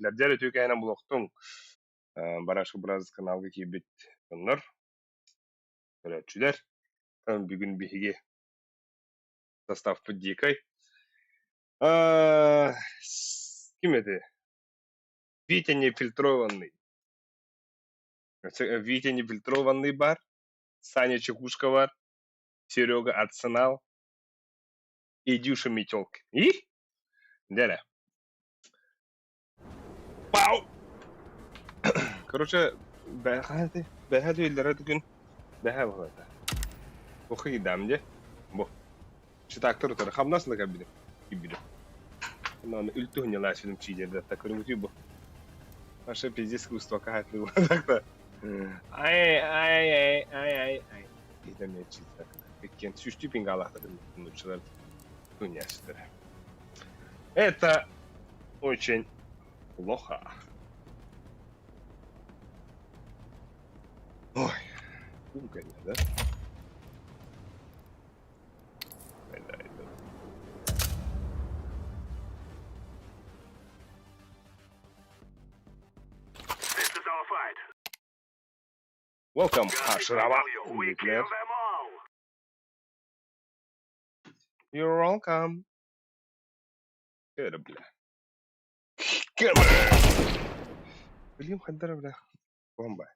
Лэрдэр үтүө кэһэнэн булуохтуҥ. Барашка Brothers каналга киирбит дьоннор, көрөөччүлэр. Бүгүн биһиги составпыт дикай. Ким эти? Витя нефильтрованный. Витя нефильтрованный бар, Саня Чекушка бар, Серега Арсенал, Идюша Метелкин. И? Дэрэ. Пау! Короче, бэҕэһээ бэҕэһээ түүллэрэ күн бэҕэһээ буолла. Охи дам дьэ. Бу. Читактар утары хамнас да кэлбитим. Киирбитим. Онон үлтү хунньалааччытым чиидерде көрүҥүтүй бу. Наша пиздец искусство кахатлы так-то. Ай ай ай ай ай ай. Киһитэ чиитэ. Иккиэн сүүстүү пингалаахтар нууччалар тунньааччылар. Это очень плохо. Ой, кумканье, да? Welcome, Ashrava. You're welcome. Кэрэ, бля. Кэрэ! Билим хандар, бля. Бомба.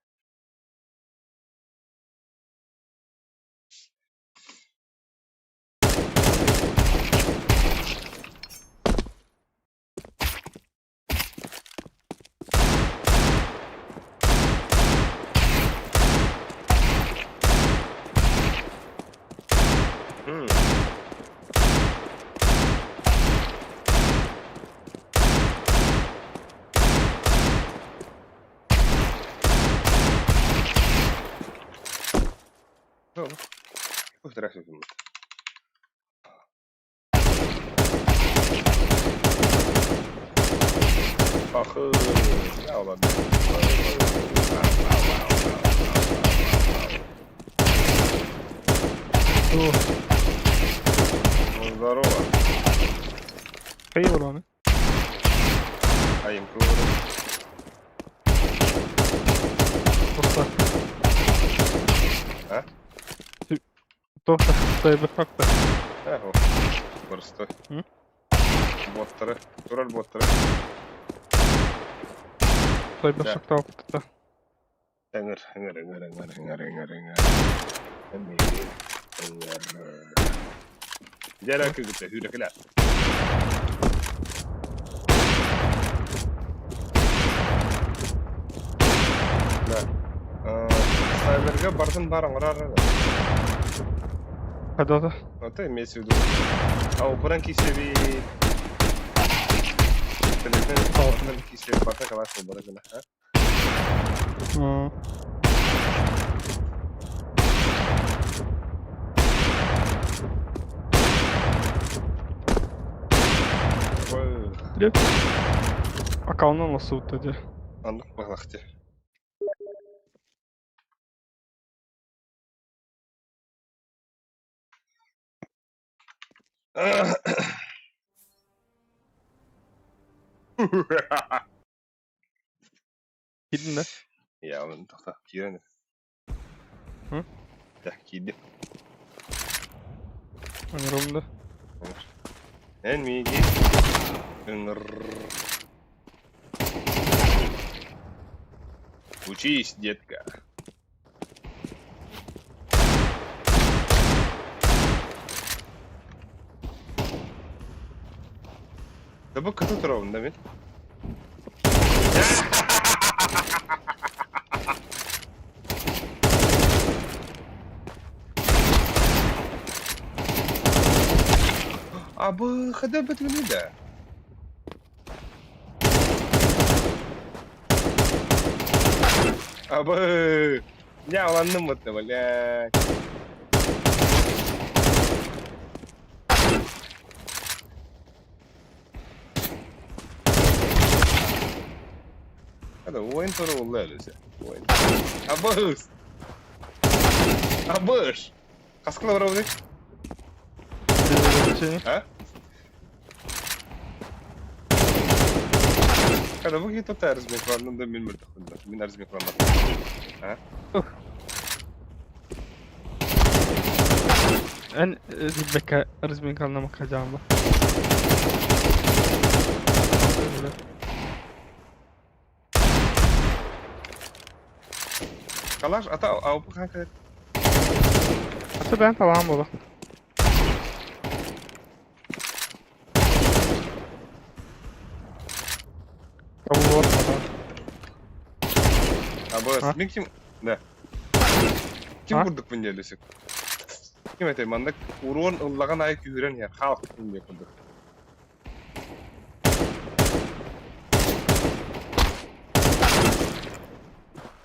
Здорово. Хайа олоҕун? Айым кылырым. Туохта? А? Туохта? Сайберпакта. Эхо. Просто. М? Боттары. Турар боттары. Сайберпактаабыта. Ыҥыр, ыҥыр, ыҥыр, ыҥыр, ыҥыр, ыҥыр, ыҥыр. Ыҥыр. Дьэ кыгыта сүүрэкилэ. Да. Сайберга бартын бар оҥорор. Хадата. Это имеется в виду. А упоран кисеби телефон кисеби барта калаш болбара гына. Привет. Аккаунтан лосуутта дии. Оннук баҕалаах дии. Киирдин да? Я тоқта киирэн М? Да, киирдим. Ыҥырым да. Эн миигин ыҥыр. Учись, детка. Да бу кыты туробун да мин. А бу хада бөтүнү да. Абы! Я уланным вот, блядь. Hadi oyun toru oldu öyleyse. Oyun. Абыс! Абыш! Хаскыла барабын? А? Kada bu киһи тута разминкаланным да мин мөлтөхпүн да. Мин разминкаламматым. А? Эн билбэккэ разминкаланамакка дьаама. Калаш ата аупы хаан кэлэр. Ата бэйэм талаан буолар. Табыллыбат хата. Абы А? мин ким да. Ким А? курдукпун диэн дөсүк. Ким этэй маннык уруон ыллаҕын аайы күүһүрэн иһэр хаал диэн курдук.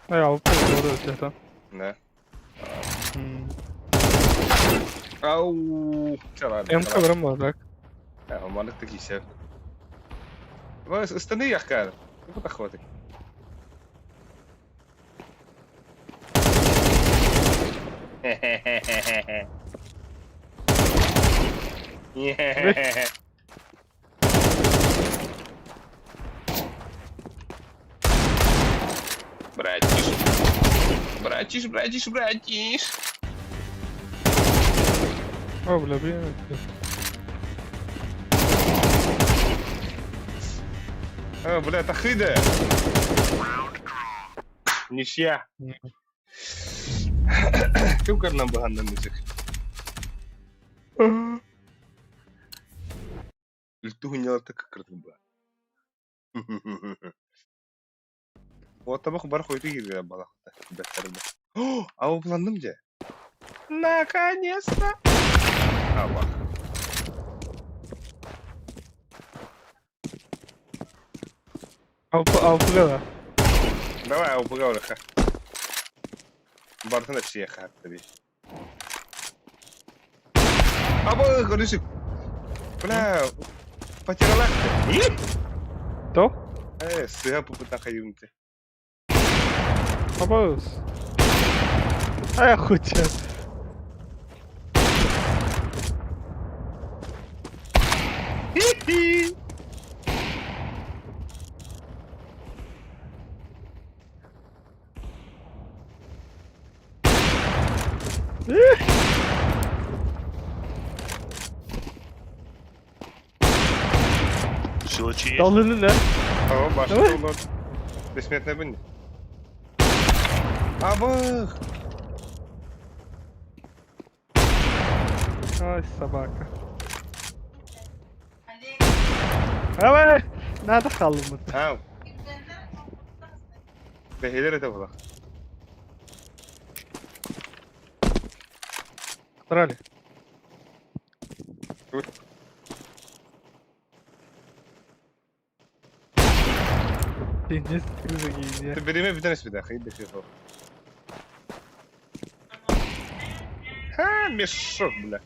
Эй, алып буолуо өтөтө. Да. М. Ау, чалар. МК баран буолар. Маннык да киисэ. Ыстаныы яхкаар. Бу тахватык. Братиш. Братиш, братиш, братиш. О, бля, блин. А, бля, тахыда. Ничья. Ким көрнөн быһаннан десек. Үлтү хунняларта кыккырдым ба. Вот табах бар хойты кирге балахта. Бәттәрдә. О, аупландым же. Наконец-то. Аба. Алпы алпыга да. Давай ауплыга ха. Бартын да хатты би. Аба, көрүсүк. Бля, потерялах. То? Э, сыга пупыта хайымты. Абыз. Ай, охуеть. Силачи есть? Далыны не? Ага, башта Давай. улар. Бессмертная бин. Абых! Ай, собака. Давай! Надо халымыт. А. Бэһилэр этэ була. Трали. Тут. Пиздец, ты Ты береме бүтэн эспитэ, хайды хихо. Ха, мешок, бля.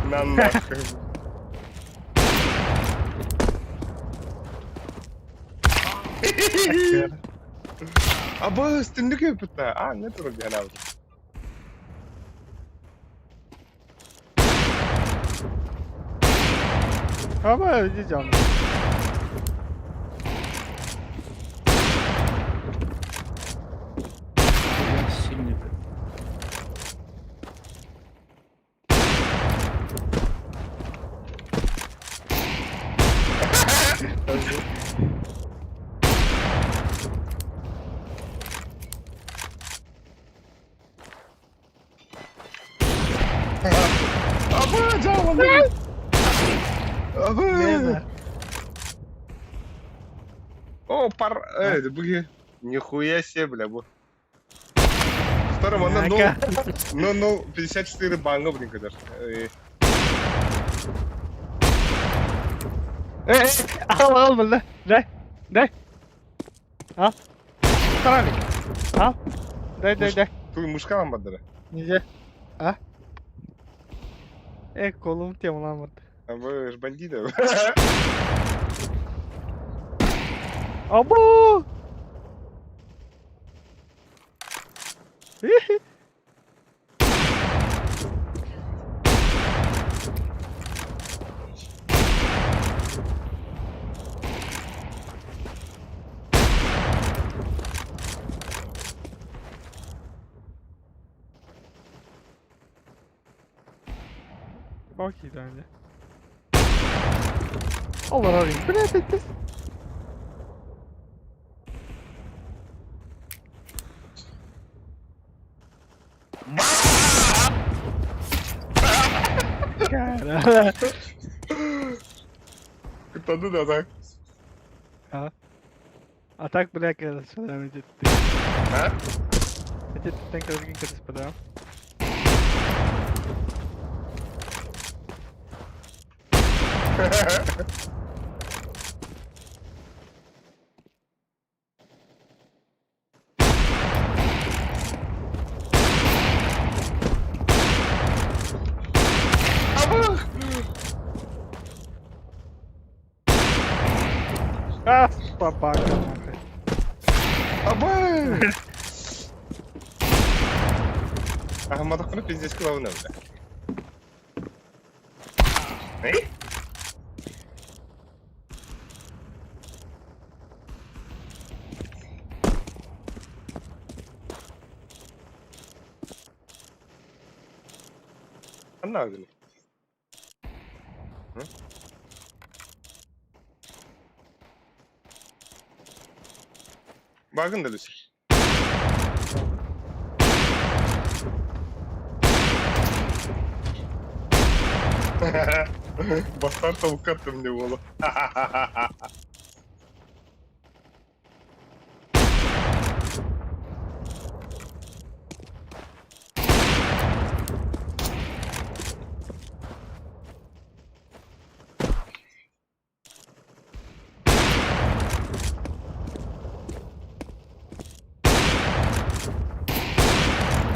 На нахуй. Абы, түндүк өпүтэ. А, не турук диэн Аба, иди жан. Я сильный. Абы, жааланды. Абы. О, пар... Буги. Нихуя себе, бля, бу. Втором, она, ну, ну, ну, 54 банга, блин, конечно. Э, ал, ал, бля. Дай, дай. Ал. Трали. Ал. Дай, дай, дай. Туй мушка вам бадара. Нельзя. А? Э, колум темламат. А вы ж бандиты. Абу! Окей, да. Олорор блядь, это... Caralho. Кытанды да так. А? А так, бля, когда сюда идет. А? Эти тен господа. Абых! А, собака, нахуй. Абых! Ахматовканы пиздец главное, бля. Эй? Ханна гыны? Багын да дүсер. Бастар тобукка аттым не болу.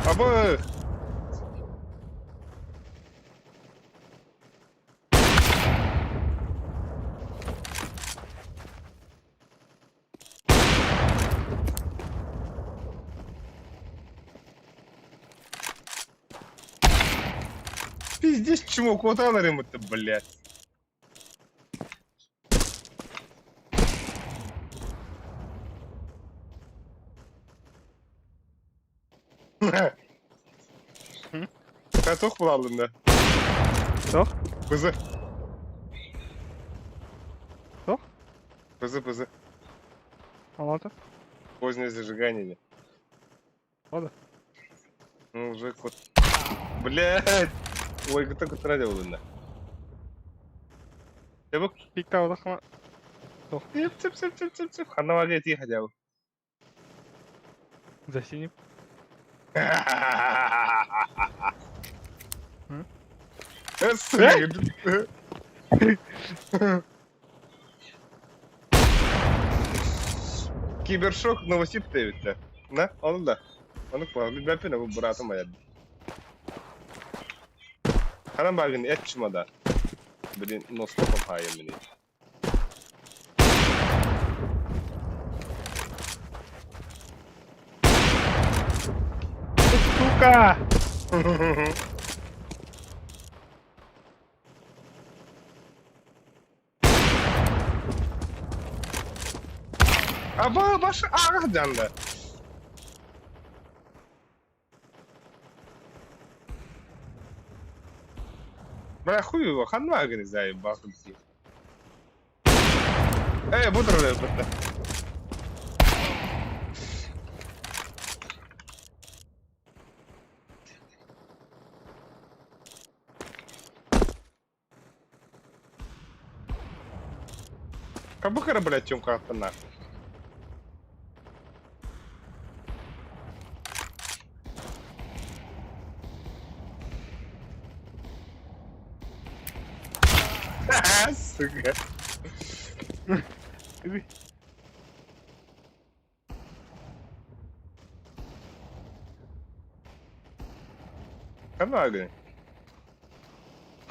Абы! Пиздец, чмо, куда это, блядь? Sen çok mu aldın da? Toch? Kızı. Toch? Пызы, пызы. Алата. Позднее зажигание. Ладно. Ну, уже кот. Блядь! Ой, только тратил да. Чабык. Пиктау Цып, цып, цып, цып, цып, цып. Ханавага идти хотя бы. За синим. Сука. Кибершок Новосиб тэбиттэ. На, ону да. Ону билбэппин бу быраатым айар. Ханан багын эт чумада. Блин, носкопом хайым мени. Сука! Аба баш ағадан да. Бля, хуй его, ханма говорит, заебал. Эй, буду бля. Кабыхара, блядь, Тёмка, нахуй. Сука. Ханна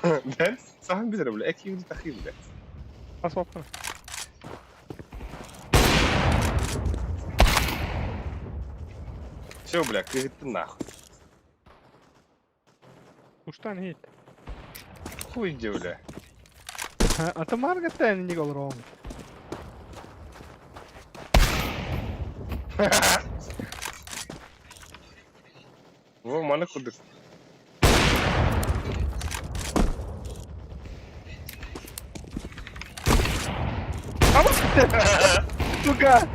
Ben صاحب بيضرب ولا اكيد تخيل بلا. Асвапка. Все, бля, ты нахуй. Уштан хит. Хуй иди, бля. А то марга тен не гол ром. Во, маны кудык. Сука!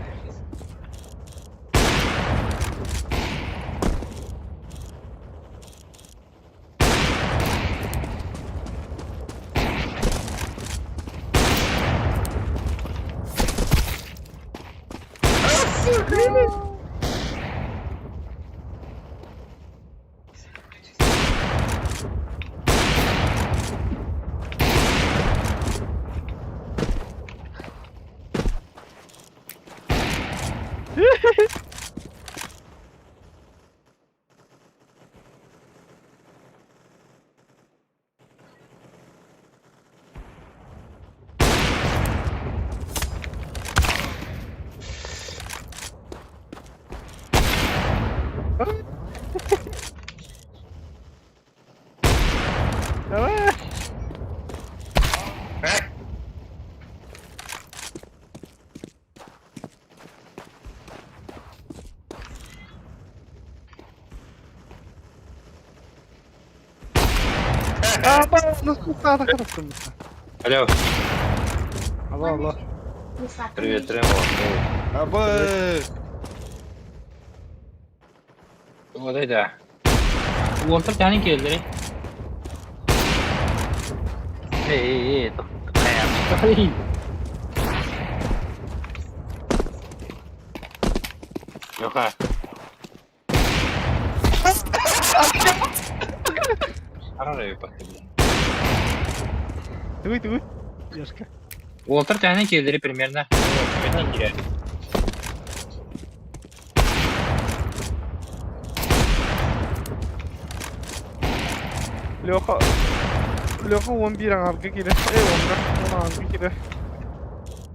Давай! Алло. Алло, алло. Привет, Ремо. Абы! Вот это. Уолтер тянет келдери. Эй, эй, эй, Леха. Туй, туй. Яшка. Уолтер тянет келдери примерно. Леха. Леха 11 аҥарга киирэр. Эй, 10 10 аҥарга киирэр.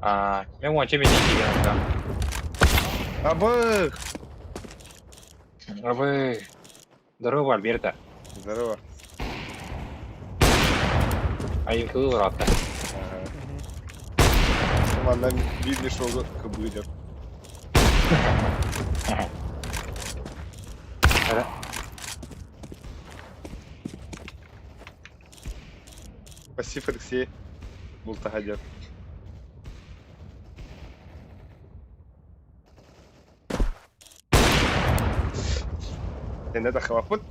А, мен уонча бини киирэн. Абы! Абы. Здорово, Альберта. Здорово. Айыҥкылыы ыраатта. Ага. Манна биир мешогу кыбыылар. Спасибо, Алексей. Бултаһа диэн. Тэнэ таххыбаппыт.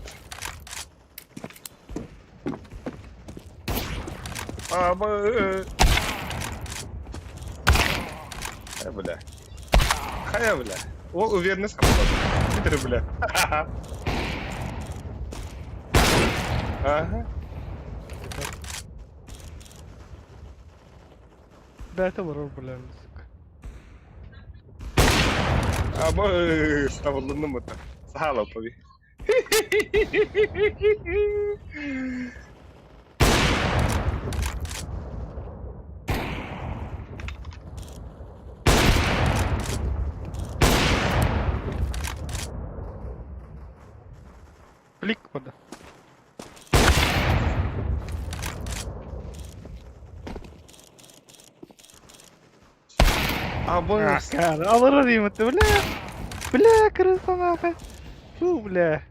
Абы! Хайа бля. Хайа бля. Ол уверенность Бүтэр бля. Ага. Бэйэтэ олорор бля, сука. Абы, табыллынным это. Саала пови. Блик вода. Абы. Алырар деймін, бля. Бля, крыса нахуй. Фу, бля.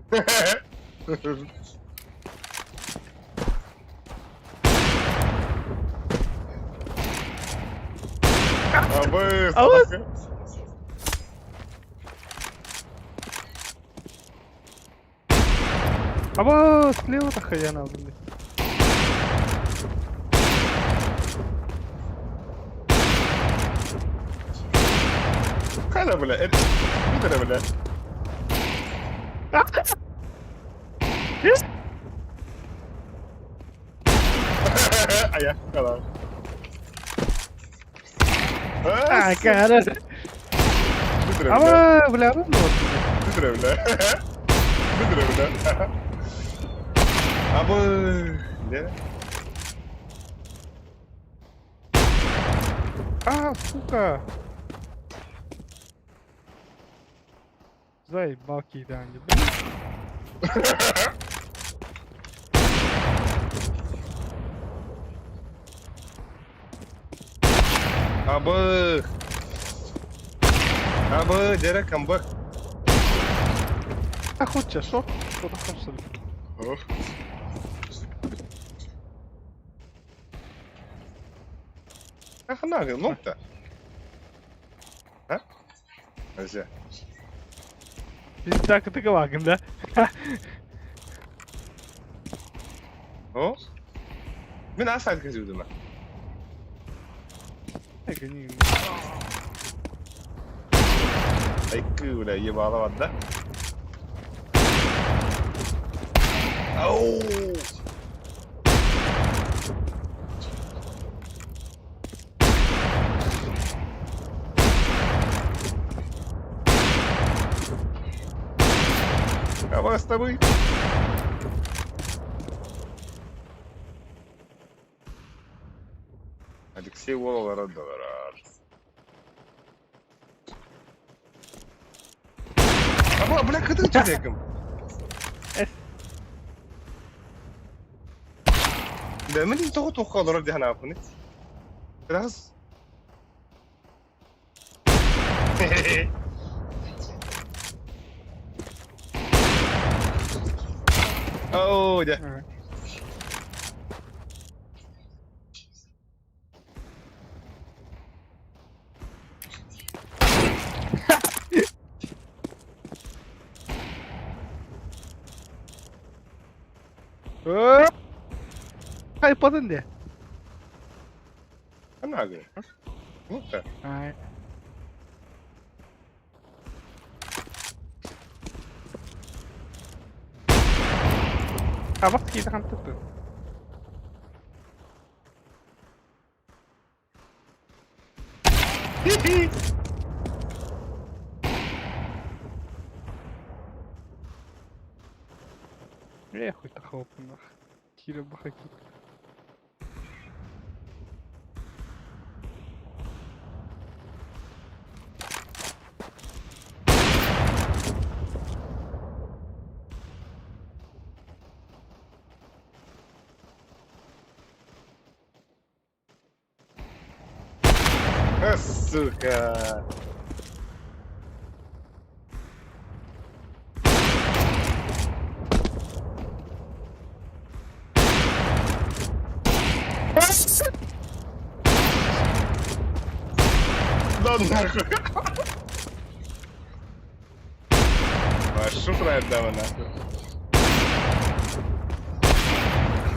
Абы. Абы. Аба, слева-то хаяна, блядь. Хайа, бля. Бүтэр бля. Ая, кала. А, cara. Бүтэр бля. Аба, бля, ну вот. Бүтэр бля. Бүтэр бля. Абы. Не? А, сука. Заебал кидание, бля. Абы. Абы, дere камбы. А хоть чашок, что-то хочется. Ох. Ахнага, ну-то. Вообще. Пизда кытыгылаагын да? О? Мин ас кызыудыма. Айкы, бля, ебало да? Ау! А вас с тобой? Алексей Волова доллар. А, бля, кытык человеком. Да, мин тоҕо туохха олорор дии санаабыппыный? Раз. Оо, дьэ. Хайпатын дии. Ханаагы. Ну-ка. Ай. Хабах киитэ хантыттын. Эх, хуй тахопунах. Кира бахаки. А, сука! Да нахуй! А шуфра отдама нахуй.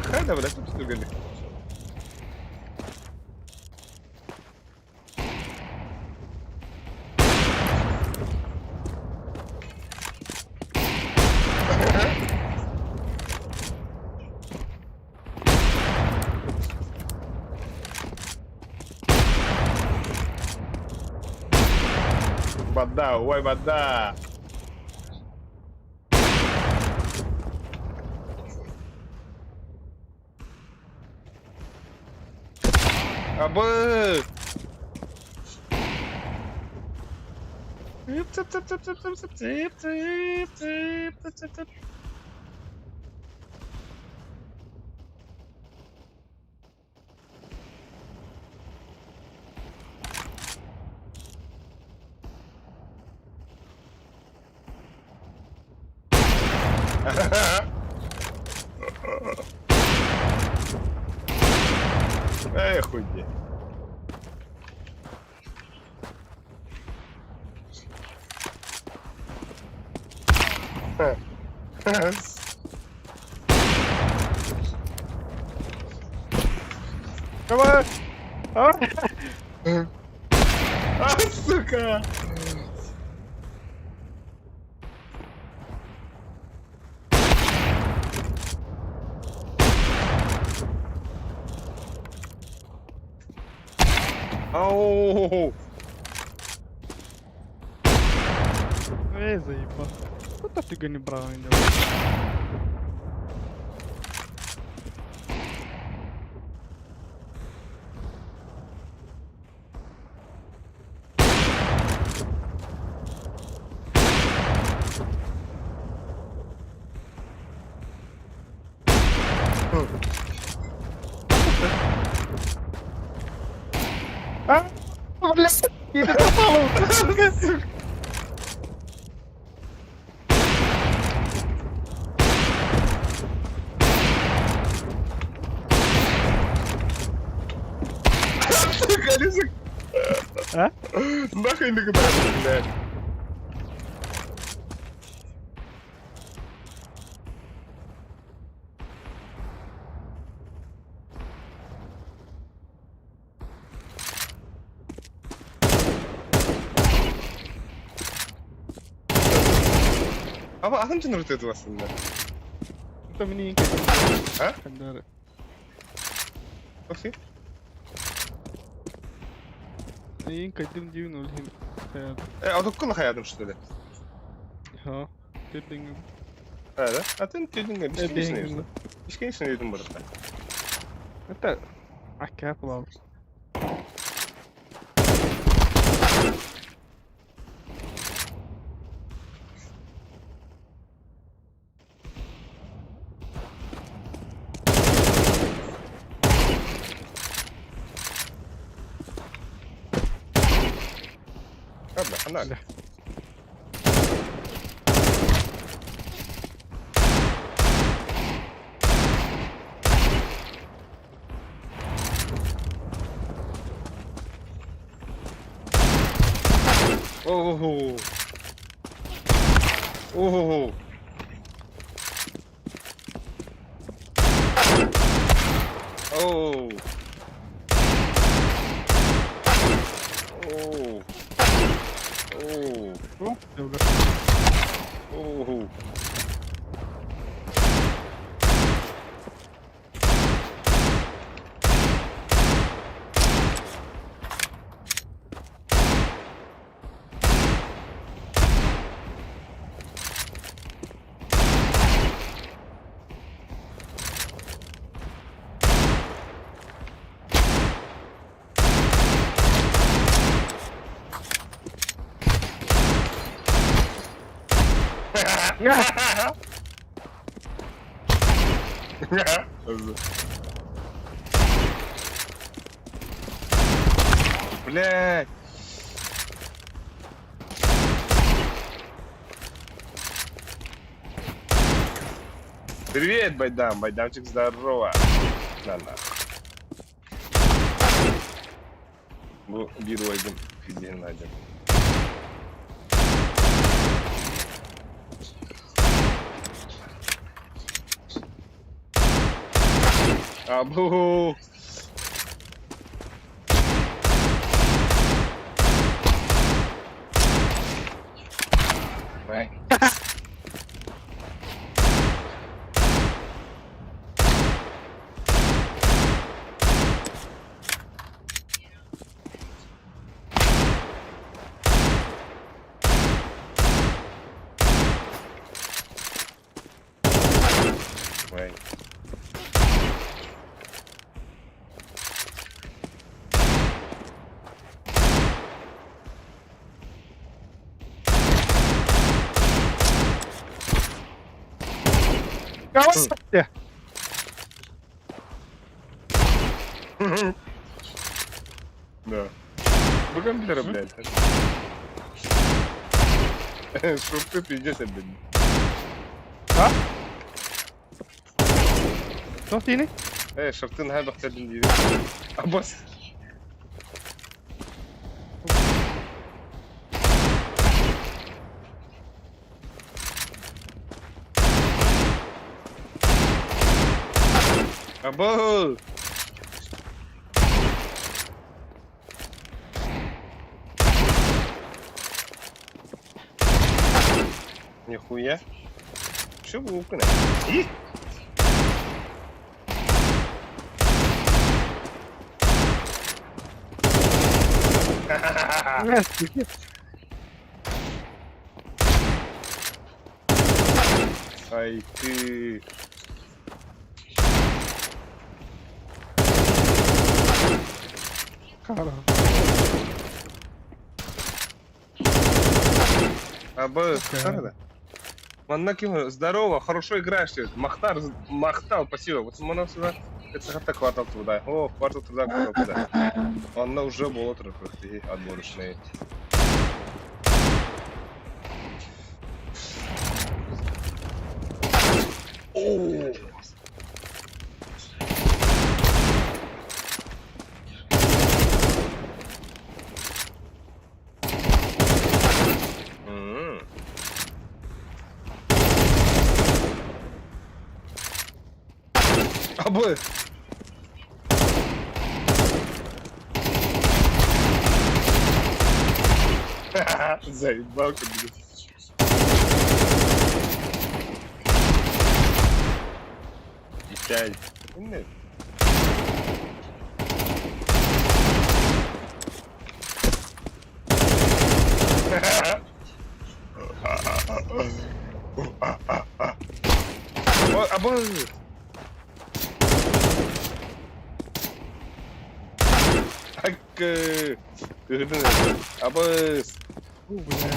Хайда, блядь, тут стугали. Вода, ой, вода! Абы! Цып цып цып цып цып цып цып цып цып цып цып. Эх, хуй. Давай! А? А, сука! Ау! Эй, заебал. Куда ты гони брал? А? Блядь, это попало! Сука! Сука, Лиза! А? Нахуй не куда, блядь! Аба атын дьон ырытыатылассыннар. Это мин иин кэллим. А? Ханнары. Окей. Иин кэллим диибин ол иһин хайаатым. Э, одукку лахаядым что ли? Ха. Төрдүҥҥүм. А, да? Атын түйдүҥҥэ бискенечный Эбиэҥҥин. Бискенечный өйдүм барыта. Это акка булабыт. Ханна, ханна. Ого. Ого. Оу. Оу. Оу. Оу. Блядь. Привет, Байдам. Байдамчик, здорово. На на. Бу биир уойдум, фидиһин найдем. Абу! Ой. Кого? Да. Бу компьютера, блядь. Шурты пиздец, блядь. А? Туох диэний? Э, шорты наһаа бөхтөрдүн диибин. Абас. Або! Нихуя. Чё вы укны? И? Ай ты. Абы, Манна ким здорово, хорошо играешь ты. Махтар, Махтал, спасибо. Вот мана сюда. Это хата квартал труда. О, квартал труда, квартал труда. Онна уже было трохи отборочный. О! М. Абы! Заебал, блядь. Чай. Инне. Абы! Акы! Кыһытын Абыс! Бу, бля.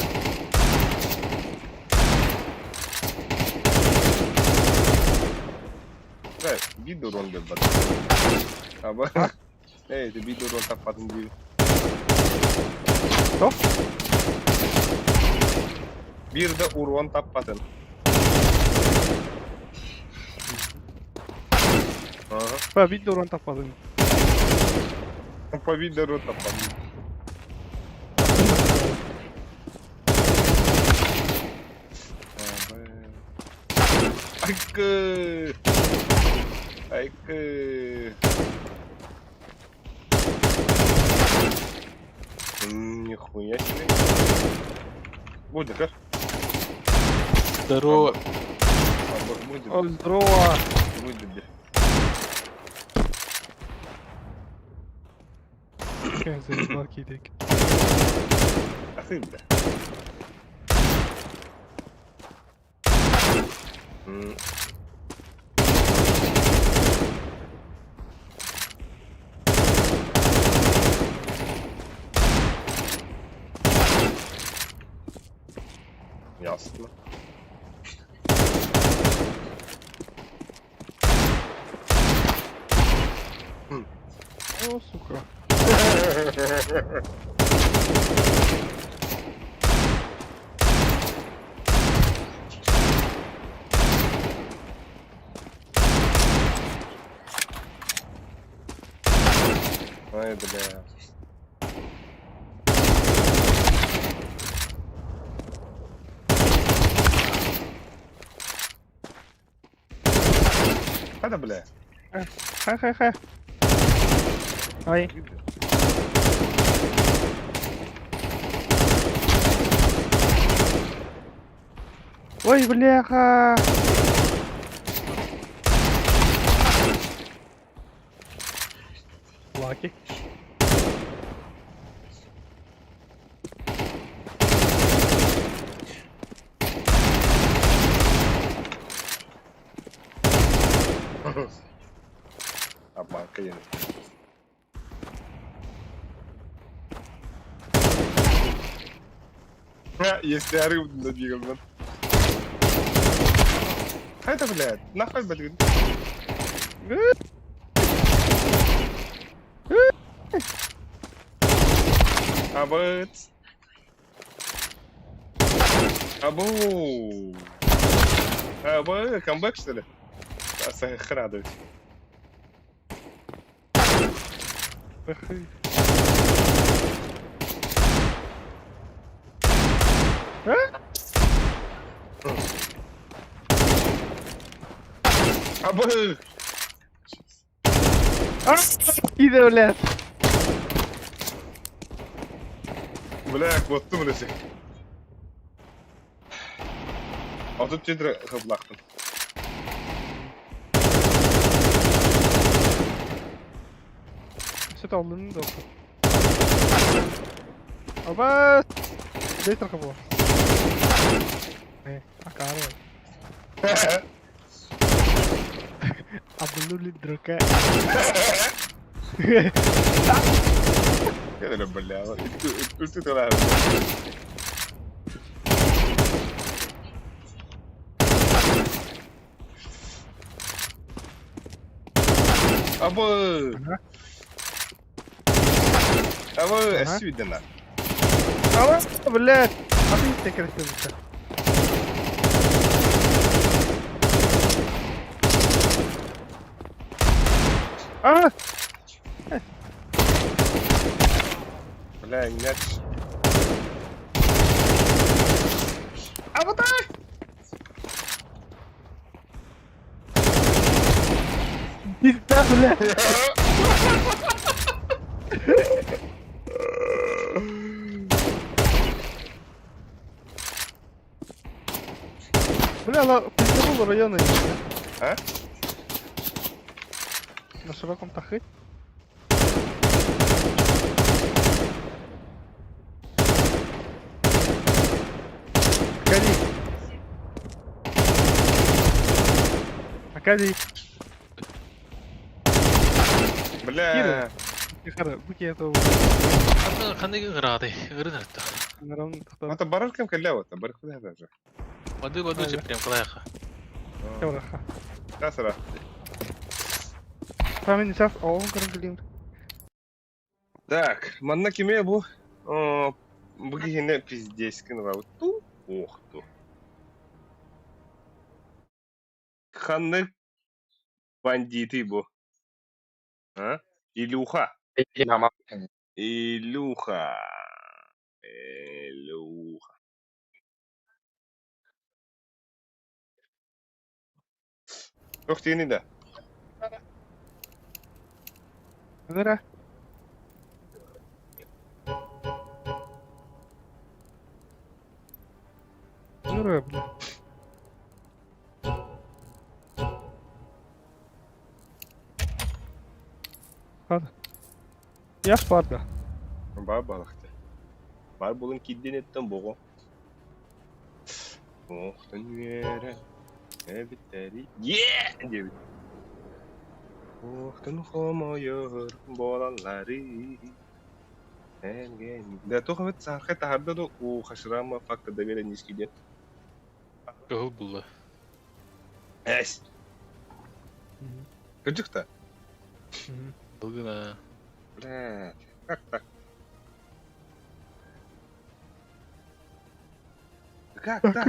Биир да урон биэрбэт. Аба. Эй, ты биир да урон таппатын дии. Что? Биир да урон таппатын. Ага. Ба, биир да урон таппатын. По биир да урон таппатын. Айкы! Айкы! Нихуя себе. Будет, а? Здорово. Будет. Ой, здорово. Будет. Как заебал кидик. А ты, бля. Ясно. О, сука. Ай, бля. Хада, бля. Ха-ха-ха. Ай. Ой, бляха. Лаки. Обманка я. Если я рыбу надвигал, блядь. Это, блядь, нахуй, блядь. Абыт. Абу. Абы, камбэк, что ли? Радует. Абы! Иди, блядь. Бля, куоттум блядь. 34 хыблахтым. Все алдын да. Аба! Бейтер кабы. Э, акары. Обнули дурака. Кэлэ бля. Үлтү тала. Абы! Абы, эсүдена. Аба, блядь. А ты не красивый. А! Бля, мяч. А вот так! Пизда, блядь! Бля, ла, пиздабол района. А? На широком тахыть. Акадий. Акадий. Бля. Кихара, бу киһи Ханнык ыҥыраатый? Ыҥырын ырытта. ыҥыран тахтар. Это барар кем кэллэ вот, бар куда даже. Баду баду Ага. прям кылайха. Кэбэрэхэ. Тасыра. Камень сейчас оҕон көрөн кэлиим. Так, манна киме бу? О, бу киһини пиздец гынабыт ту. Ох ту. Ханнык бандиты бу? А? Илюха. Илюха. Илюха. Туох диэний да? Ыҥыра. Ыҥыра, бля. Хата. Яш баар да? Баар балахта. Бар булан киирдин эттэн боҕо. Охтон үөрэ эбиттэри е диэбит. Охтон хомойор буолаллары эргэн. Да туох эбит саархай таһаарда да уу хашрама факта доверия низкий диэн. Кыһыл булла. Эс. Кырдьык да? Былгына. Блядь, как так? Как так?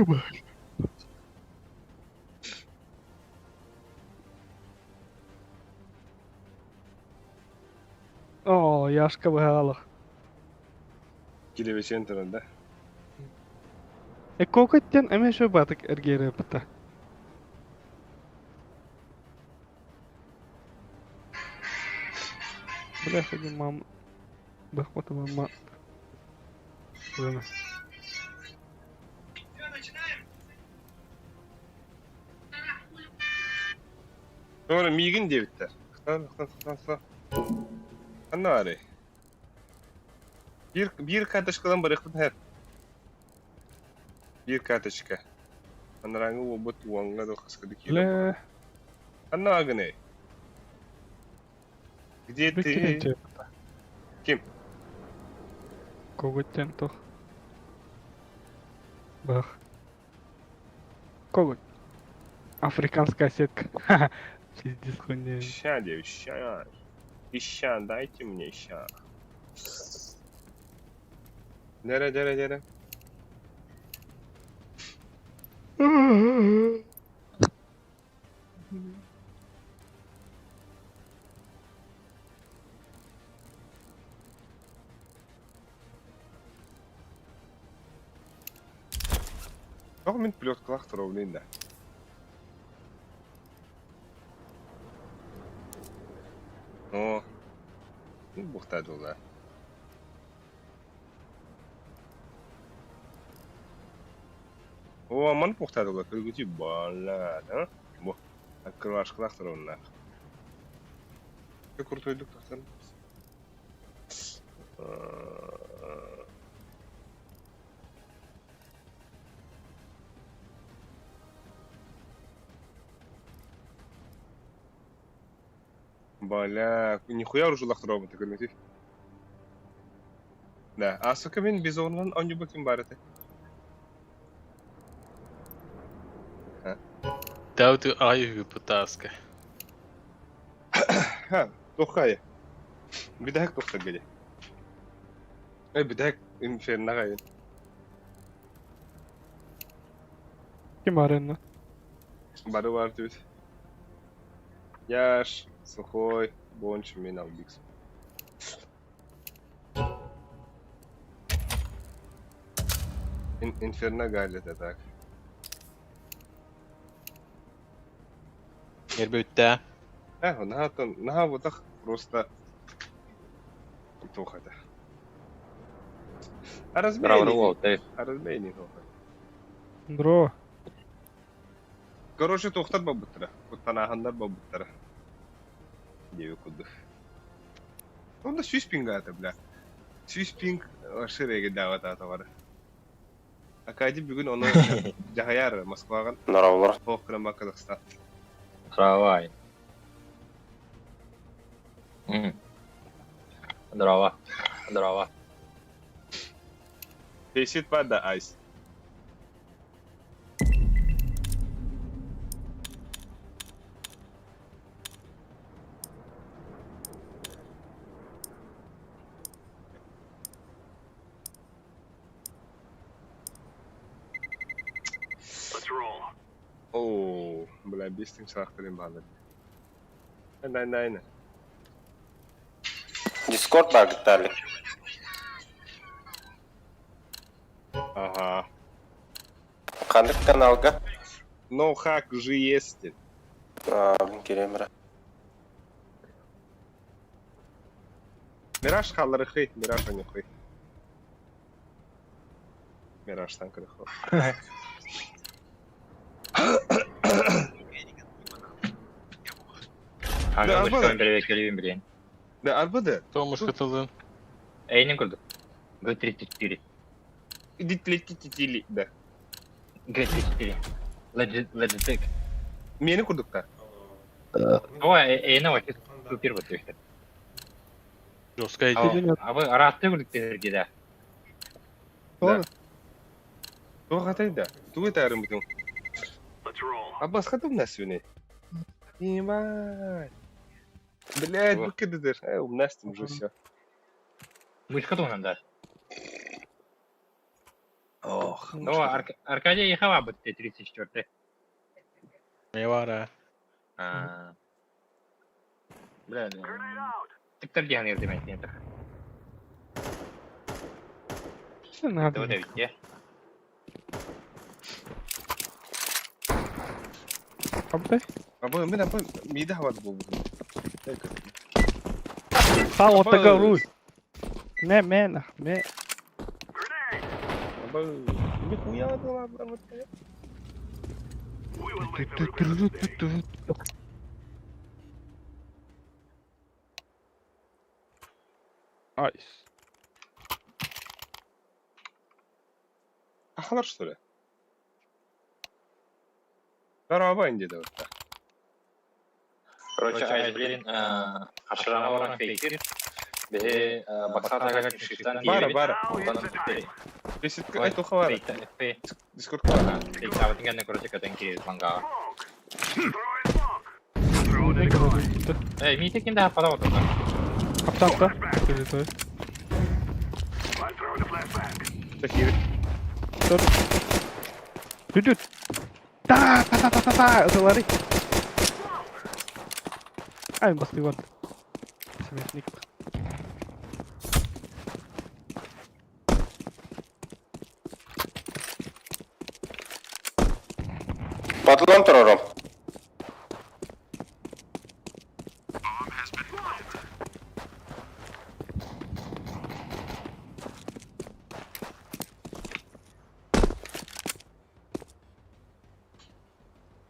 Оо, Яшка быһаалах. Килевичен туран да? Э, Кокоттен эмиэ шо батык эргиэрэ быта. Бля, ходи мам. Бахвата мама. Лена. Sonra миигин диэбиттэр. Хтан, хтан, хтан, хтан. Ханна баарый? Биир, биир карточкалан барыахпын һэр. Биир карточка. Анарааҥҥы уолбут уоҥҥа да хаска да киирэн Бля, Ханна бааргыный? Где ты? Ким? Коготтен тох. Бах. Коготь. Африканская сетка. Пиздец хуйня. Ща, девять, ща. Ища, дайте мне ща. Дere, дere, дere. Тоҕо мин плеткалаах туруобунуй да? Оо, буохтаа дуулаа. Оо, маны буохтаа дуулаа көргүтүй баллаа, да? Бу, открывашкалаах туруобуннаах. Куртуйдук тахсан. Бля, нихуя оружиялаах туруобун көргүтүй. Да, а сука мин бизонунан оонньуубар ким баар этэй? Даут аҕай үһү тааска. Ха, туоххай. Бүтэһик туохтарга дии. Эй, бүтэһик инферноҕа айын. Ким баар Бары баар түбүт. Яш, Сухой, Бонч, мин Албикс. Инферно галлета так. Эрбүттэ. Э, наһаа наһаа бутах просто туох этэ. А разбей а разбей не туох. Бро. Короче, туохтар бабыттара. Куттанааһаннар бабыттара. Диэбит курдук. Онно сүүс пинг аата, бля. 100 пинг вообще эрэйдээх бары. Акади бүгүн ону дьаһайар Москваҕа Здороволор. Суох гынан Казахстан. Здравай. Здорово. Здорово. Фейсит баар да Айс? Оо, бля, бестің сұрақтарым баалар. Най, най, най. Дискорд баар Виталий. Ага. Ханнык каналга? No hack GS. Аа, мин киремера. Мираж халлары хый, Мираж они хый. Мираж танк хо. Kanka Да, мышканы перевекелибин билейин. Да, арбады. Томуш кытылын. Эйнин курдук. Г34. Дитлетитили, да. Г34. Legit, Logitech. Мени курдукта. Ой, эйне вообще супер вот işte. Жестко иди. А вы араатты курдук дерги да. Doğru. Туох атай да. Тугу таарым бүтүн. Аббас хатым насүне. Ебать. Блядь, Во. выкидыдыр. Умнастым уже все. Мышка туһунан да. Ох. О, Аркадий ехала бы Т-34. Не бара. А. Бля, тиктер диэн ирдемен тиэнтер. Sen ne Тугу yapıyorsun? да битте. Abi. Абы мен абы миде хават болду. Sağ orta ruj. Ne me nah me. Абы нихуя дала. Nice. Ахалар что ли? Здорово, инди да. Короче, айс блин, хашрама баран фейкер. Бе баксата как шифтан Бара, бара. Онтон Бесит ай туха бара. фейк. Дискорд бара. Фейк абытын короче катан кирет манга. Ne kadar gitti. Эй, мите кимде хапада отурган. Kaptan da. Şöyle. Такие. Dur. Dur. Ta ta ta ta ta ta. Ыталары. Ай, бастый бар. Смешник. Батлон турором.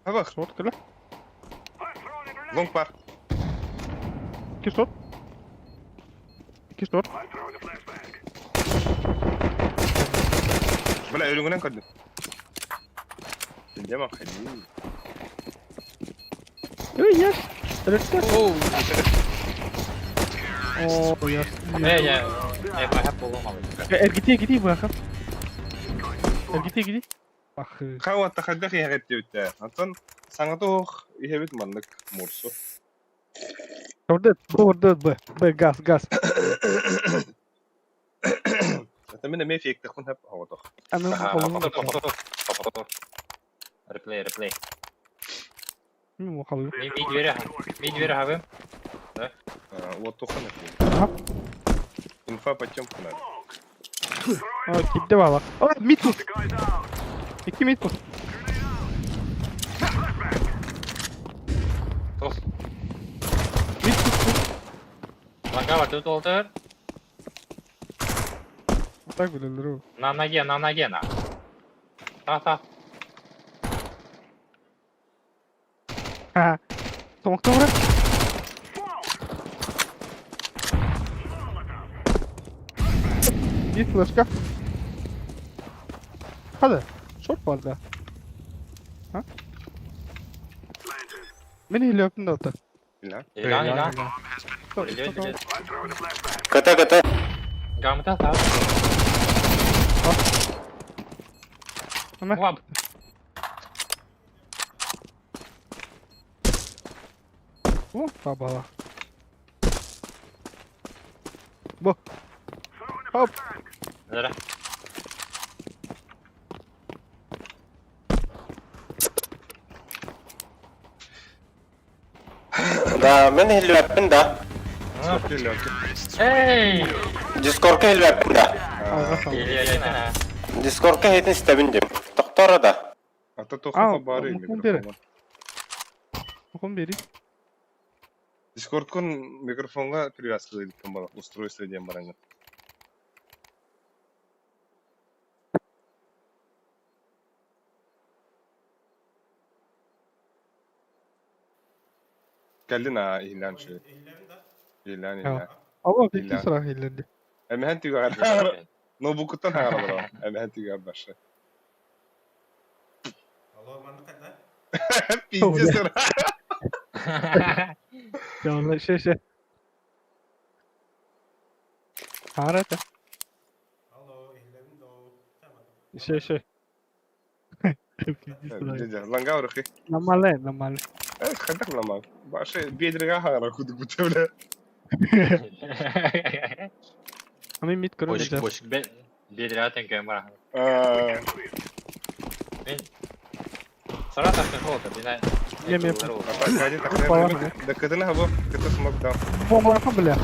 Абах, Short кэлэ. лонг бар. İki short. İki short. Бля, өлүңүнөн көрдүм. Дема ходи. Ey yes. Evet. Оу. Oo yes. Эй, я я хап болгон абыт. Эргитие gideyim bırakın. Эргитие gideyim. Bak. Хауатта хаддах яхет диэбиттэ. Антон саҥата ох иһэбит маннык мурсу. Orada, orada B. B gaz gaz. Это мен эме фейктехпин хэп оҕотох. Hemen bakalım. Реплей, реплей. Hemen bakalım. Мид вере, мид вере хабым. Уоттухан Aha. Инфа потемку надо. Aa, gitti valla. Aa mid tut. İki mid tut. Тос. Mid tut. Ланга бар тут олтыр. Так bilirler o. На ноге, на ноге на. Та, та. Ha. Tomakta bırak. Bir флешка. Hadi. Short var da. Ha? Мин иһиллээбиппин да оттон. Илаа. Илан, илан. Стоп, Билет, стоп, билет. КТ, КТ. Грамота саа. Эмэ. Уап. О, табала. Бу. Хоп. Зара. Да, мин иһиллээбиппин да. Эй! Дискорка иһиллээбиппин да. Алға салды. Илия, Дискорка иһитин истэбин диим. Тохтооро да. Ата А, тохо бары мукун бери. микрофон. Мукун бери. Дискордкун микрофонга привязка иликкен бала. Устройство диэн бараҥҥын. Кэллин аа иһиллээн үчүгэй. Иһиллээн иһиллээн. Алло, икки Иллээн. сыраах иһиллэнди. Эмэһэн түгэҕэр. Ноутбукуттан хаҥаралар. Эмэһэн түгэҕэр барша. Пиздец. Дьонно, ше ше. Хаара этэ. Ше ше. Пиздец сыраах. Ланга урухи. Нормально, нормально. Э, хайдах ламан. Башы бедрига хаҥара кудук бутебля. Ами мид көрөн Бочик, дэ. бочик. Бедрятен кэмера. Аа, Мен Саратов холода, бина. Еме. Аркадий Да кытына хабы, кыты смог дам. Бомба бля.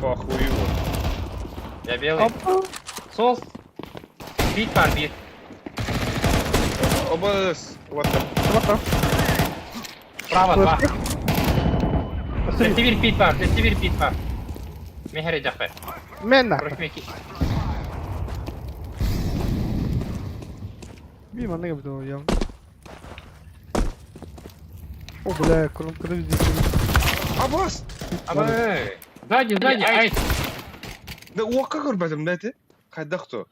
Похую. Я белый. Опа. Сос. Бит бар, бит. Обас, what the Бака. Право, два. Флешка. Север пит бар, север пит бар. Мехере жакпай. Мен Короче, меки. Би манныга бит я. О, бля, кромка везде. Абас! Абы. Сзади, сзади, ай. Да уокка көрбөтүм да эти. Хайдах то.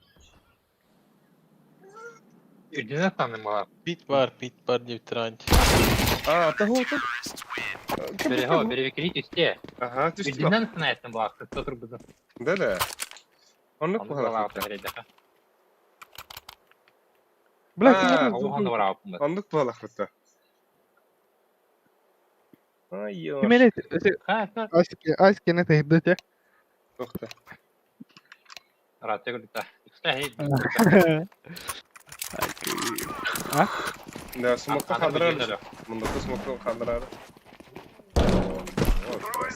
Үрдүнө таным бала. Бит бар, бит бар деп транч. А, того то. Берего, беревекрит үсте. Ага, түстү. Үрдүнөн сынайсын була, кытта турбузун. Да да. Оннук Онну бала буһала. бере жака. Бля, А, ким Оған бара апмын. Оннук буһала хытта. Ай, ё. Ким эле? Ха, ха. Айски, айски не тейдете. Тохта. Рация көрдү. Үсте. Да, смокта хадырар. Мында смокта хадырар.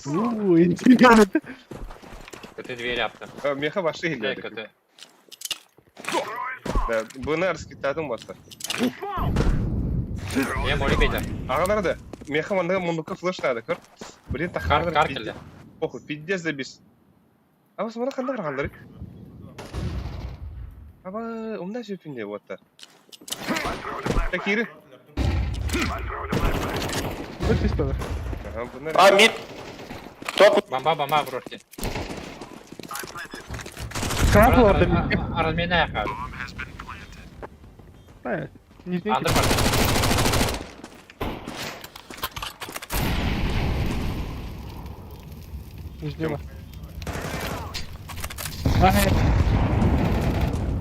Уу, интересно. Көтө двери апты. Меха башы Көтө, хилде. көтө. Да, буны арскитатын баста. Е, моли бейді. Ағалар да, меха мында мундука флеш надо, көр. Блин, Кар, тахардар. кар келді. Похуй, пиздец да бис. Аба смана қандай қарағандар? Аба, умда сөпінде вот. Такиры. Вот чисто. Ага, бұны. А, мид. Топ. Бомба, бомба, бросьте. Крапла да. Разменная хар. Нижний. Андыр бар. Нижний бар.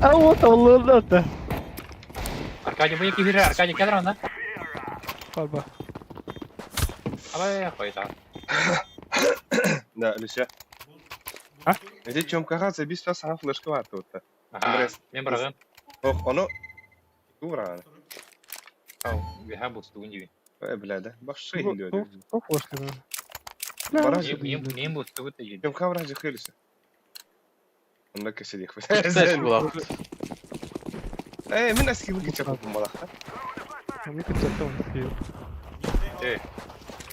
А вот он да. Аркадий, bu екі бері, Аркадий келір анда. Барба. Абай, қойда. Да, Люся. А? Эти чомкаға забис саған флешка бар вот. Аха, Андрес. мен барағым. Ох, оны Ура. Ау, беха бұл стугын дейін. Ой, бля, да. Башшы хилде. Топ флешка. Бара Мен бұл стугын дейін. Чомка бар жихилсе. Онда кеседих. Кстати, була. Эй, мен әскерлік кечеп балақта. Мне концерт он съел.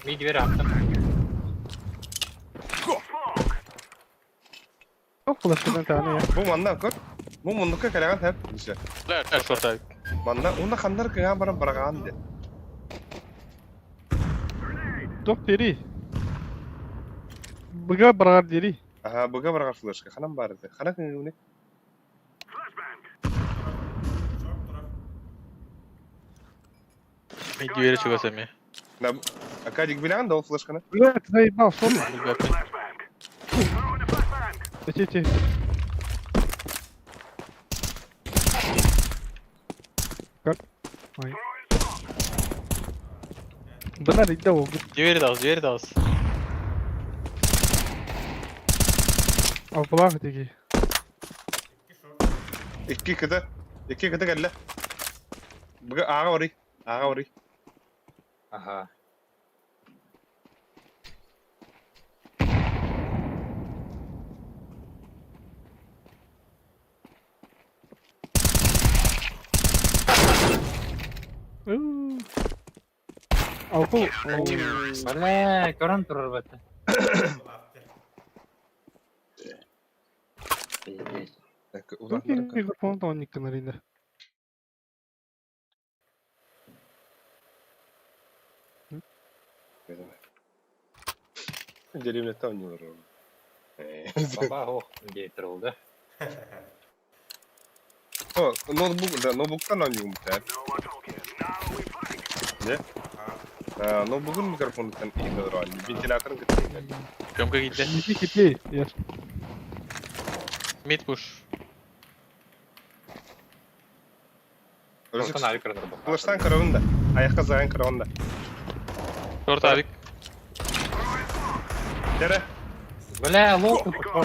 Мен двері аптым. Топ флешкадан таны я. Бу манна көр. Бу мундука каляган хәп. Люся. Шорта. Манна уна хандар кыга барып бараган де. Топ дери. Быга барар дери. Аһаа, быга барҕар флешка. Ханан баар этэ? Хана кыҥыыбыный? Мид двери чугас эмиэ. Да, Акадик билэҕин да ол флешканы? Блядь, заебал, что ли? Билбэппин. Эти, эти. Как? Ой. Бына рейде ол. Двери даҕыс, двери даҕыс. Алпылаах этиги. Икки кыта. Икки кыта кэллэ. Быга ааҕа барый. Ааҕа барый. Ага. Алпыл. Бля, көрөн турар бата. Пиздец. Так, улахан Микрофон тониккын арыйда. Деревнята оонньуулар. Баба ох, диэт да. О, ноутбук, да, ноутбуктан оонньуум битэр. Не? А, ноутбугун микрофонуттан иһиллэр оонньуу. Вентиляторын кытта иһиллэр. Көмкө киирдэ. Иди кипей. Я Мид пуш. Шортан авик көрөн турар. Флештан көрөбүн да. Айахха заайын көрөбүн да. Шорт авик. Кэрэ. Бля, лох пошел.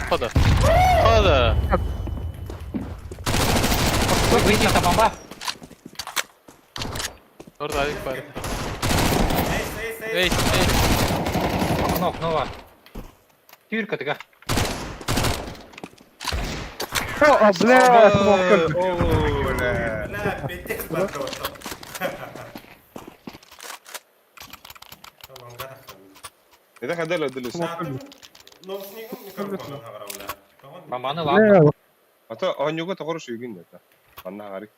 Хода. Хода. Выйди, там бомба. Шорт авик бар. Эй, эй. Окно, окно var. Тюрка тыга. О, бля, смог О, бля. Бля, пиздец барда. Это ходили дөлүс. Бомбаны ладно. Бля, Ата оонньууга тоҕор үчүгүн да. Манна харик.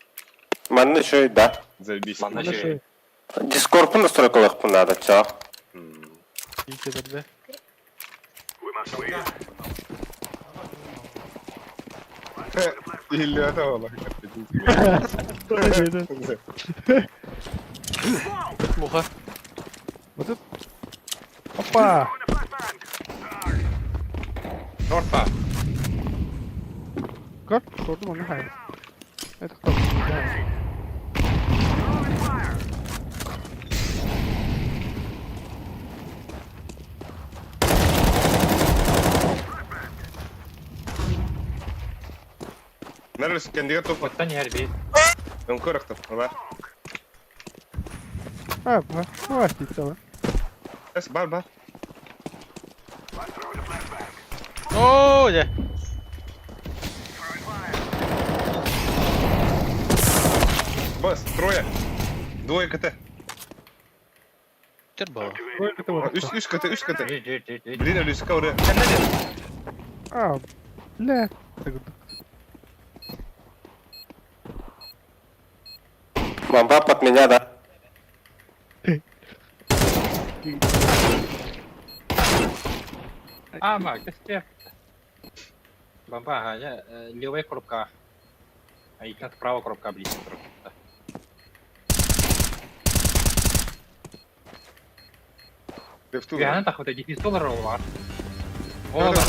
Манна үчүгэй да. Заебись. Манна үчүгэй. Дискордпун настройкалыахпын наада чоо. Киирдэ. Иһиллибэтэ буолла. Муха. Вот это. Опа! Шорта. Как? Что он хай? Это кто? Не знаю. Нәрес кендиге топ. Оттан ярби. Өңкөр ақтап. Бар. А, ба, хватит цело. Эс бар бар. Оо, дьэ. Бас, трое. Двое КТ. Тер бала. Үс үс КТ, үс КТ. Жи, жи, жи, жи. Блин, Люська уже. А, бля. Так, Бомба под меня, да. А, ма, кесте. Бомба, ага, я, левая коробка. А и как правая коробка близко. Тефту. Граната хоть 10 долларов var. О, да,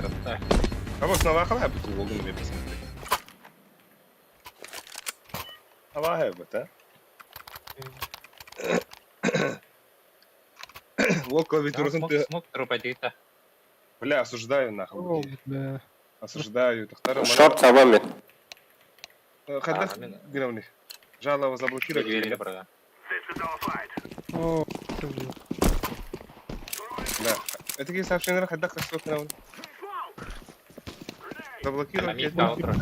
да, да. Абас навахала бу болдун деп посмотри. Ава хэбэт, а? Лол клавиатурасын ты, Смог трупать это. бля, осуждаю О, нахуй. бля. Осуждаю. Тахтара Шорт саба мен. Хадах грамны. Жалоба заблокировать. Двери брата. О, ты, бля. Да. Это такие сообщения хадах сколько на Заблокировать. Мид утро.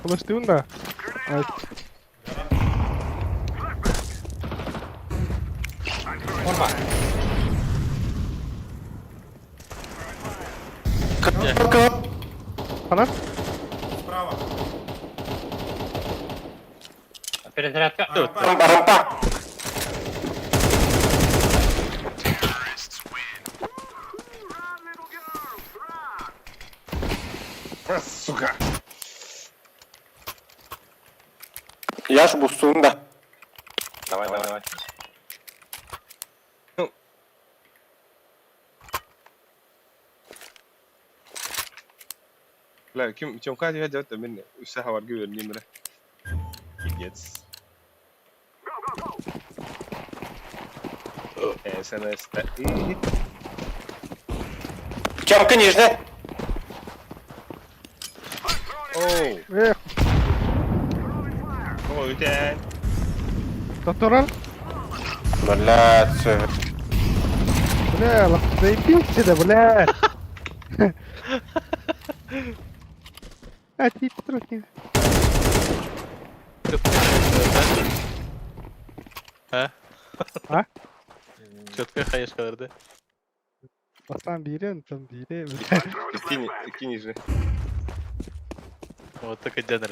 Флештыын да? Ай, Форма. Ханан? Справа. Перезарядка. Рампа. Рампа. А, сука! Я ж бустуун да. Давай, давай, давай. Бля, ким, Тёмка тебя делает, а мен үсә хабарга бермейм, бля. Пиздец. СНС. Тёмка нижняя. Оу, Эх, о, үтэн. Доторал. Блядь. Бля, заебился да, бля. А ти трохи. А? А? Четко хаешкалар да. Бастан бире, там бире, бля. Икки, икки нижний. Вот так и дянер.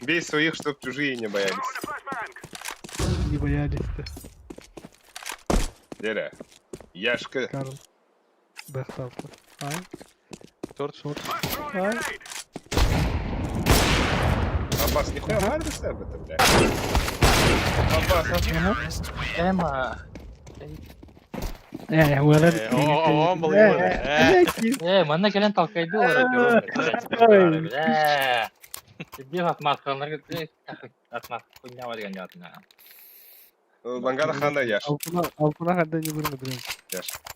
Бей своих, чтоб чужие не боялись. Не боялись-то. Деря. Яшка. Карл. Бэхталты. Ай, Торт. шорт. Ай. Аббас, нихуя варишься об этом, бля? Аббас, а? Эма. Э, уэлэ. Э, о, о, был его, э. Э, манна кэлэн толкайды олар. Э. Бир отмазка, отмазка хуйня бар деген жатына. Лангара хана Яш. Алтына, алтына хадда не будем блин.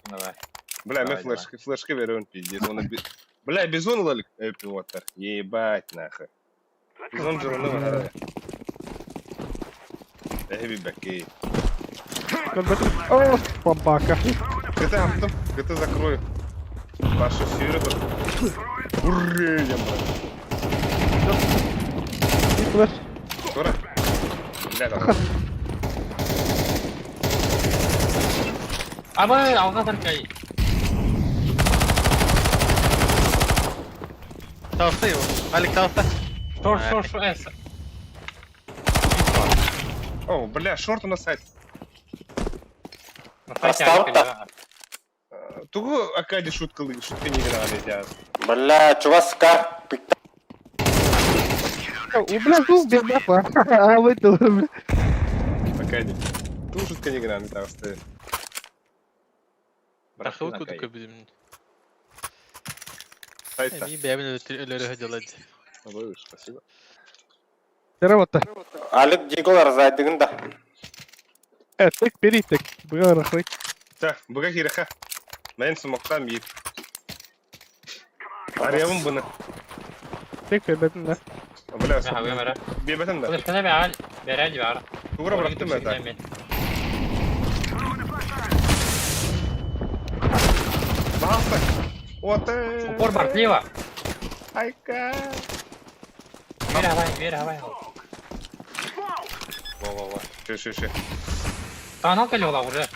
Давай. Бля, мен Давай, флешки, флешки берем, пиздец. Он оби- Бля, бизон лалик, пилоттар. Ебать, нахуй. Бизон жирны бар. Эби бакей. О, бабака. КТ аптым, КТ закрою. Паша сүйрі бір. Ура, я брат. И флеш. Тура. Бля, там. Абай, алға таркай. Талса его. Алик талса. Шор, шор, шор, эс. О, бля, шорт у нас сайт. Остал-то? Тугу Акади шутка лы, шутка не играли, я. Блядь, у вас кар. О, бля, зуб без нахуй. А, вытал, бля. Акади. Ту шутка не играли, там стоит. Тахыл куду кабидим. Сайт-то. Эми бэбин өлөрө делать. Спасибо. Работа. Алик Дигл разайдыгын да. Э, тык, бери, тык. Быга рахлык. Так, буга киреха. Мен сумоктан бир. Арыябын буну. Тык, бебетин да. Бля, Мен бебетим да. Флешканы бәрәл, бәрәл бар. Тугура бырактым мен так. Баста. Оты. Упор бар, слева. Айка. Бер давай, бер давай. Во-во-во. Ши, ши, ши. Танал калёла уже.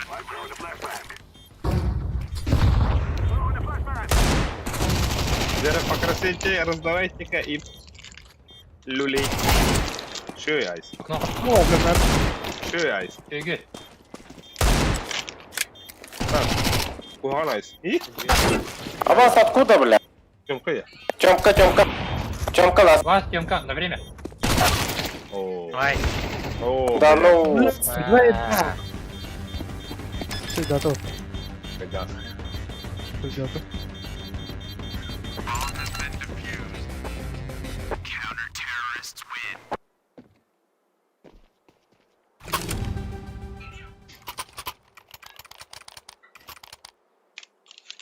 Вера, по красоте раздавайте-ка и люлей. Ши айс. Окно. О, бля, Ши айс. Төгө. Куган айс. И? А вас откуда, бля? Тёмка я. Тёмка, Тёмка. Тёмка лас. Вас, Тёмка, на время. О. Ай. О, Да бля. ну. Бля, Ты готов, Пойдёт. ты готов.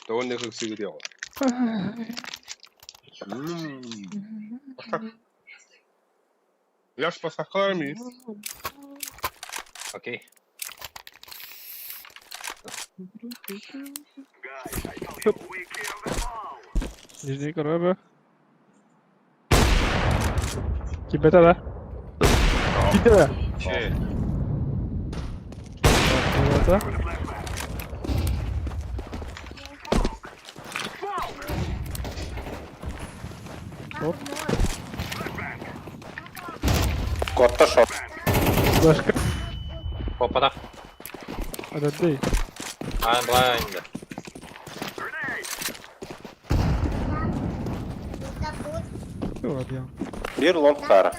То он их сигрел. Я ж по сахарам Окей. Нижний коробы. Кибета, да? Кибета. Че? Да. Шорт. Котта шорт. Флешка. Попадах. Подожди. I'm blind. Биир long баара.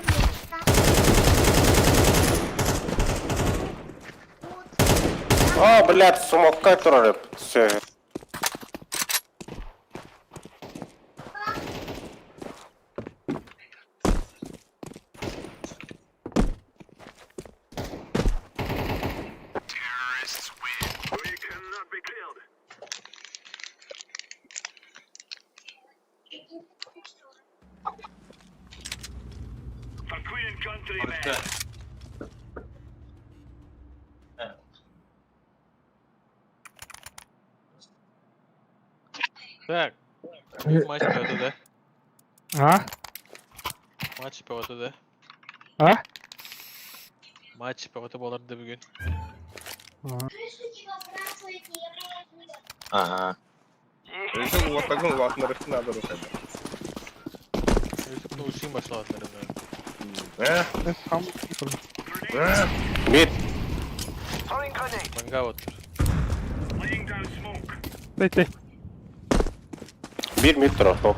А, блядь, смокка турар все. Так. Матч по да? А? Матч по да? А? Матч по буолар да бүгүн. Ага. Өссө уотагын улаатыннарыахтын наада русайда. Өссө ушин башлаатылар. Э? Сам. Э? Мид. Манга вот. Тэй тэй. Биир мид турар топ.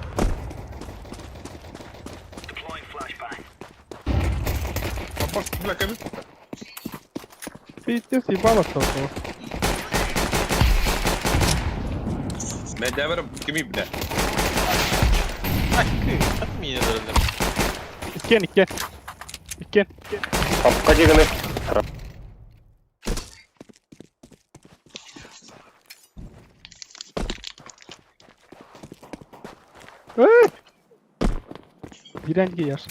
Папа, бля, кэбис. Пиздец, ебало стало. Мэдээбэр кими бля. Ат миинэ дөрөллөр. Иккен, иккен. Иккен. Топка дигини. Эй! Биирэн яш.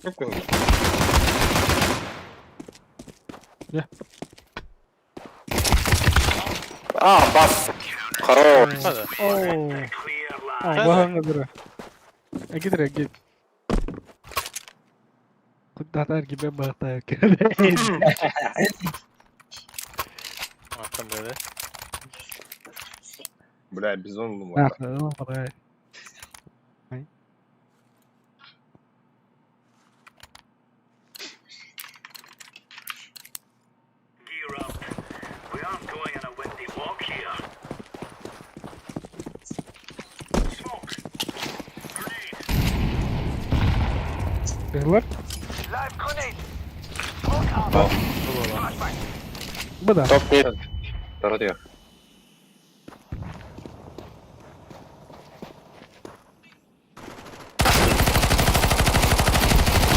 Көп көңүл. А, бас. Хорош. Хада. Оу. А, баһаҥҥа Агитре, агит. Куддатар кибе бахта. Аттан бere. Бля, бизон ну А, ну, давай. Бэрлэр? Быда. Топ мид. Второй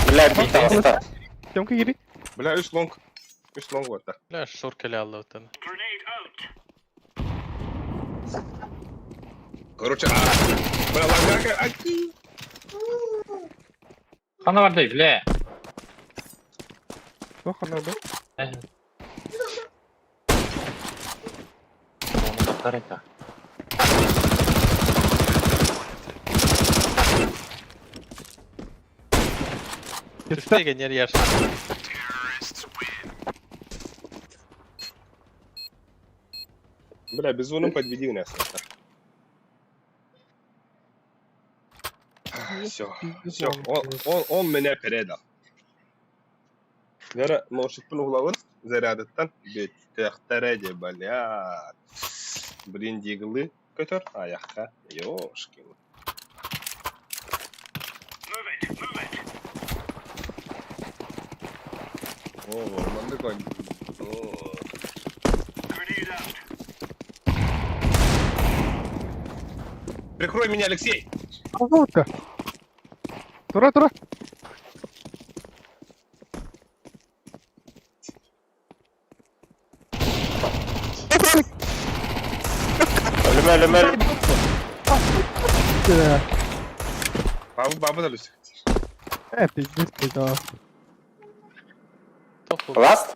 Бля, бит таҕыста. Тёмка кири. Бля, үс long. Үс long барда. Бля, шор келе алды оттан. Короче, а. Бля, лагака, аки. Хана барды, бля. Тоха надо. Оны батарейка. Түстеген нер яш. Бля, бизоном подведи нас. Все, все, он меня передал. Вера, ношикпын углавын зарядыттан беттехтереде, бля. Блин, диглы көтөр аяққа. Ёшкин. О, манды конь. О. Прикрой меня, Алексей! Кого-то. Тура, тура. Өлүмэ, өлүмэ, өлүмэ. Бабы, бабы да люсик. Э, пиздец, да. Топ Last.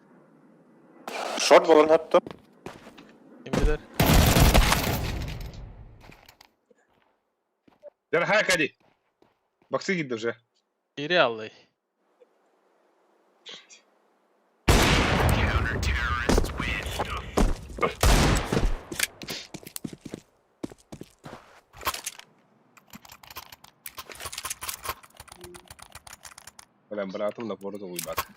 Short болан хатты. Ким билер? Дорогая Кади. Баксы гидді уже. Кири алды. Бля, братым напору уйбат.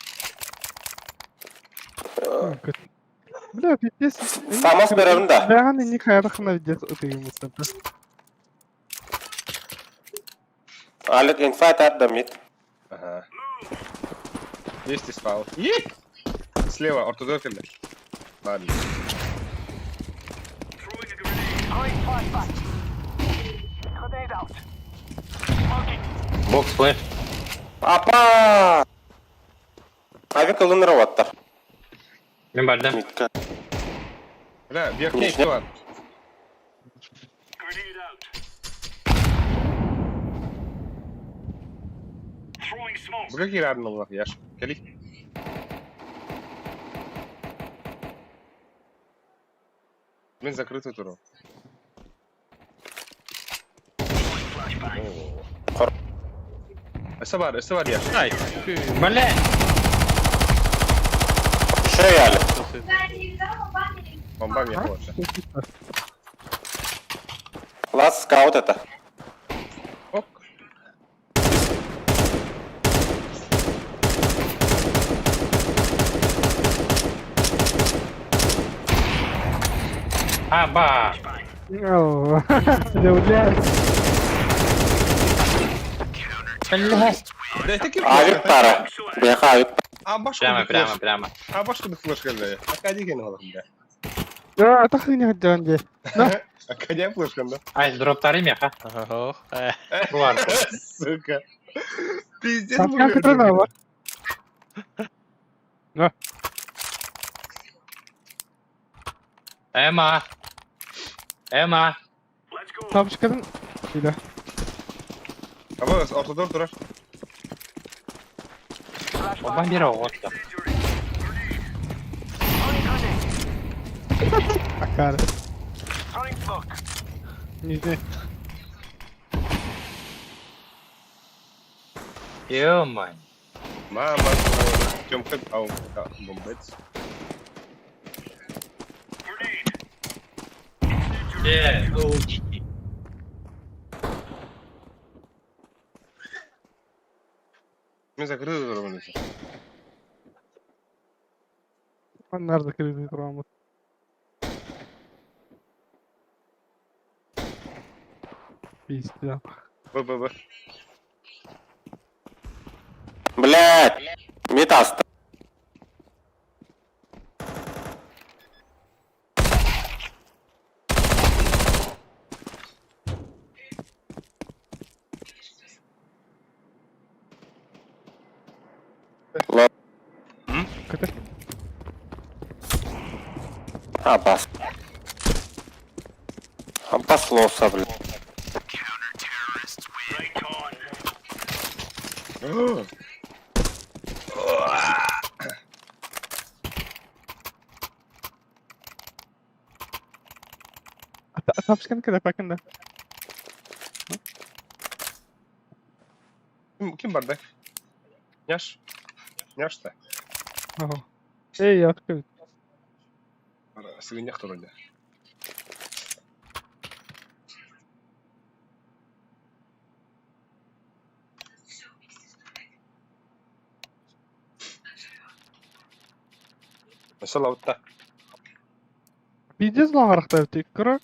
Бля, пиздец. Самас беремин да. Бэҕэн инник хайатахына пиздец ытыйыммыттар. Алик инфайт ат да мид. Ага. Есть спал. Слева, ортодор кэллэ. Ладно. Бокс флеш. Апа! Авик ылыныр уоттар. Мин бардым. Мидка. Бля, верхний Нижний. кто? Бля, киирарын олох, Яш. Кэли. Мин закрытый туру. Өссө бар, өссө бар, Яш. Ай, Бля! Еще Алик. Бомба мне больше. Лас скаут это. Ок. Аба! О, да, бля. Бля! Да это кем? Авик пара. Бляха, авик. А башку Прямо, прямо, прямо. А башку да флешка да. Акадия кен олох, бля. Да, это хуйня дянде. Акадия флешка, да. Ай, дроптары меха. Ох, э. Булар. Сука. Пиздец, Там как это надо? Эма! Эма! Тапочкадан Ида. Аба, ортодор турар. Оба бери оҕотто. Акара. Нижний. Ё-май. Мама, Тёмка, ау, да, бомбец. Э, учи. Мен закрыты турар. Нар закрытый турамыт. Пиздец. Б, Б, Б. Блядь. Мид аста. Ло. Көтөр. Абас. Обослался, блядь. Тапочканы кеде пакында. Ким, ким бар да? Няш? Няш та? Ага. Эй, я открыл. Сыгыннях турар. Өссө лаутта. Пиздец лаңарақта тек кыра.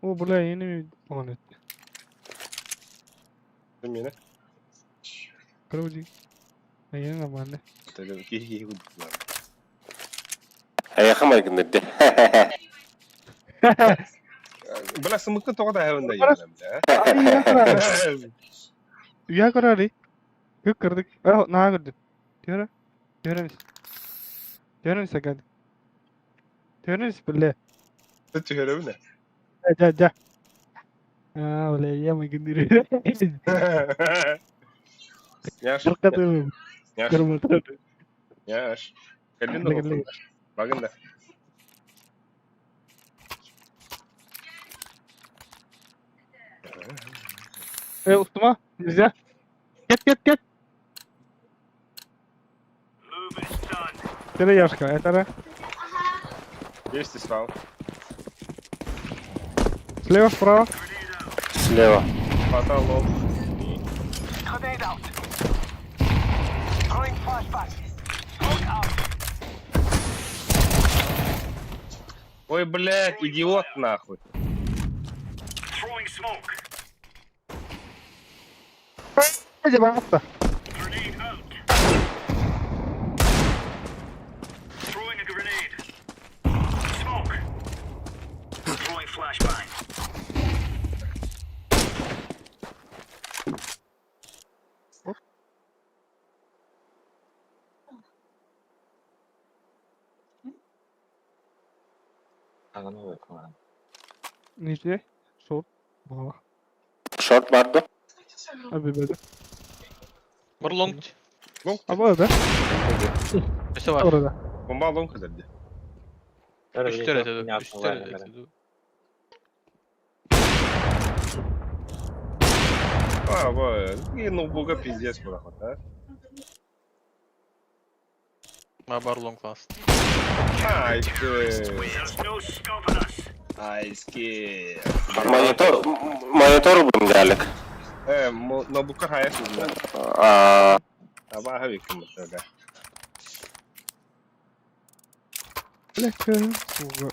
О, бля, enemy болған еді. Мені. Кыра Егер нормально. Кихи кихи Аяхым айгынды. Бля, сымыкты тоҕо да хэвэн да бля. Уя көрөри. Күк кырдык. Э, наа көрдүм. Түөрэ. Түөрэмис. Түөрэмис аган. Түөрэмис бля. Түһөрөбүнэ. Жа, жа. А, бля, я мыгындыр. Няш. Кыркатым. Няш. Кырмытыр. Няш. Кэллин да Багында. Э, устума. Нельзя. Кет, кет, кет. Тере Яшка, это да? Есть спал. Слева, справа. Слева. Потолок. Ой, блядь, идиот нахуй. Пожалуйста. Ничего. Шорт. Мало. Шорт барды. Abi böyle. Бар лонг. Лонг. Ama öyle. Өсө бар. Orada. Бомба лонг кызарды. Үстер этеди. Үстер этеди. А, во, и ноутбука пиздец нахуй, а? Ма бар лонг ласт. Айски. Айски. Монитор, монитор будем делик. Ноутбукка хаяс да. А, Аба хавикум да. Lekker. Сука.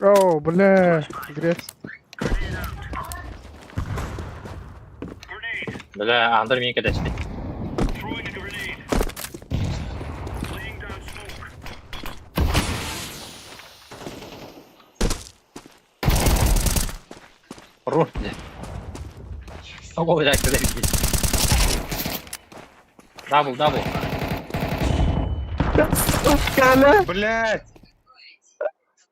О, бля, грязь. Бля, Андр меня кидает. Рот, блядь. Ого, блядь, куда бегит? Дабл, дабл. Блядь.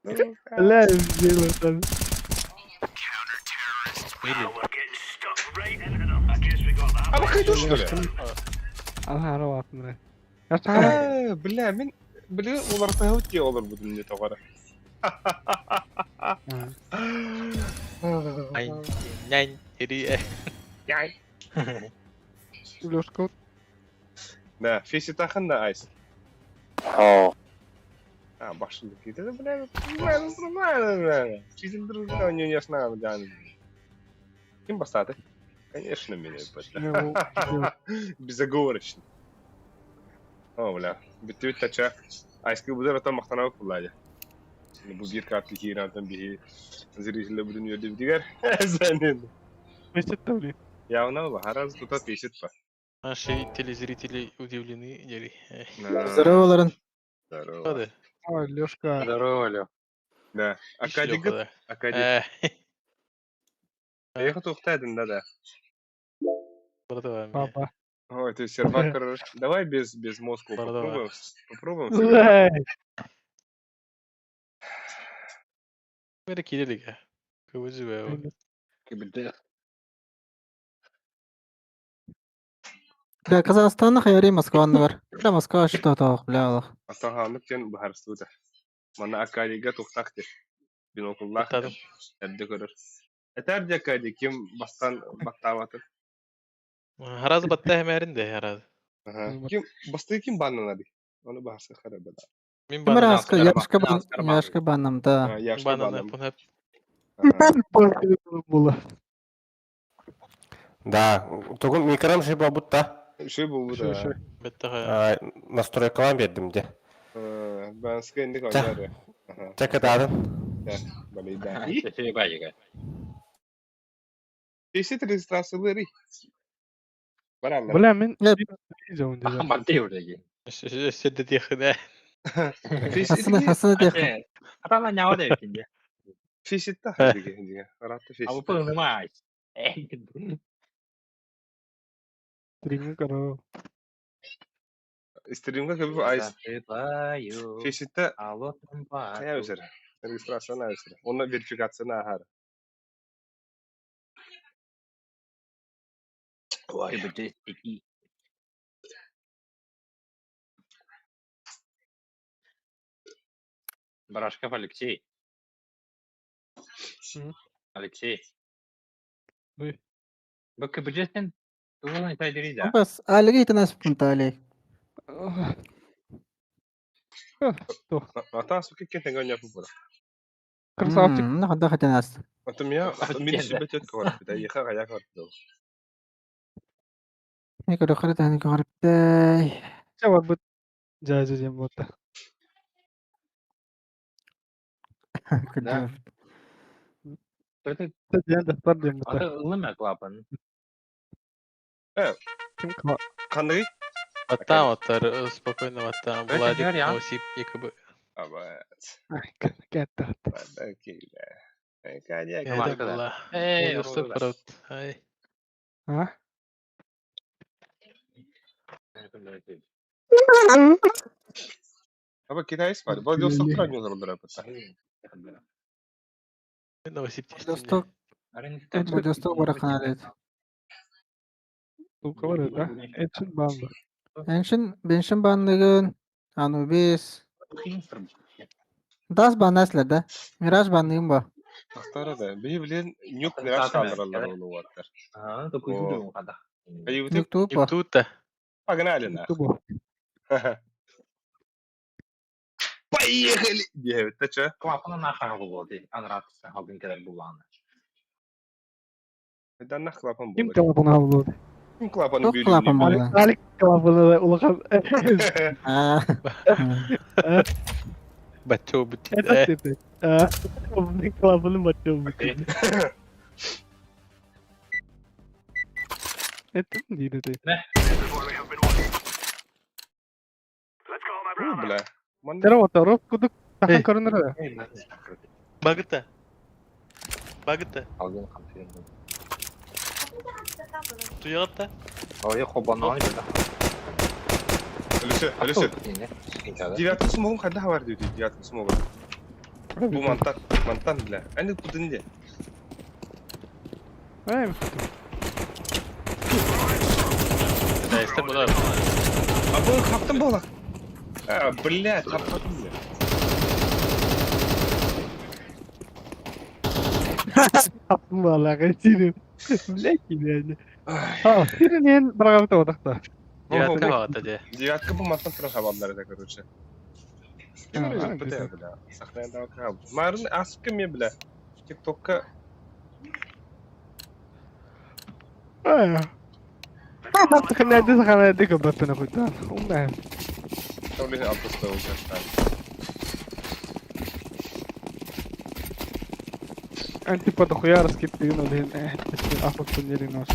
Бля, сделай там. А вы хайду что ли? Ага, ровно. Я сам. Бля, мен бля, олар тағып олар будем не тоғара. Ай, нянь, ири. Лёшка. Да, феси тахын да айс. о, А, башында кетеді, бля, бля, бля, Физилдер не не знаю, да. Ким бастады? Конечно, меня, бля. Безоговорочно. О, бля, бітті тача. Айски бұдар атам мақтанау кулады. Бу бир катли хирантан бихи зрители будем ерде битигер. Занен. Месяц тавли. Явно бахараз тута пишет па. Наши телезрители удивлены, дери. Здорово, Лорен. Здорово. Hadi. Ой, Лёшка. Здорово, Лё. Да. Акадик. Акадик. Я хотел ухтайдын, да, да. Папа. Ой, ты сервак, давай без мозга Давай. попробуем. Попробуем. сыграть. Эй. Бері келелік. Көбізі бе. Бля, Казахстан хайри Москва бар. Бля, Москва что то, бля, Аллах. Атаһанык тен баһарстыта. Мана Акадига тухтахты. Бинокллах. Тадым. Әбді көрөр. Этер де Акади ким бастан баттаваты. Хараз батта хемерин де хараз. Ага. Ким басты ким баннанади? Оны баһарсы харабада. Мин Ким банан. раска, Яшка бан, Яшка банам, да. Яшка Банан банам. пунап. Было. да. Тугун микром же будто. Шөй бу да. Бетта Настройкалан бердим де. Бен скендик Ча. ойнары. Ага. Чакатадын. Балейда. Тесит регистрациялары. Баралар. Бля, мен Нет. Седде тихде. Хасана, Хасана деху. Фиситта. Ратты фиситта. Стримы короче. Стримга көбү айс. Фиситта кая өсөр. Регистрацияны өсөр. Оны верификацияны ахар. Барашков Алексей. Алексей. Ой. Бу КБЖ-тен тугун сайдырый да? Бас, алиги итинас пунтали. Ата суки кен тенген япы бура. Красавчик. Нахада хатанас. Ата мия мин сүбәт кор. Бита еха гая кор. Нико дохрата нико харптай. Чэ барбыт. Дьэ дьэ диэн буолта. Да. Это Диэн дастар диэн буолта. аты ылым клапан. Ким кла- Қандай? Ваттан ваттар, спокойно ваттан. Это Владик Георгий, а? Новосиб якобы. Абат. Ай, кэтта. Кадя. Это Марка, да. была. Эй, Владивосток Руда. правда. Ай. А? Аба китайс бар. Владивосток тұран бата. Новосиб Владивосток, Владивосток бараханалет. Тука бар да? Эчин баанда. Эншин беншин банныгын Анубис. Дас баннаслар да. Мираж банныгын ба. Тақтара да. Бей білен нюк мираж қалдыралар олы ваттар. А, такой дура хада. Айыбыты Нюкту ба. Тут-то. погнали на. Тубо. Поехали! Девять, ты че? Клапаны нахар булды. Анрат халгын келер буланы. Да нах клапан Ким был. клапаны булды? Ким клапаны Тух клапан бүйрігіне? булды. Алик клапаны улахан. А. Бачо бит. Это ты. А, клапаны бачу. Это не ты. Бля. Тера ватаров кудук тахан Эй. көрүнөр. Багыта. Багыта. Халгын хамсыгын. Туягата. Ой, хобанан била. Ölüsü, ölüsü. Девятый смогум қайда бар дейді, девятый смогум. Бу мантан, мантан, бля. Әне кудынде. Эй, Китайстар була. А бұл қаптым болақ. А, бля, қаптым, бля. Таптым балага сирин. Бля килени. Ай. А, сирин барагабыта одакта. Девятка багыта де. Девятка бұл мантан тұран хабарлар это, короче. А, Бля, бля. Сахнаяда қаб. Марын асып мен, бля. Тиктокка Ай. Ханады ханады көбөппүнө куйтан. Умна. тәуле алпыста олжастан. Антипа дохуя раскиптигин олин. Афак туннелин ошо.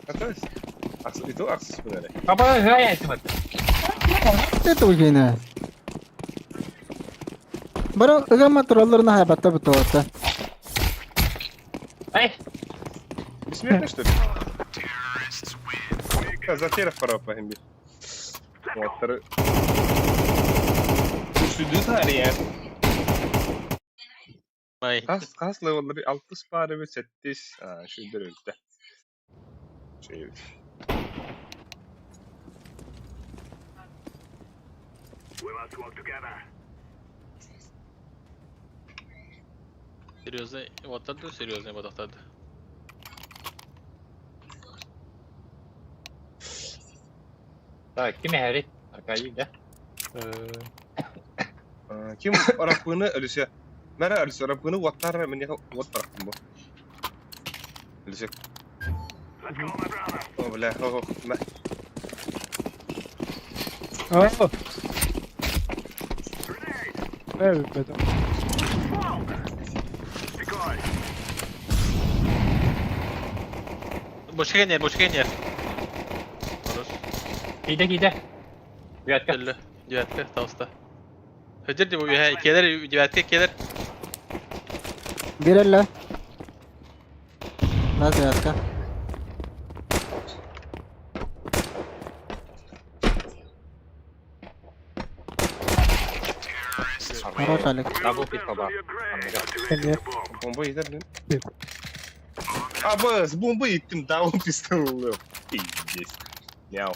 Атас. Ақсы, ито ақсыз бұнары. Папа, гая этим. Это угина. Баро ыгама туралларына хайбатта бутуота. Эй, Бессмертный, что ли? Затеров пора похимби. Вот, Үсүдү тария. Ай. Қас, қас левеллери 60 бары бит 8. А, шүдүр өттө. Шүй. Серьезный. Вот это серьезный бодактады. так, ким эри? Аркадий, да? Ким арапыны өлүсө. Мара өлүсө арапыны ваттар мен вот барактым бу. Өлүсө. О, бля, о, мә. А. Эй, бетем. Бошкенер, бошкенер. Хорош. Киде, киде. Девятка. Келді. Девятка, тауыста. Хөдер де бұл келер, девятка келер. Бирелле. Лаз девятка. Хорош, Алик. Дабл пик баба. Бомба етер, блин. Нет. Абыз, бомба еттім, даун пистол. Пиздец. Мяу.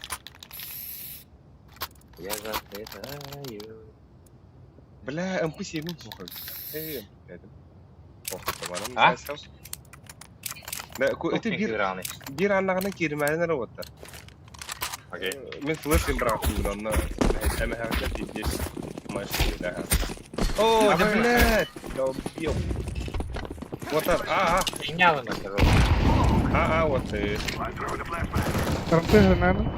Я заплетаю. Бля, МП7 суох эбит. Эй, МП5. Ох, табанам А? зайсал. Да, ку Туох ити диэн биир кыыраҕыный? биир аннаҕынан кииримээнин эрэ уоттар. Окей. Мин флеш бырахтым онно эмэһэҕэ пиздец машина. О, да блядь! Да убил. Вот так, а, Сигналын өтөр. а, а, а, вот ты. Карты наверное.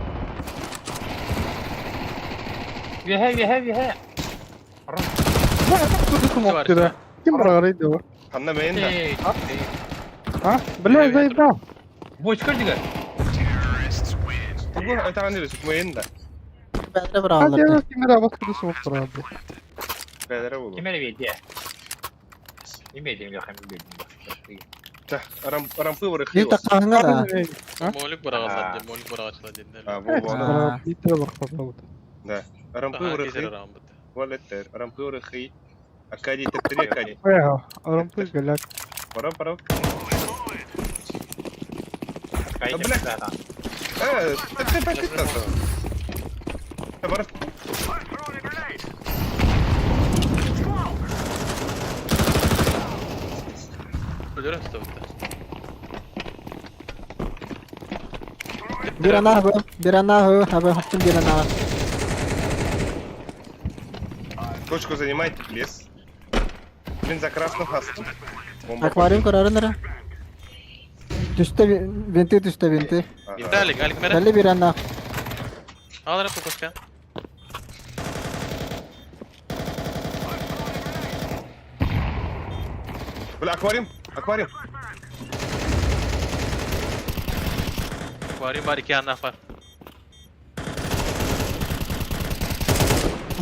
Үөһэ, үөһэ, үөһэ. Кто смог да? Ким бырағарый да бар? Ханна мейін да. Эй, А? Бля, заебал. Бочка дигэр. Тугу айтаған емес, мейін да. Бәдре А бырағалар. я кимер абат смог бырағарды. Бәлері болу. Ким эрэ биэрдиэ? Мин биэрдим, Леха, мин биэрдим. Та, рампы Bir вырыхи. тақағыңа да. А? Молик быраҕаллар диэн, молик быраҕааччылар диэн. А, бу буолан. Биттер бар бырағалар. Да. Рампы Аһаа, вырыхи. киһи ырааммыт. Валеттер. Рампы вырыхи. Акади теттери акади. Бля, рампы голяк. Пора, пора. Кайда Бля. бля. Э, ты пакет то. Бар. Өлөрө сытабыт. Bir ana hı, bir ana hı, abi hakkın bir ana. Точку занимайте, плес. Блин, за красным хастом. Бомба. Akvaryum kararı nere? Düştü vinti düştü vinti. Ага. Виталик, Алик мэрэ. Belli bir ana. Аалара кукушка. Бля, аквариум, аквариум. Аквариум бар ики аннаах бар.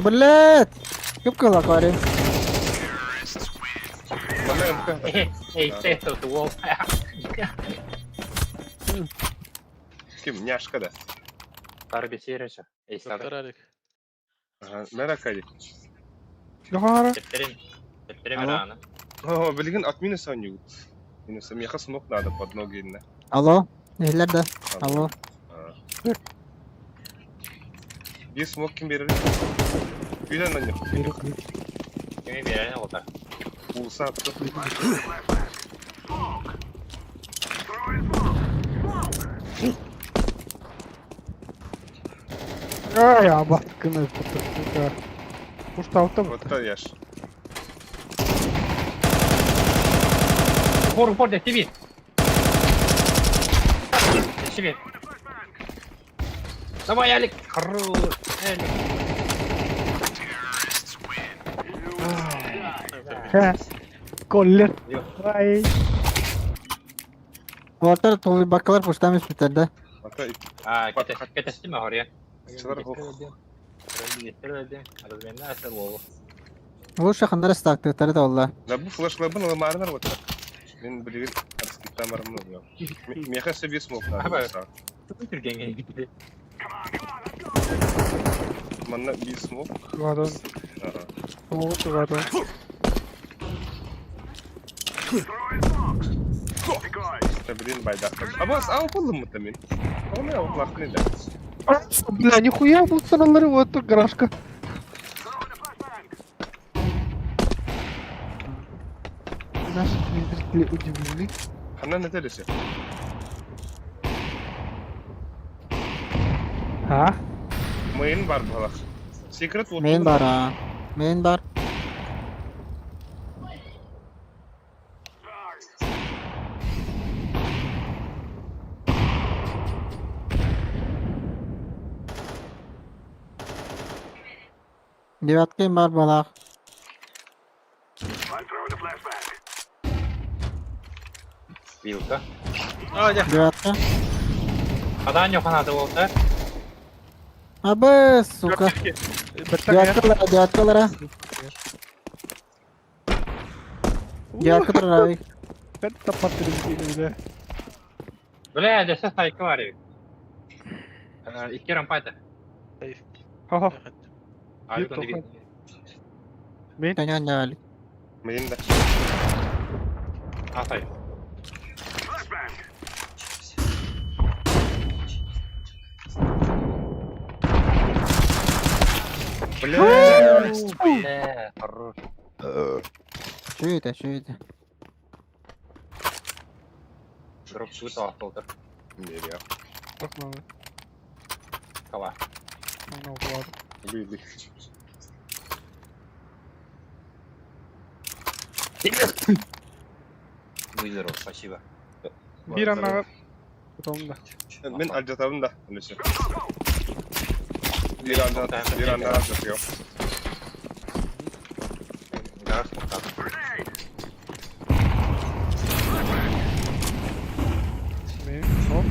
Блять! Кып кыл аквариум. Бля, МК. Эй, тесто туол. Ким, няшка, да. Тарбисереше. Эй, стар. Доктор Алик. Ага, мэр акади. Лехара. Тептерим. Тептерим Алло. рано. О, блин, от минуса не Минуса меха смог надо под ноги. на. Alo. Nehirler de. Alo. А. Bir smoke kim verir? Gülen anne. Кими биэрэн оҕото. Улса attı. Ай, абат кына сука. Ушталты Вот та яш. Упор, упор, тебе. Тебе. Давай, Алик. Хорош. Алик. Коллер. Ай. Walter tolu bakkalar puştan üstüler de. Hatta А, кетестиме хория. Чылар хох. Bu şakınlara staktıkları da valla. Да bu флешлабын ылымарынар вот. Мен билигин арскиттан барымын ылыам. Меха себе смок Аба. надо. Манна bir смок. Тугадан. Ага. Смогу тугадан. Да блин байдак. А бас ау болдум мыта мен. Оны ау лахны да. Бля, нихуя тут саралары вот тут гаражка. Наши зрители удивлены. Ханна не телесе. А? Мейн бар балах. Секрет вот. Main bar ha. Main bar. Девятка бар балах. Вилка. А, дя. Девятка. Адан йоханады болду. Абы, сука. Девятка девятка лара. Девятка лара. Это потрясение, бля. Бля, дэсэ сайкы бар эбит. Икки рампайда. Ха-ха. Алик Бир онда бир. Мен Канян Мейн да. Атай. Бля. Бля, хорош. Что это, что это? Дроп шут охтолдыр. Мерия. Пахналы. Кала. Ана укулады. Быйды. Будь здоров, спасибо. Бир аннага потом да. Мен алдьатабын да. Алеша. Бир анда, бир анда алдьатыам. Гараж тоқтады. Мен хоп.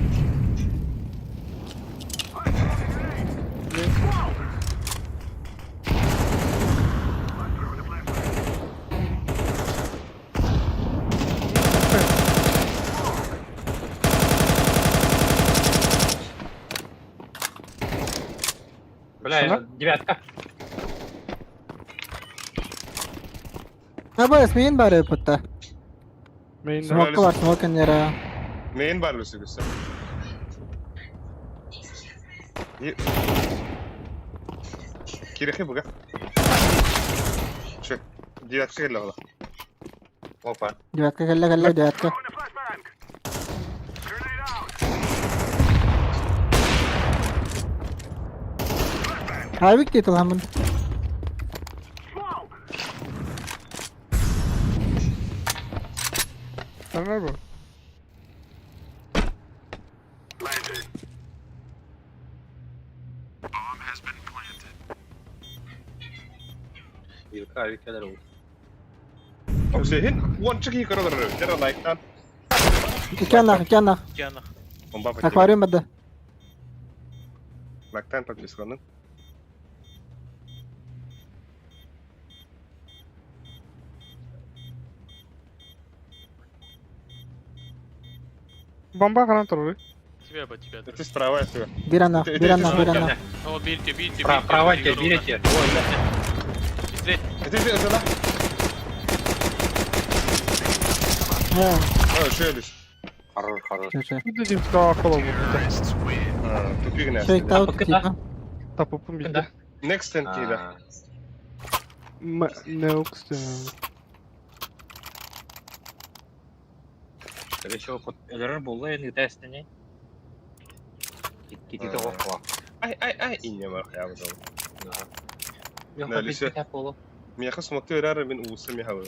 Мен Бля, Что? девятка. Абас, мейн бары пытта. Мейн Смокка бар, смок нера. Мейн бар өсі күсі. Кирехи бұға. Şu. Девятка келі ола. Опа. Девятка кэллэ кэллэ девятка. Авик титул хамын. Танар бу. Илка авикелер ол. Оксиген, уонча кии көрөлөр. Жара лайктан. Икки анах, икки анах. Икки анах. Бомба пакет. Аквариум бада. Лайктан подпискаланын. Бомба каран турар. Тебя бы, тебя. Это справа это. Бир анах, бир анах, бир анах. О, берите, берите, Пра- берите. Правайте, берите. Быстрее. Это это да. Э, О, шөйлүш. Хорош, хорош. чё, чё. Бу дедим ка кола бу. Тупигне. Шейк аут Пока типа. Тапыпым битте. Next ten кида. А, М Next. Скорее всего, өлөрөр буолла эн ыта эстини. Кити тоҕо Ай ай ай инне бар я бу. Да. Алиса. Мияха смокты өрөр мен уусу миха бу.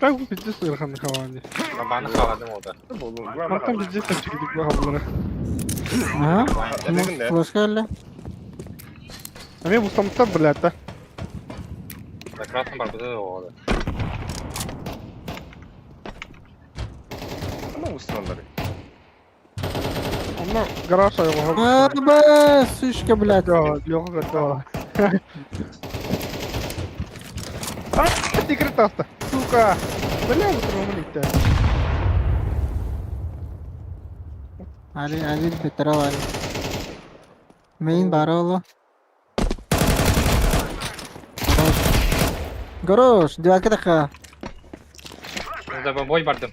Так бу пиздец ырхан хавани. Баны халадым ода. Болу. Мантан пиздец чигдик бу хабылары. Ага. Флешка эле. А мен бустамыттар блядь да. На красном барбыда да ода. Ана уусталары. Онно гараж айга. Абас, сучка, блядь. Леха готова. А, тигр таста. Сука. Бля, вот роман Али, Али, бетерал, Али. Мейн бары оло. Хорош. Хорош, девятка такая. За бомбой бардым.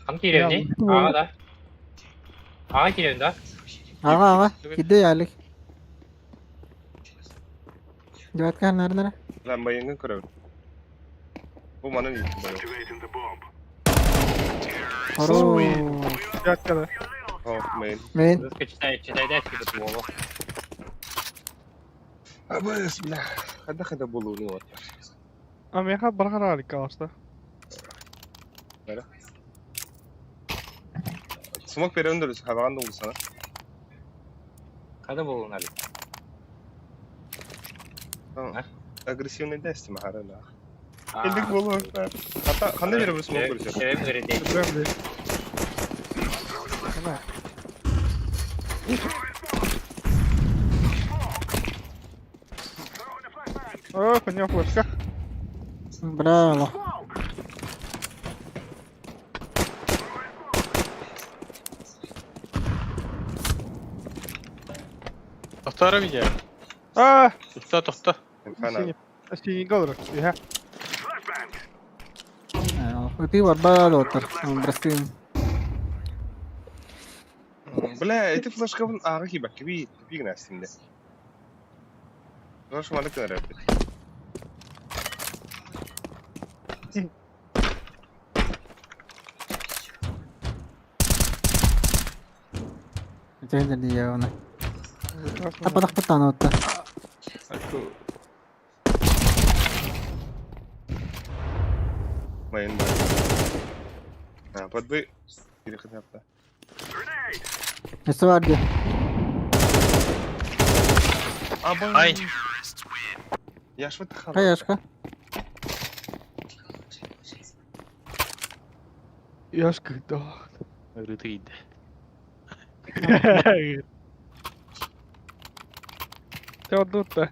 Хан киревни? Ага, да. Ага, киревни, да? Ага, ага. Киди, Алик. Девятка, нары, нары. Lan bayыңын көрөбүн. Бу манын ити байы. Хорош. Девятка да. О, мейн. Мейн. Русский читай, читай, дай скидывать голову. Абыс, бля. Хада хада болууну вот. А меха бархара Алик калашта. Смок берөндөрүс хабаган да улсана. Когда был он, Алик? Агрессивный дести махарана. Элдик болуу. Ата кандай беребиз смок берсек? Себебин берет. Прям блядь. О, у него флешка. Браво. Тохтара меня. А, Тохта, тохта. синий. Синий доллар. Я. Ты барба доттар. Брастын. Бля, ити флешкабын ааҕа киирбэккэ тупик гына астым дэ. Флешка маннык гынар эбит. Үчүгэй дии оны. Таппатахпыттан отта. Майын бар. А, подбы. Переход. Өссө бар дии. Абай. Ай. Я ж вот Хаяшка. Яшка, да. Ырыты киирдэ. Те однутта.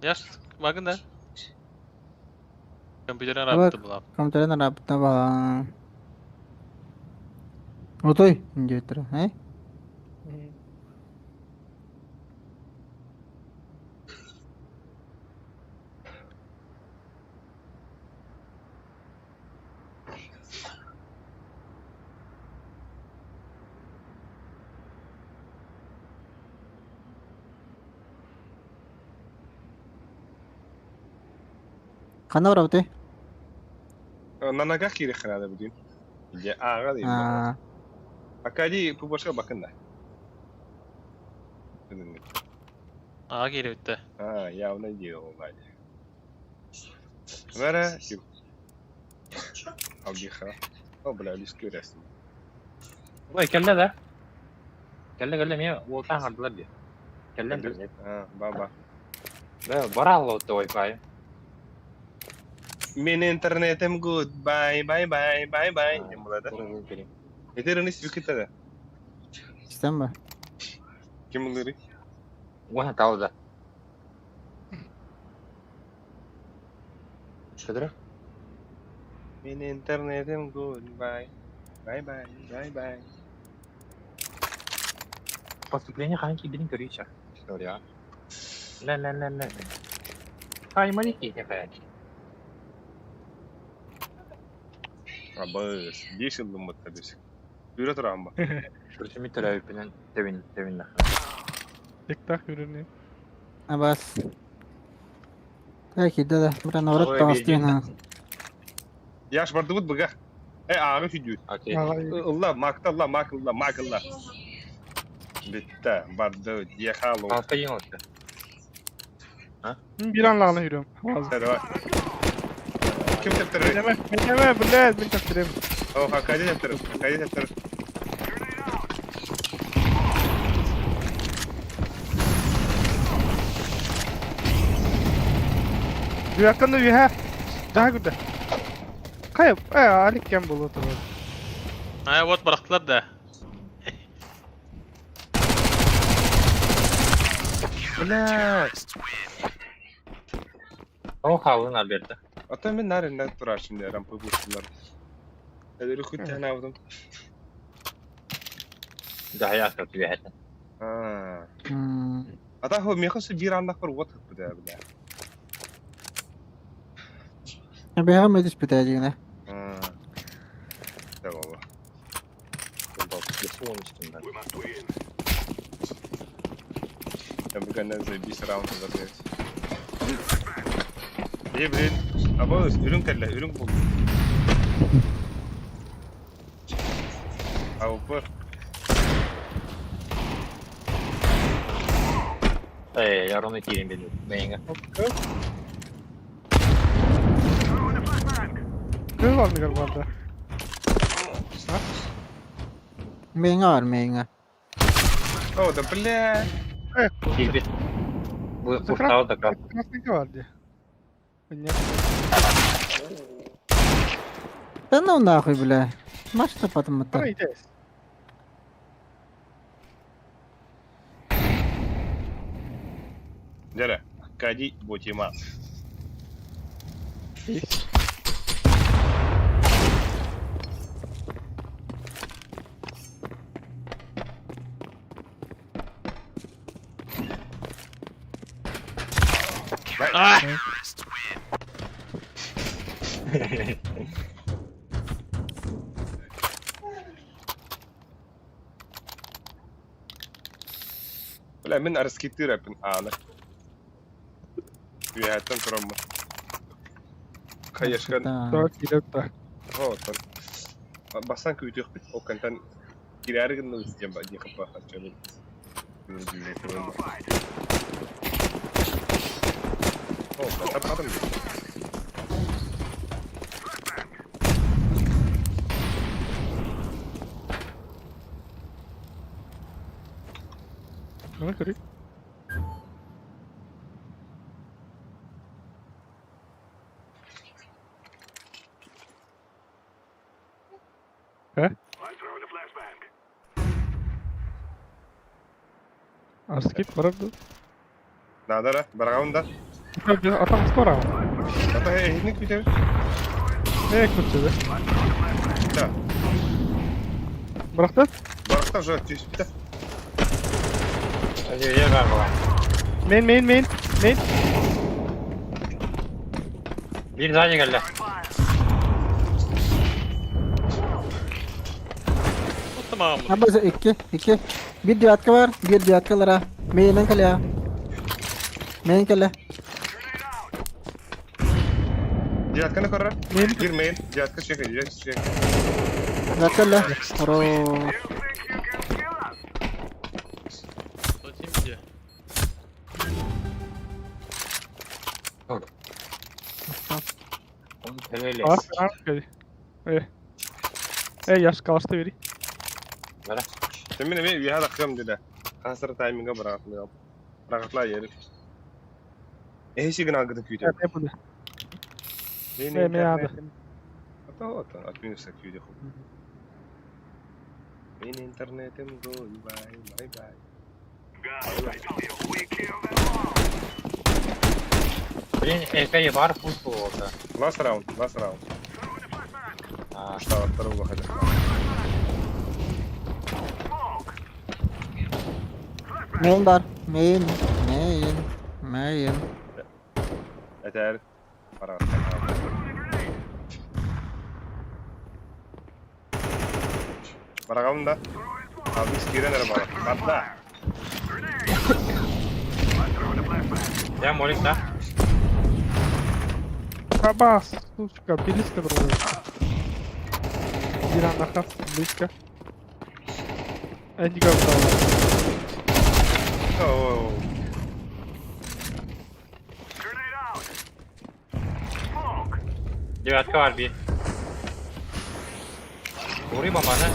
Яш, багын да. Компьютерин Bak. арабыты булап. Компьютерин арабыта бала. Отой, диэтэр, э? Ханна барабыты? На ногах киирэх надо будет. Дьэ, ааҕа дейм. Аа, Акади пубашка бакын да. Аға киирбитте. А, явно делал, Вадя. Вера, Албиха. О, бля, лиски рестим. Ой, кэллэ да. Кэллэ кэллэ эмиэ уолтаан хардылар дии. Кэллэ интернет. А, баба. Да, бара алла Wi-Fi. Мин интернетим good. Bye, bye, bye, bye, bye. Диэн буолла. Этерини свиките да. истэн ба. Ким ылыры? Уона тал да. Шыдыры? Мин интернетим good. Bye. Bye, bye, bye, bye. Поступление хаһан киирбитин көрүүчэ. История. Лэ-лэ-лэ-лэ. Хаймани киһи хайа. Абыс, 5 ыллым битта бис. Бүрэ турам ба. Көрсүмүт төрөөбүппүнэн тэбин тэбин Тик-так үрүнү. Абас. Так, киирдэ да. Бра наоборот Ой, таҕыстыын. Яш бардыбыт быга. Э, ааҕы сүдүү. Окей. Ылла, макта ылла, мак ылла, мак ылла. Битта, барды, ехало. Алта ең oldu. Мин биир анлаҕына yürüyorum. Lazım. Давай. Ким тэптэрэр? Менеме, менеме, блядь, мин таптырым. О, Хакади тэптэрэр, Хакади тэптэрэр. Yakında ühe. Daha güzel. Kayıp. Э, Алик кем болу турар. Ай, вот бырахтылар да. Бля. О, хаалын Альберта. А то мен нарыннан турар şimdi рампы бустулар. Элери күттен алдым. Daha yakın tüyähätän. А. М, А та хо мехасы бир андак бар вот бля, бля. Бэҕэ мэдис бүтээдигинэ. А. Да баба. Üstünden. Я бүгін заебись раунд закрыть. Е, блин. Аба, үрүн кэллэ, үрүн бул. Аупер. Эй, я киирин били. Мэйинге. Кыз var mı barda? Мэйҥэ бар, мэйҥэ. О, да бля. Киирбит. Бу куртау да кал. Красненько var diye. Нет. Да ну нахуй, бля. Маш потом это. Ай, здесь. Дядя, Кади Ботима. А! Бля, мин арыскиттыыр эппин ааны. Үөһэттэн тураммын. Хаешкан. Так, киирэр да. Оттон. Бастаан күүтүөхпүт. Ол кэнтэн кирээри гынныбыт диэн ба диэхэ баахаччабын. О, таппатым. Ну, көрүй. Э? Арскит барар ду? Наада эрэ, бараҕабын да. Атам скоро. Ата эһини күүтэбит. Э, күтсөбө. Да. Бырахта? Барахта уже түспүтэ. Ой, бар буолан. Мейн, мейн, мейн, мейн. Биир сзади кэллэ. Оттамаҕым. Абы икки, икки. Биир девятка бар, биир девятка лара. Мейнен кэлэ. Мейн кэлэ. Девятканы көрөр. Мейн. Бир мейн. Девятка чек, девятка чек. Девятка элэ. Хоро. Зачем где? Он төлөйлө. Калаш, калаш. Э. Э, яш калашта бери. Бара. Sen мин эмиэ үөһэ тахсыам диде. Хасыр тайминга быраҕатылыам. Быраҕатылаа иһэр. Эһи гына алгытын күүтэ. Э, буду. Э, мен ады. Ата ата, отминуса күүтэ ху. Мен интернетим goodbye, bye bye. Блин, экай бар пусть болду. Last round, last round. А, Штабаттары выходят. Мейн бар. Мейн. Мейн. Мейн. Этэр. Бараҕаттан. Бараҕабын да. Алгыс киирэн эрэ баар. Барда. Я молик да. Аба, сучка, близко друг. Бир анахас, близко. Эдига вдала. Оо. Девятка бар би. Ури бомбаны.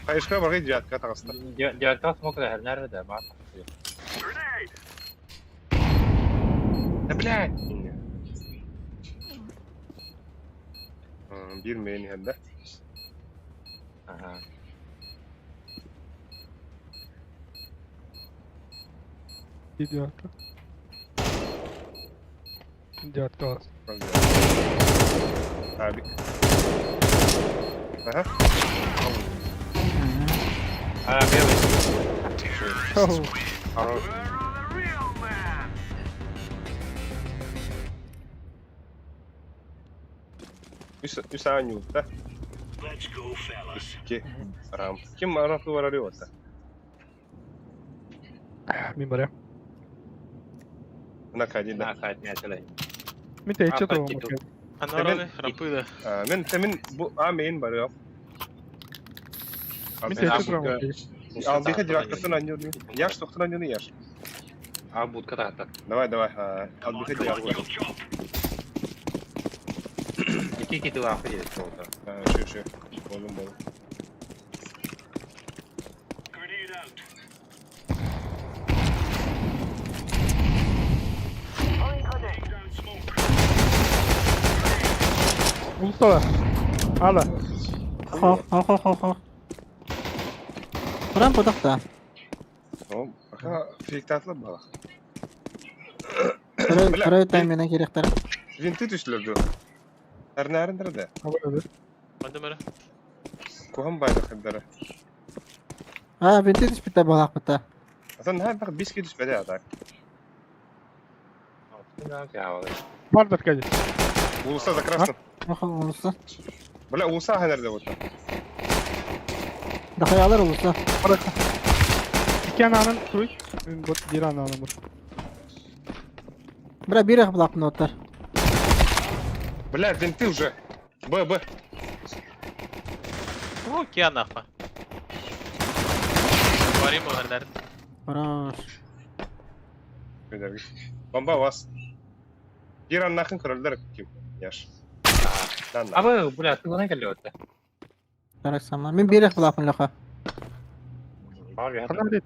Хайышка баргы девятка таҕыста. Девятка смог да нерве да бар. Да блядь. Биир мейн иһэллэр. Ага. Девятка. Девятка вас. Абик. Ага. А, белый. Оу. Хорош. Үс үс аанньуутта. Икки раунд. Ким арафы барар уота? Мин баря. Накади да. На, хат, не отелей. Мин тэйче А, туруом. пакет. Анараны рампыда. Мен мен бу а мейн барыам. Мин тэйче туруом. Алдыха девяткасын анньуну. Яш тохтун анньуну яш. А, будка тахта. Давай, давай. Алдыха девятка. Ики кити лахы есть болду. Шö шö. Болум болум. Улустала. Ала. Хо, хо, хо, хо, хо. Туран путахта. О, пока фиктатлы бала. Второй, Бля, второй таймена керектер. Винты түшлөрдү. Әрнәрендер да. Мандымара. Куһан байлык хаддара. А, бинти түспүтэ балаакпыта. Atan her bak biski düşmedi atak. Бардар кәди. Улуса за красным. Охо, улуса. Бля, уулусса аһан эрдэ бута. Дахаялар уулусса. Икки анаанан туруй. Бот биир анаанан бар. Бра биир эх булаппын оттар. Бля, винты уже. Б, Б. О, Кианаха. Барим олар Хорош. Бомба вас. Биир аннахын көрөллөр ким? Яш. Абы, бля, тылынан келе өттө. Тарак сама. Мин биир эх булаппын Леха. Бар Ханна билет?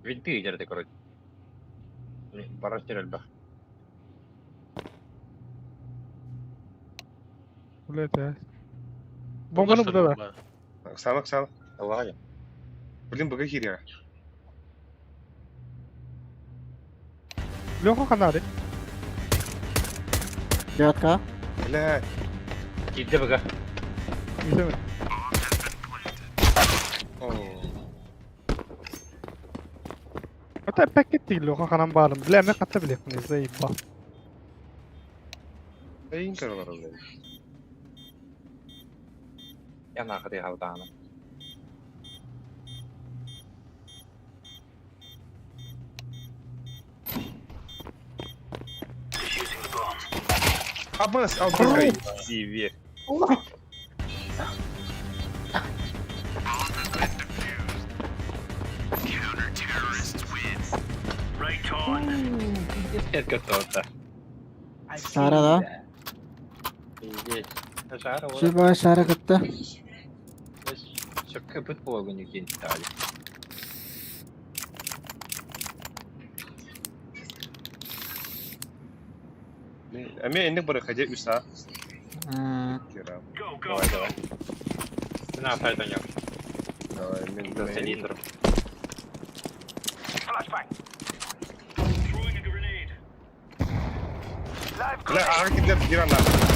Винты жерде, короче. Барар жер элбэх. Блядь, а. Бомбаны буда да. Оксана, Оксана. Аллаға. Блин, бага хирия. Леха ханари. Девятка. Бля, Кидде бага. Мисеме. о. Ата пакет тиг Леха ханан баарым. Бля, мен катта билеппин, заебал. Эйин көрөлөр блин. Яна хады халдааны. Абас, албай. Зиве. Эркет Сара да. Пиздец. Жара Шиба шара кытта. Сөпкө бүт болгон экен тали. Эме энник бары хаде үса. М, Кира. Давай, давай. На файтон я. Давай, мен Да цилиндр. Бля, ага кидлер биир аннах.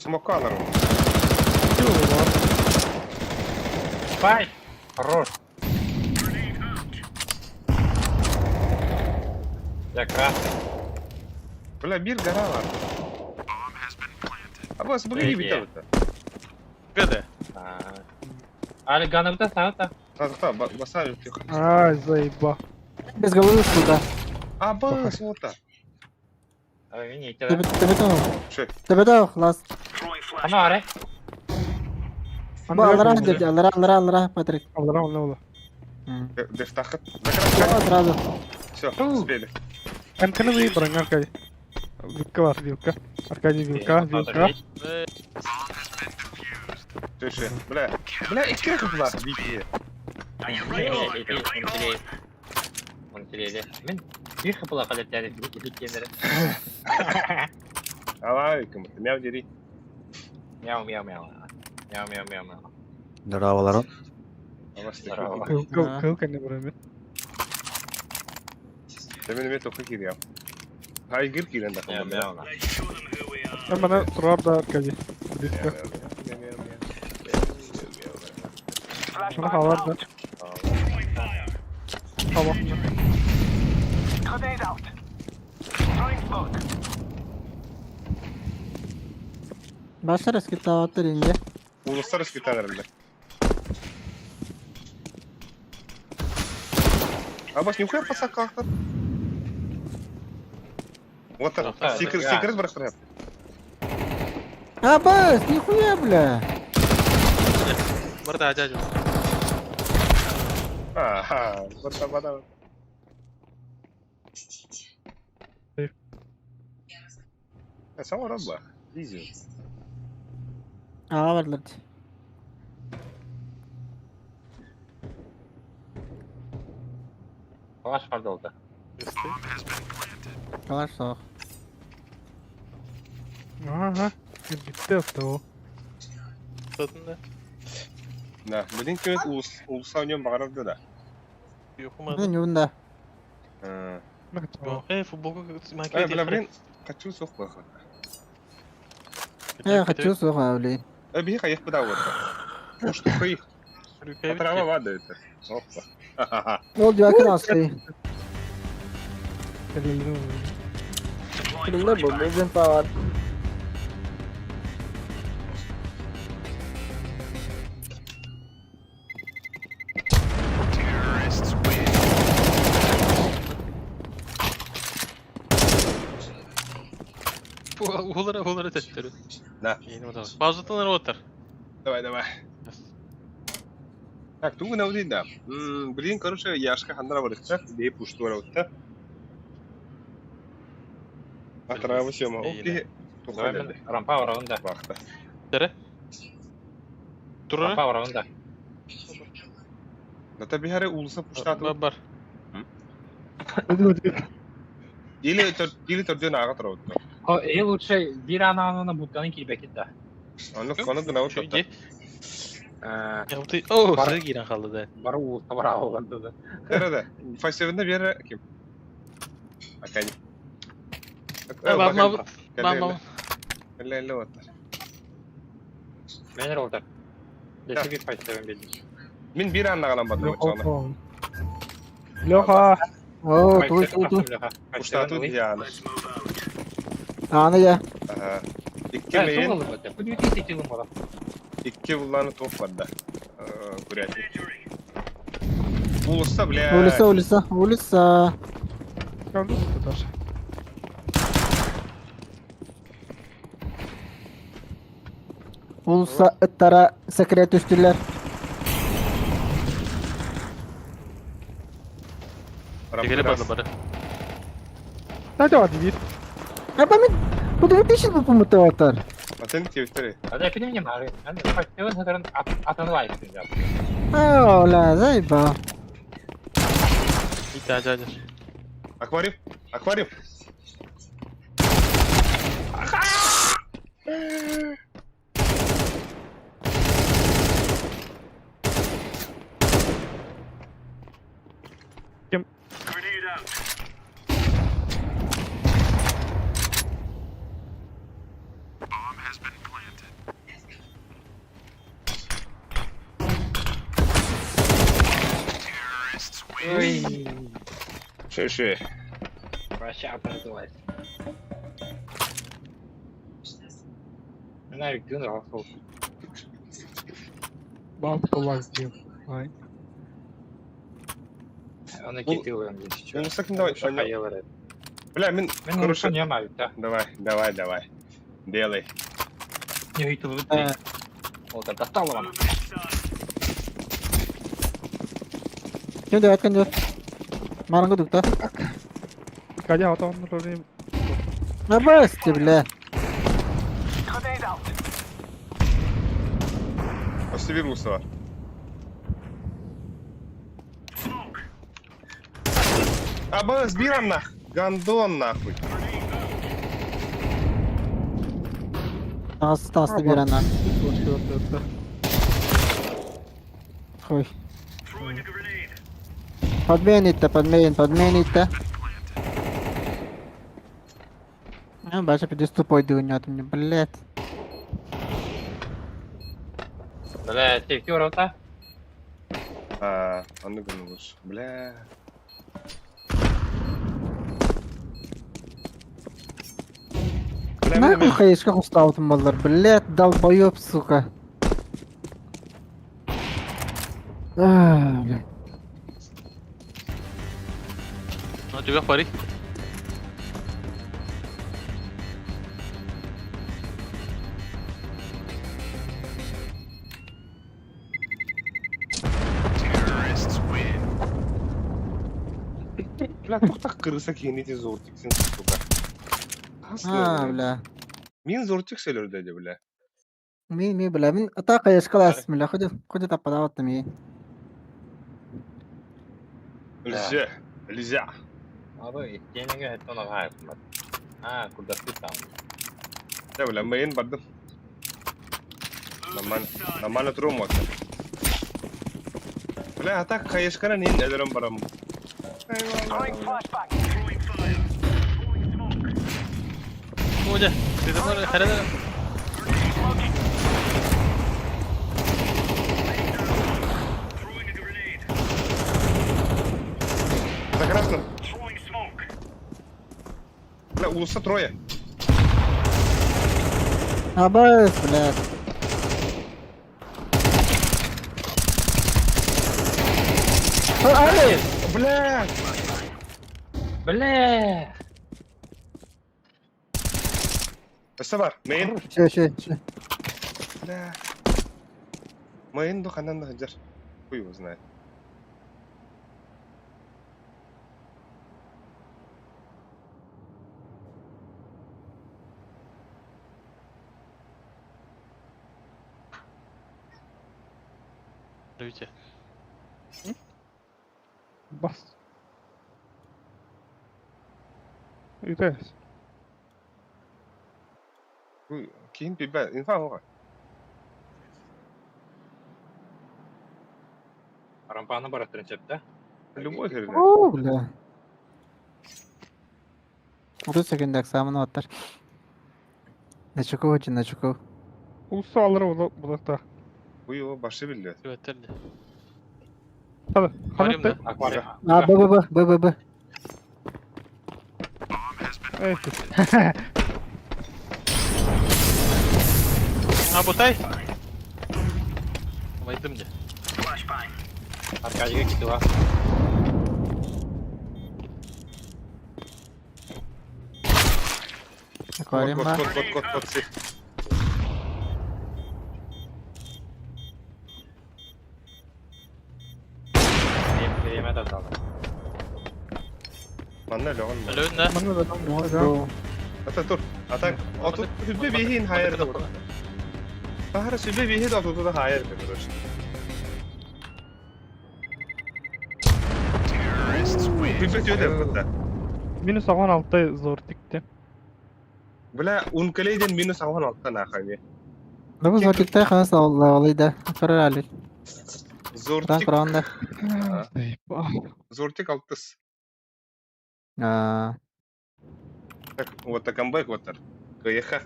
Смока алар. Файт! Хорош. Я красный. Бля, бир гора бар. Абас, бага Эй, бит е. Беде. Али ганабда саута. Та, басар тихо. Ай, заеба. Без головы куда? Абас, вот так. Тебе Тебе Шö. Тебе лас. Ана аре. Бу алара деди, алара, алара, алара, Патрик. Алара, алара, алара. Дефтахат. О, сразу. Все, успели. МКны выбран, Аркадий. Вилка бар, вилка. Аркадий, вилка, вилка. Все, все. Бля, бля, икра купла. Вики. Мен бир хапыла калет бикенери. Алейкум. Мяу дери. Мяу мяу мяу. Мяу мяу мяу мяу. Здраволар. Здорово. Кыл, кыл, кыл, кәне бар мен. Мен мен тоқы кирям. Хай гир кирен да. Мяу мяу. Мен мана турар да Аркадий. Вилка. Шуны халар да. Хава. Башар эски таваттыр инде. Uluslararası gitarlarında. Абас, нихуя пацан как-то. Вот так, Да, секрет, да. секрет брат. Абас, нихуя, бля. Барда ажажу. Ага, вот там, вот там. Сама раба. Изи. Ага, барлар. Калаш бар болду. Калаш соқ. Ага. Битте авто. Тотunda. Да, блин, кемет улус, улуса нем багарады да. Юхума. Мен юнда. Э, футболка Э, бля, блин, хочу сох баха. Э, хочу соқ, блин. Э, бихи хаях буда вот. Что хай? Трава вада это. Опа. Ол дюакын асты. Кэлэллэр. Кэлэллэр бу, бу паар. Уһулара уһулара төттөрү. Да. Паузатан роттар. Давай, давай. Так, тугу наудин да. Блин, короче, Яшка хандра барыкта, бей пушту барыкта. Атравы сема. Окей. Давай мен рампа барабын да. Бахта. Тере. Тура. Рампа барабын да. Да бихаре улуса пуштату. Бар. Или или төрдөн ага турабыт. О, э лучше бир ананы бутканы кирбекит да. Аны коны гына отурда. Ялты. О, сызы кирен калды да. Бар улуста бар алганды да. Nerede? Файсевinde bir yere kim? Akani. Мама, мама. Эле эле оттар. Мен ролдар. Десе бир файсевен белдим. Мин бир анна галан бардым очоно. Леха. О, ту ту ту. Пуштату диана. Аны я. Ага. Икки мейин. Икки булланы топ барда. Курятник. Улуса, бля. Улица, улица, улица. Даже. Улуса ыттара секрет үстүлер. Тегеле барды бары. Дайте ват бир. Аба мен бу 2000 бу мутаватар. Атын тевтери. Ада пинем не мары. Ан файсевен хатарын атаны лайк. Ола, зайба. Ите ажа ажа. Аквариум. Аквариум. Кем? Ой. Ши-ши. Прощапа называется. Навик дын алсыл. Бабка лазил. Ай. Аны кетилген дечи. Улуса ким давай. Бля, мин Мен короче. не маю, да. Давай, давай, давай. Делай. Не үйтүп Ол да достало вам. Ким деп аткан жок. Мараңгы дукта. Кадя атан ролим. Набасти, бля. Осы бир улуса бар. Абыз бир аннах. Гандон нахуй. Тас тасты бир ана. Хуй. Подменит-то, подменит, подменит-то. Ну, бача, пиздец тупой дыгнет мне, блядь. Бля, тевти орота. А, аны гынылыш. Бля. Нахуй хаешка устаутым балдар, блядь, долбоёб, сука. А, блядь. Ну, тебе пари. Бля, тоқтақ кырыса кейінете зор тиксин, сука. А, бля. Мин зор тикселер деди, бля. Ми, ми, бля, мин ата хаешка лас, бля, ходи, ходи тападават ми. Нельзя, нельзя. Абы кенеге хеттон ага. А, куда ты там? Да, бля, мейн бардым. Нормально, нормально турум вот. Бля, а так хаешкана нин эдерем барам. Оля, ты давай, харада. За красным. Бля, улуса трое. Абас, блядь. Али! Бля! Бля! Өссө бар. Мейн. Все, все, все. Бля. Мейн ду ханан да сылдьар. Хуй его знает. Дивіться. Бас. Үтәс. Киһин билбэт, инфа оҕо. Рампаны бараттарын сөптө. Любой хэрэг. О, бля. 30 секунд экзамен оттар. Начеку очень, начеку. Улуса алыр булакта. Бу башы биллибэт. Түбэттэр дии. Хады. Барыйм да. Ханатта. Аквариум. А, Б, Б, Б, Б, Б, Б. Эй. А, бутай! Вайдым дии. Аркадийга китила. Аквариум Кот, ба. кот, кот, кот, кот, сир. Бириэмэ тардалар. Манна өлөҕүн. Өлөөн да. Маны да там. Бу. Ата тур. Ата отут сүбэ биһин хайыр да. Баһара сүбэ биһи да отуту да хайыр да короче. Билбэт үөдэ да. Минус 16 зор тикти. Бля, ункалейден минус 16 нахами. Бу зортикта хас аллай да. Карар али. Ран Зортик, кранда. зортик алтыс. А, Так, вот камбэк вот тар. КХ.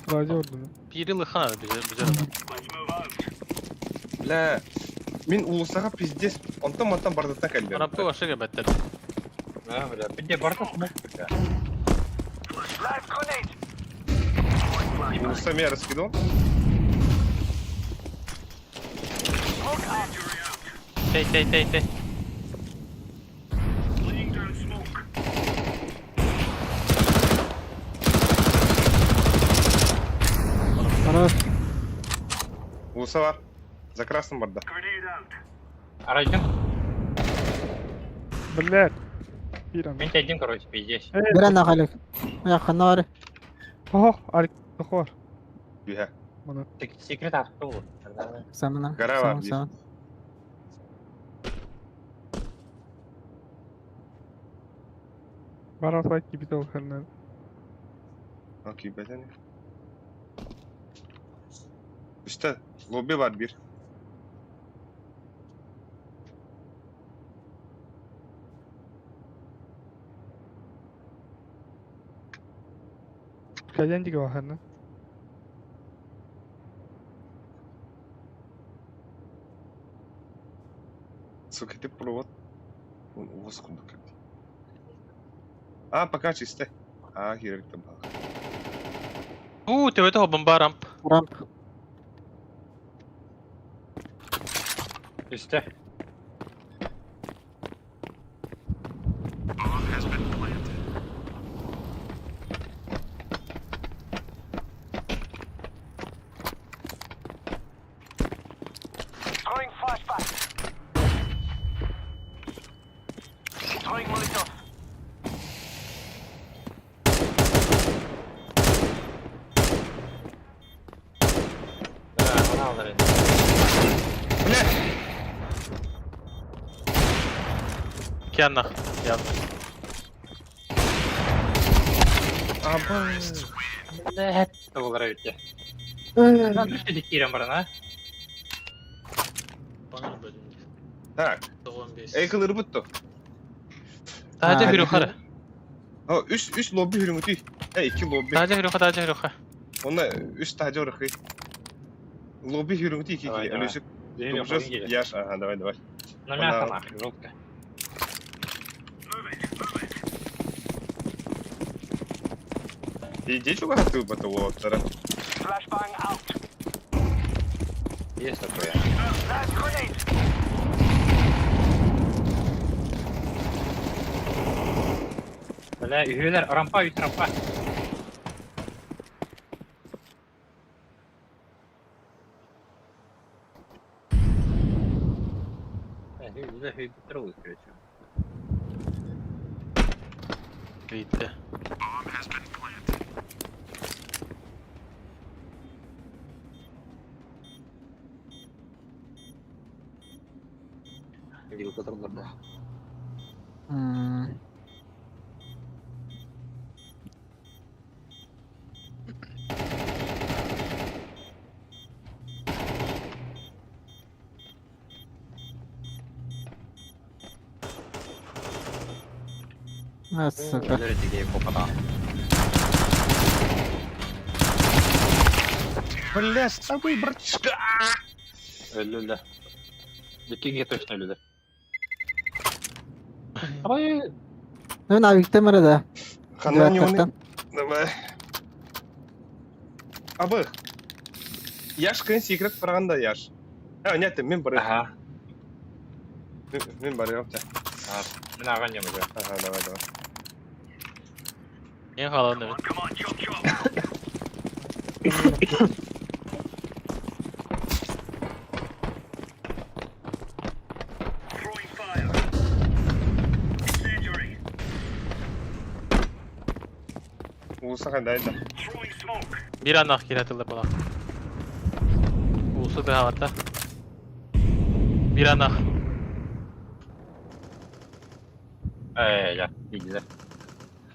Радио ордуну. Биири лыхан бизер. Бля, мин улусаға пиздец, онтон мантан бардаттан кэллим. Араппы башы кэбэттэр. Да, бля. Бидде барта смок, бля. Улуса меня раскидал. Тей, тей, тей, тей. хорош. Улуса бар. За красным барда. Арайдым. Блядь. Пирам. Мен тайдым, короче, пиздец. Бирен ахалик. Я ханар. Ох, алик тохор. Бүйә. Маны. Секрет атты ол. Самына. Гора бар, Сам, сам. Бара сайт кибитал ханнар. Окей, бәдәне. Үстә, лобби бар бир. Кайдан диге ханна. Сука, ты провод. Он уос курдук эбит. А, пока чисто. А, хирек табах. Уу, төбөтө бомба рамп. Рамп. Үстэ. Да, она алдар. Бля! Кианна. Кианна. Аба. Бля, болар өтте. Lan үстэ киирэн баран, а? Так, эй кылырбыт то. Таажа А, хүрүхара. О, үс үс лобби хүрүңүтүй. Эй, iki лобби. Таажа хүрүха, таажа хүрүха. Онна үс таажа орахы. Лобби хүрүңүтүй iki Давай, iki. давай. Өлүсүк. Тумжас, яш, ага, давай, давай. На мясо нахуй, жестко. Иди чугаһатыыбата уолаттара. Есть такое. Бля, үһүөлэр, рампа, үс рампа. Биирдэ. М. А, сука. Бля, с тобой, братишка! Өллүллэ. Иккиге точно өлүлэр. Абай Ну, навиктем да. Ханна не Давай. Абы. Яш кын секрет барганда яш. А, нет, мен бар. Аха. Мен бар yaptı. Мин аҕан ньымыга. Ага, давай, давай. Мен хаалан эбит. Улуса кандай да. Биир аннаах киирэ тыллар буолан. Уулусса быһаабата. Биир аннаах. Ээ, я, билдилэр.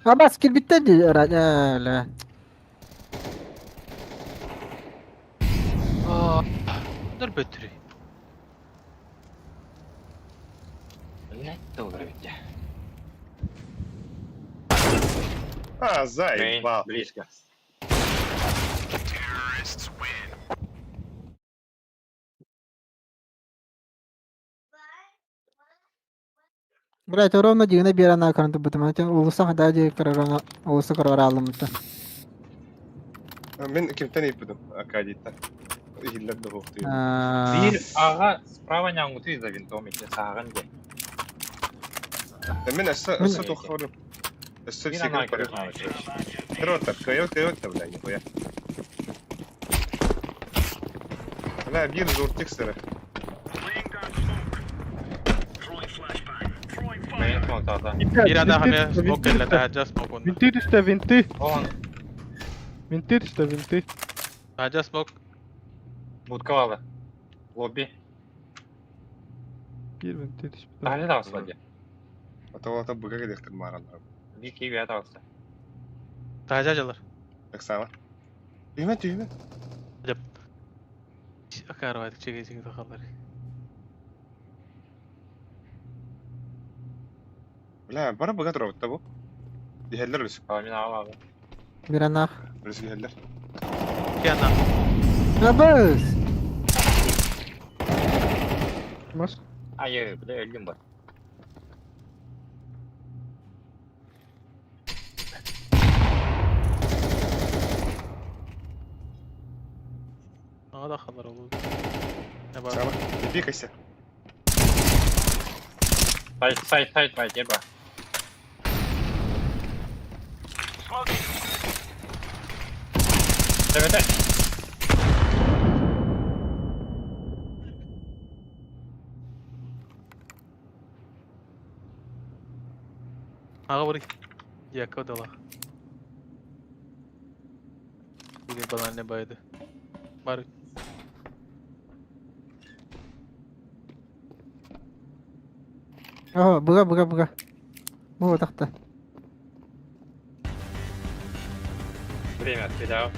Абас кирбиттер ди ра. Дөр бөттүрүй. Блять, добрый ведь. А, заебал. Близко. Блять, ровно дигне биэр анаа көрөн турбутум. Улуса хада директор ровно улуса көрөр аалыммыта. Мен кимтен ыйыппытым Акадиттан. Иһиллэр да суохтуйум. Биир аҕа справа няҥҥутуй за винтом ити сааҕын диэн. Мен өссө Мин- өссө туох барым. Өссө Биир секрет анаа барым. көрөр. Кыроттар, кыайыл кыайыл бля, нихуя. Бля, биир зуртик сыры. Мин смотата. Биир аннаах эмиэ смок кэллэ, таһырдьа смок уонна. Винты түстэ, винты. Он Винты түстэ, винты. Таһырдьа смок. будкалады. Лобби. Биир винты түспүт. Тахли таҕыста дии. Ата быга кэлиэхтэр маараллар. Биир киһи таҕыста. Таһырдьа дьалар. Оксана. Түһүмэ, түһүмэ. Акаарбайдык чеге чеге тахаллар. Бля, бары быга турабыт бу. Диһэллэр өссө. Мин аҕалаабын. Биир аннаах. Өссө диһэллэр. Икки аннаах. Абас! Мас. Айы, бля, өлдүм бар. Аҕа да халлар олуу. Не бар. Оксана, не пикайся. Сайт, сайт, сайт, бай, деба. Давай, Аҕа барый. Яков дала. Или банальный байды. Бар. О, быга, быга, быга. Бу тахта. Время отстрелял.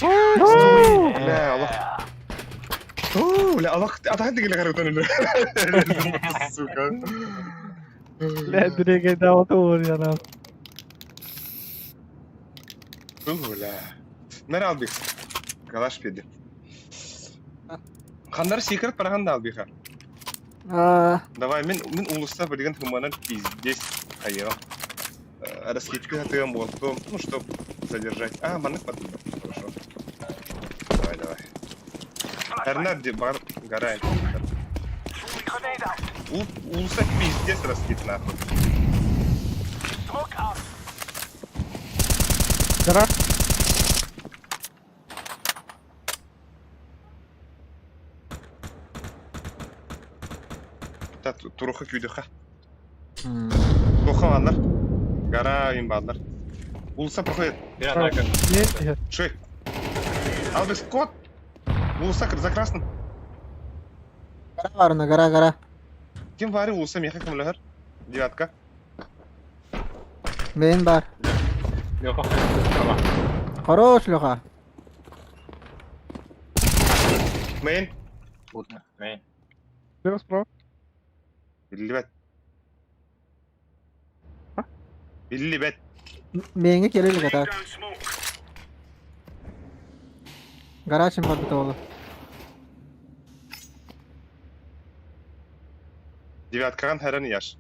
Бля, Аллах. О, бля, Аллах, атаһын тигиле карытан Сука. Бля, дреге да вот О, бля. Нер албих. Калаш педи. Хандар секрет параганда албиха. Аа, Давай, мин мин уулусса билигин хыманан пиздец хайыам. Раскидка хатыам уоттуом, ну, чтоб задержать. А, маннык батылда. Хорошо. Давай, давай. Эрнар бар гора. Уулусса пиздец раскид нахуй. Гора. Та туруха күйдүхэ. Туха бааллар. Гора им бааллар. Уулусса проходит. Bir anda Не, Ши. Албис кот. Уулусса за красным. Гора барына, гора, гора. Ким баары уулусса миэхэ көмөлөһөр. Девятка. Мейн бар. Леха. Хорош, Леха. Мейн. Мейн. Лево справа. Биллибэт. Биллибэт. Мейнге келели так. Гора чем подготовила. Девяткаҕын хэрэн яш.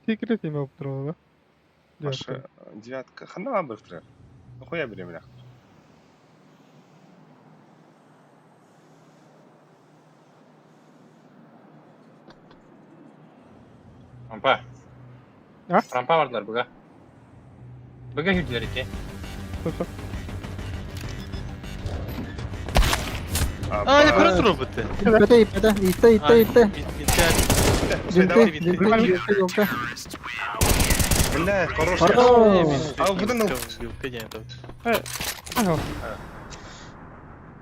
Секрет имя оптырова, да? Маша, девятка. Ханна быртырар. Хуя берем Rampa. А? Rampa vardılar buga. Buga hücreler iki. Söp. А, не көрө турар бутты. Иппете, иппете, итте, итте, итте. Динте, динте, динте, ёлка. Бля, хорош. Хорош. А бұдан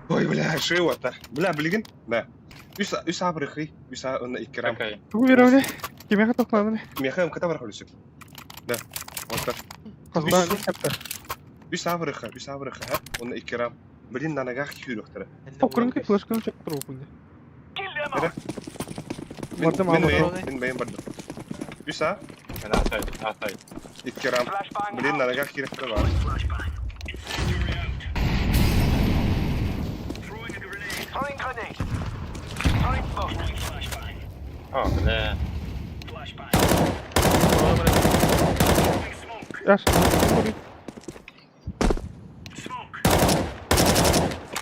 Ой, бля, шиота. Бля, билигин. Да. Үс үс абрыхы, үс ына иккерам. Окей. Тугу беремне. Кимеха тохтаабыны? Меха мката бар холюсүк. Да. Вот так. Казда. Үс абрыхы, үс абрыхы, ха? Оны иккерам. Блин, на ногах күйрөктөрө. Окрунки флешканы чек туруп бунда. Бардым, Мен алды. мен мен бардым. Үс а, Ben asay, asay. иккерам. Блин, на ногах күйрөктөрө бар. Oh, бля. Яш.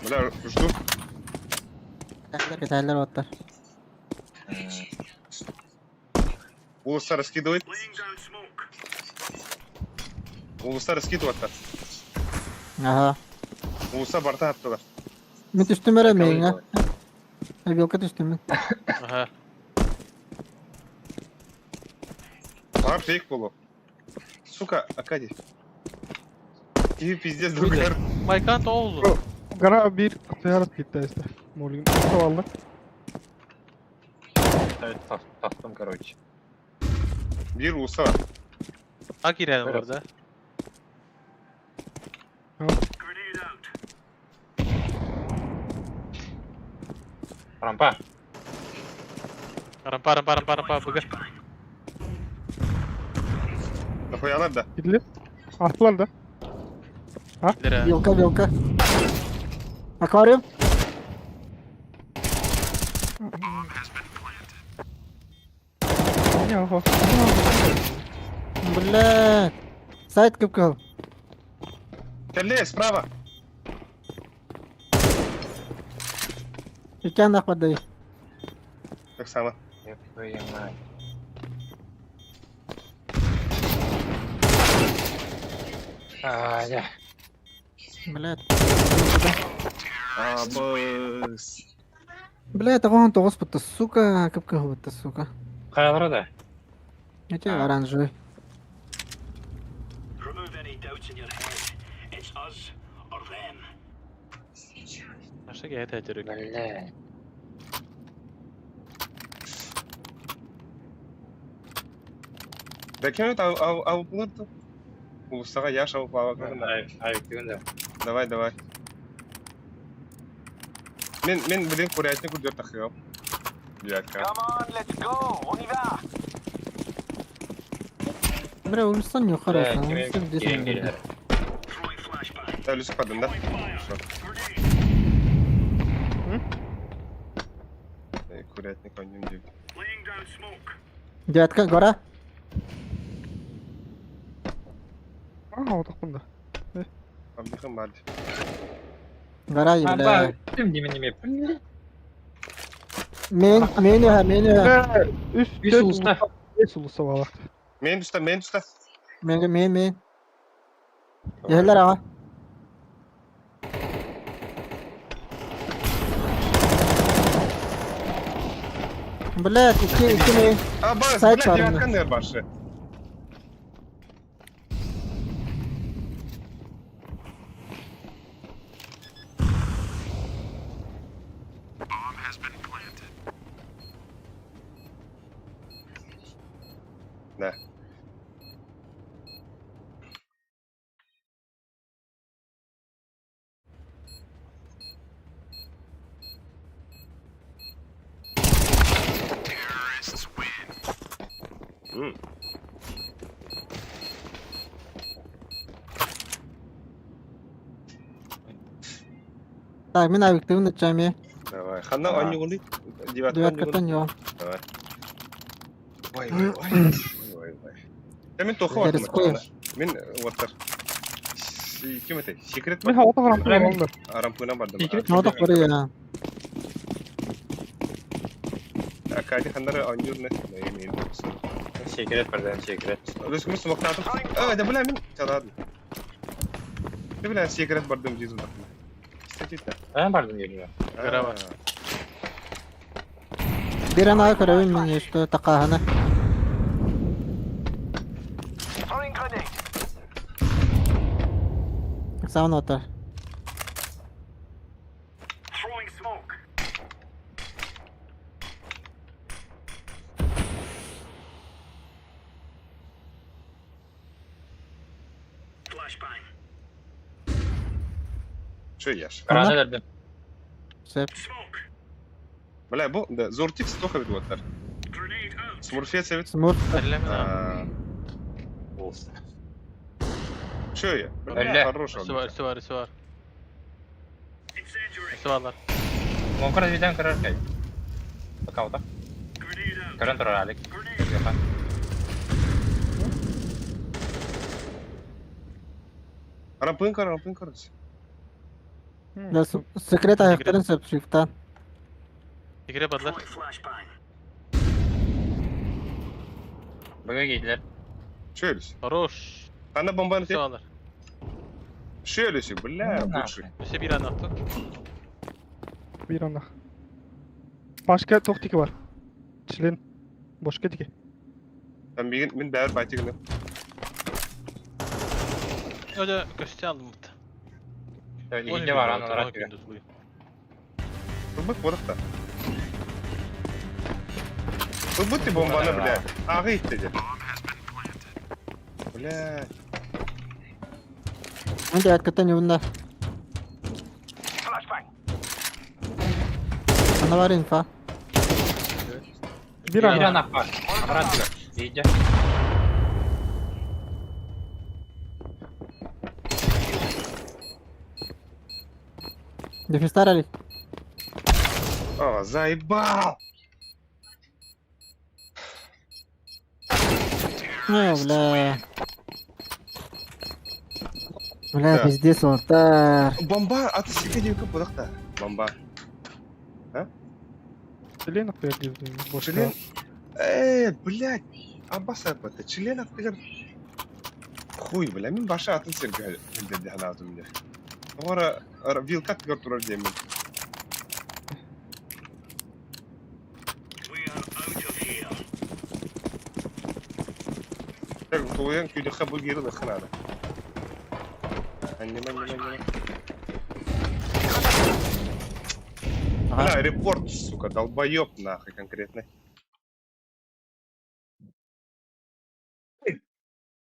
Бля, жду. Кетайлер оттар. Улуса раскидывает. Улуса раскидывает. Ага. Улуса барта аттылар. Мен түштүм эре мейнге. Вилка түштүм мен. Ага. Бар фейк болу. Сука, Акади. Тебе пиздец другар. Майкан тоолу. Гора бир кытыярып кетти эсте. Молин. Алды. Тастым, короче. Бир улуса бар. А кирен бар да. Rampa. Рампа, рампа, рампа, рампа, буга. Нахуялар да. Кидле. Аттылар да. Лера. Вилка, вилка. Аквариум. Не, охо. Блядь. Сайт кып кыл. Келле, справа. Иккен нахвадай. Так само. Ёб твою мать. А, я. Блядь. А, быс. Блядь, оған тоғыз бұтты, сука, кып кыл бұтты, сука. Каялары да. Эти оранжевый. Remove any doubts in your head. It's us or them. Наша гәйт әтөрүк. Бля. Да кем это ау ау булырды? Улусага яш ау баба Ай, ай, күндө. Давай, давай. Мен мен блин курятник күрдө тахыгам. Девятка. Бля, улусан yok Бля, arasın. кимин Улусан киирэн десен. киирэр. Та, Люсик падын, да? Хорошо. М? Курятник он не Девятка, гора. Aa отақпын да. Абдыхым барды. Гора, А, бля. ба, ким димен неме? Бля, Мен, мен ya, мен ya. Бля, үс, Үс төрт улуста. Бес улуста балақты. Мен түста, мен түста. Мен, мен, мен. Yerler ağa. Блядь, iki, iki ne? А, бас, Сайт блядь, бар девятка нер башы. Да. М. Так, мен авиктивін дачами. Давай. Ханна анюгули. Девятка Девятка анюгули. тан Давай. Ой, ой, ой. Ой, ой, ой. Я мен тоқы Я рискую. Мен оттар. Ким это? Секрет Мен бар. отақ рампын алыңдар. Арампына бардым. Секрет? Отақ бар ya. Акади ханнары анюрны. Мен Секрет бірден, секрет. Рүскіміз смоктатым. А, да бля, мен чаладым. Да бля, секрет бардым дейсің. Кстати, Ben бардым geliyor. Гора бар. Bir an ağa көрөбүн мен что тақағаны. Саун отар. Что ешь? Karana verdim. Сөп. Бля, бұл да, Зортикс тоқа бит оттар. Смурфет совет. Смур. Әллә мен. Улуста. Что я? Бля, Әллә. хорош Үсі бар, үсі бар, үсі бар. Үсі барлар. Монкар виден карар кай. Пока ота. Каран турар алик. Арампын кар, арампын кар. Да, секрет аяқтарын сөп шифтан. Секрет барлар. Бага giydiler. Что елісі? Хорош. Қана бомбаны Үсі теп? барлар. Что елісі? Бля, лучше. Үсі бір анақты. Bir anda. Başka toktiki var. Çilin. Boşka tiki. Мен беген, мен бәрі байтигіні. Öyle көсте алдым бұты. İkinci var anı olarak diyor. Бұлбыт бодықта. Бұлбыт ты бомбаны, бля. Ағы итті де. Бля. Мен девяткаттан юбында. Ана бар инфа. Bir Bir anda. anak var. Karan diyor. İyice. Дефистар алик. О, заебал! Ну, бля. Бля, Да. пиздец, отар. Бомба, аты секе деп бодықта. Бомба. Çilin atıyor girdi. Boşka. Член. Э, блядь. Аббас апаты. Член аттыгар. Хуй, бля, мен башы атын серге білдірді аназым де. Ора вилка тыгар турар деймін. Так, туйын күйдіққа бұл гері лықынады. Аннема, аннема, аннема. Бля, репорт, сука, долбоеб нахуй конкретно.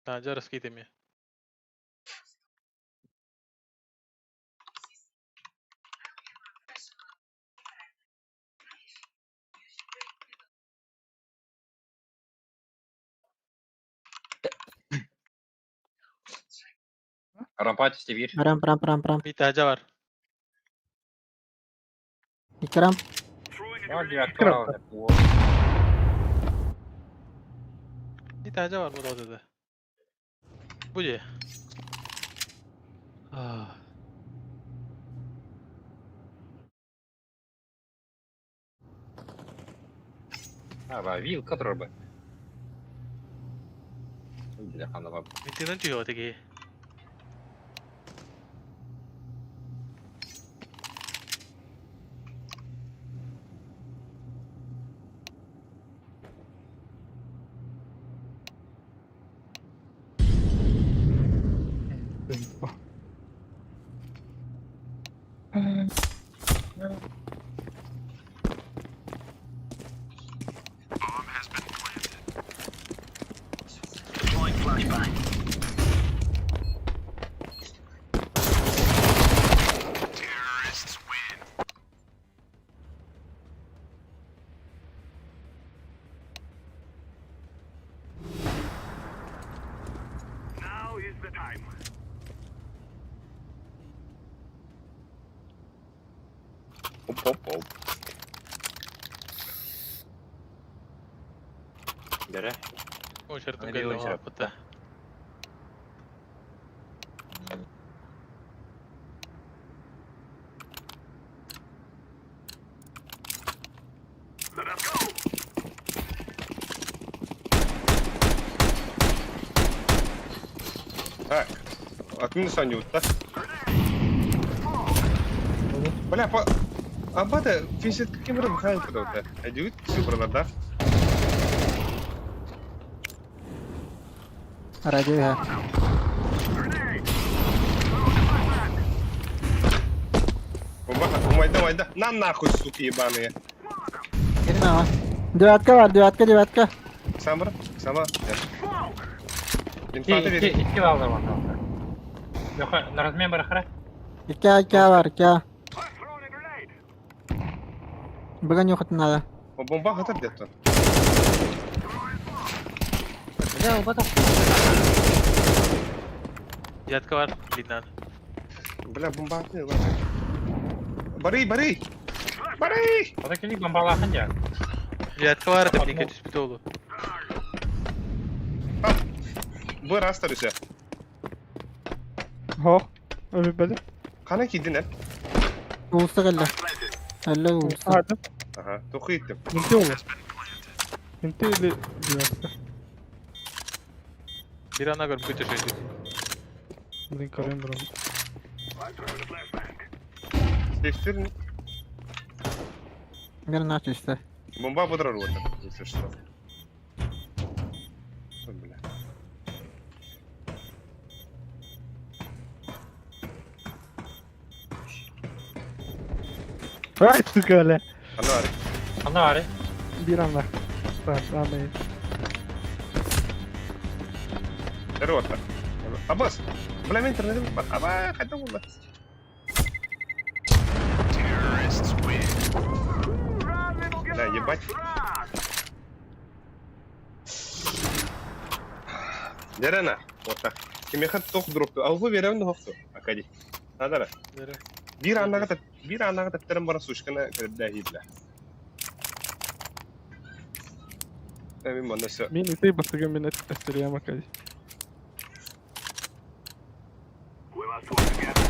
Ha, жарыс кетеме. Рампа түсте биир. Рамп, рамп, рамп, рамп. Bir tane var. Икки рамп. Бар девятка бар. Bir tane var bu da odada. Bu ne? Ah. А, вилка турар. Бля, хана бар. Митинен түйө теги. Deploying flashbang. Now is the time. Оп, оп, оп. Бері. Очертым Аны келди бир очерт. апыта. Let us go. Так. От минуса не вот, да? Бля, по... Абата, физит каким рыб хай подал-то? Адют, супер, да? Радио иһэ. Grenade. Throw the flashbang. Умайда, умайда. На нахуй, суки ебаные. Кирин аҕа. Девятка бар, девятка, девятка. Самбра, сама. Smoke. Инфата Икки, верит. икки балдар бар. Леха, на размен бар хара. Икки А, икки А бар, икки А. I'm throwing a grenade. Бүгін ұйқытын надо. Бомба хатар где-то. Бля, убата. Девятка var. Линан. Бля, бомба не ладно. Бары, бары! Бары! Ода келик бомбалахан жа. Девятка var da bir түспүт oldu. Вы расстались. Хо. Өлбөдө. Қана кидин әл? Улуста кэллэ. Әллэ улуста. Аадым. Ага, тоқи иттім. Инти олар. Инти или девятка. Bir ana görüp götürsün. Блин, көрөм бұрын. I'm throwing a flashbang. Сефтер Бир наш үстэ. бомба бұдырар отыр, если что. Ой, Бля. Ай, сука, бля. Ана ары. Анда бар. Бир анда. Так, анда. Бері отыр. Абас! Бля, мен интернетім бар. Аба, қайда болды? Run, little Бля, girl. ебать. Run. Дерена, вот так. Кимеха тоқ дропты. Алғы беремін хоқты. Акади. Надара. Бір анаға тәп, бір анаға тәптерім бара сушканы кірді хидлә. Мен мұны Мин итей бастыгы мен әстерия макади. We must work together.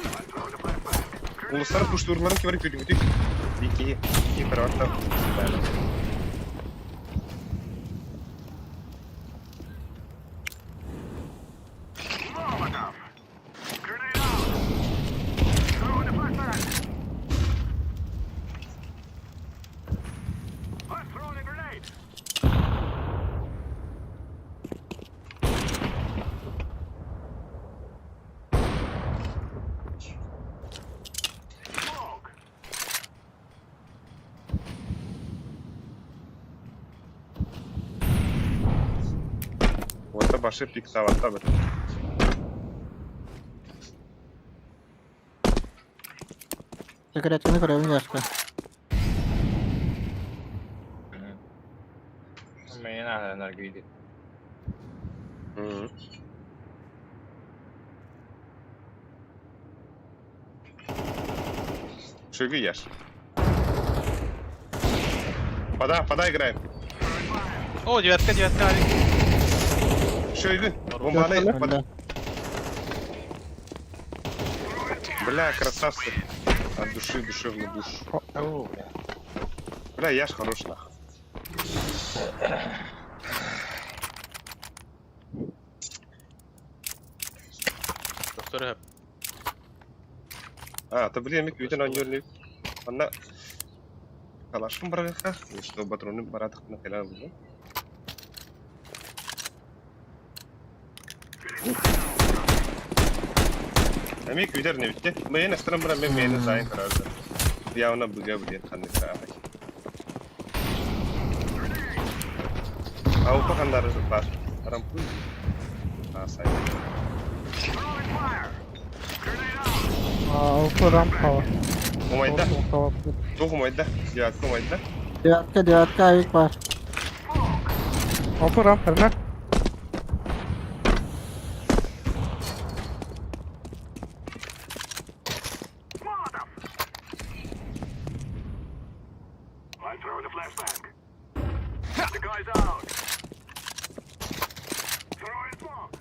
I'm throwing a flashbang. Улыстар пуштурларын кебір күтіп күтіп. Ики, ики караватта. Molotov. Grenade out. Throwing a flashbang. I'm throwing a grenade. Smoke. Орта башы пик саватта бір. Секретканы көрөбүн яшка. Мен Аргыйды. Шиги ешь. Пода, пода играем. О, девятка, девятка, Алик. Шойгу. Бомбаны. Бля. Бля, красавцы. От души, душевный душ. О, бля. Бля, я ж хорош нахуй. Доктор, А, то блин, мик бүтін ойнер Анна калашым барыха, что патроны баратых на каля было. Эми күдер не битте. Мен астырым бара мен мени зайын каразы. Явно буга будет ханны карай. Ау пахандар бар. Рампу. А сай. А, рампа. Умайда. Тух умайда. Девятка умайда. Девятка, девятка, авик бар. Опа рампа, на. I'm throwing a flashbang. The guy's out. Throwing smoke.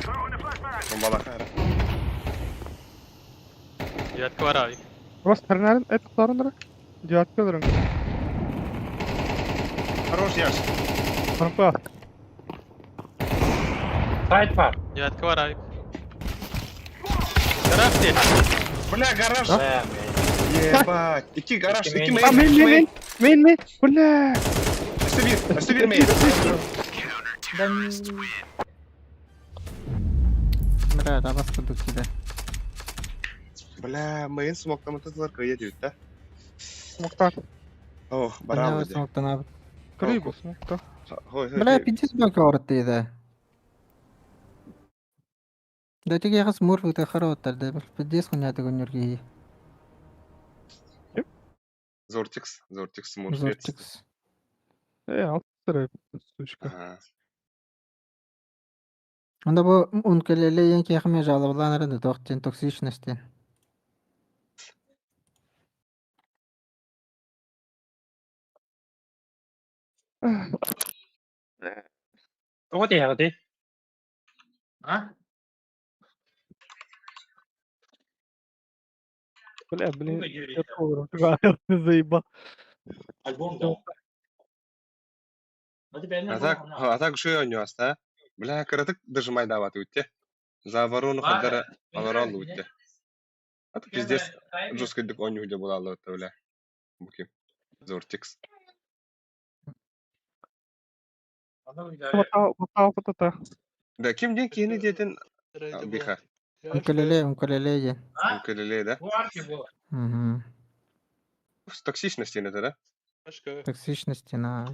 Throwing a flashbang. Бомбалаха. Девятка бар, Алик. Просто тернерин эт тарындыр. Девятка дырын. Хорош яш. Рампа. Сайт бар. Девятка бар, Алик. Гараж где? Бля, гараж. Бля, Ебать. Ики гараж, Ики ики мейн. А, мейн. мейн, мейн, мейн, мейн, бля. Өстө бир мейн. Бля, да бас кудук киде. Бля, мейн смоктамытылар кыя дейт да. Смоктар. О, барабы. Смоктан abi. Кырый бу смокта. Хой, хой. Бля, пиздец бак авырт дейді. Да тек яғыз мурф өте қарауыттар да. Пиздец хуйня төгөннөргө. Зортикс, Зортикс мурфец. Зортикс. Алтыры, сучка. Ага. Онда бу ункелеле ең кехме жалобаланары да тоқтен токсичностен. Тоҕо тиһэҕитий? А? Бля, блин, я тоже заебал. Альбом да. А так, а так шуй ойнуас, да? Бля, кыратык дожимай дават үтте. За ворону хаддара аларал үтте. А то пиздец, жестко дык ойну де булалы өтте, бля. Буки. Зортикс. Батал, батал, батал. Да, ким ден кини детин биха. Ункелеле, ункелеле же. Укелеле, да? Угу. С токсичности это, да? Токсичности на.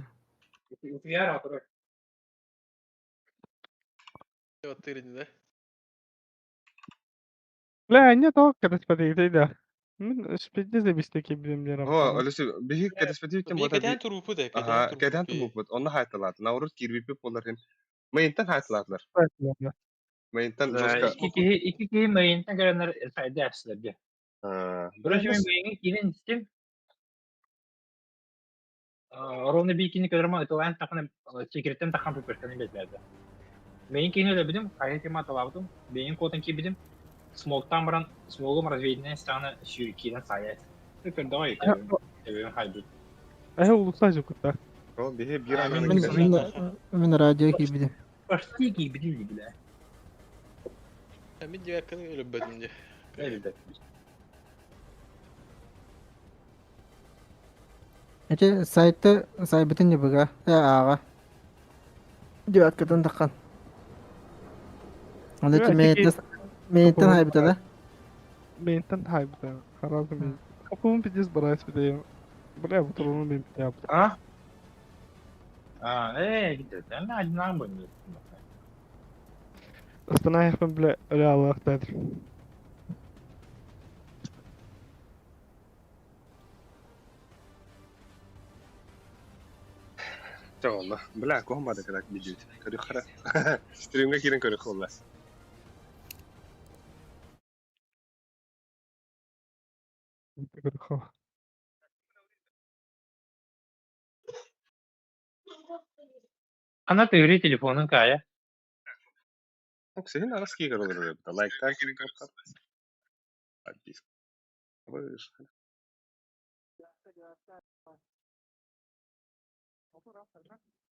Да? Бля, не то, когда спадает, да. Мен пиздец бистеки билем дерам. О, олеси бихи кадеспетив тем Би бота. кәдән турупу да, Ага, кәдән кәдән турупу. тубупут. Онна хайталат. Наурут кирбипи болар хин. Мейнтен хайталатлар. Мейнтен жестко. Икки киһи мейинтен көрөннөр сайда әпсилер. А, Короче, мен мейиңе киинен истим. Ровно бикини көрөрмө ытылаан тахана секреттен тахан пупешканы безлерди. Мейин киини өлөбүдүм, кайы тема талабытым, бейин котун кийбидим. Смоктан баран, смогум разведенный станы сүйр киинен саят. Көкөр давай тебем хайбыт. Э, улуса жукта. О, бихи бир А, аны Мен, мен, мен радио кийбидим. Почти кийбидим бля. Мин девятканы өлөбөдүм де. Элбет. Эти сайтты сайбытын не быга. Э, ага. Девяткадан таққан. Онда Бля, мейттен хайбыта да? Мейнтен хайбыта. Харазы мейн. Капуын пиздец барайс бите. Бля, бу турunu мен бите. А? А, э, где? Мен одинам бы. Ыстанаайахпын бile өлө алыахтаат. Чэ онно. Бля, куһум баада кыра видео. Көрүөх хара. Стримҥэ киирэн көрүөх буолла. Ана тыыры телефонун каайа. Оксиһин аҕыс киһи көрө олорор эбит. Лайктаан киирэн көрөххө. Подписка. Выше.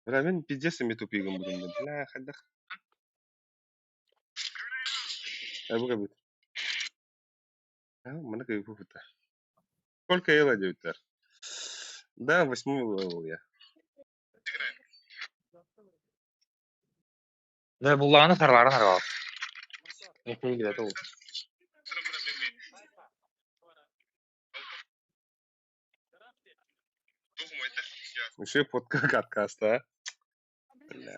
Бля, мин пиздец эми тупигым будум. Бля, хайдах. Эбу кэбит. Маны кыйпы Сколько ела диэбиттэр. Да, восьмой level я. Дэ буллаҕына сарылаарын арҕаҕар. Эхиигирэтэ ол. Еще подкаста, а? Бля.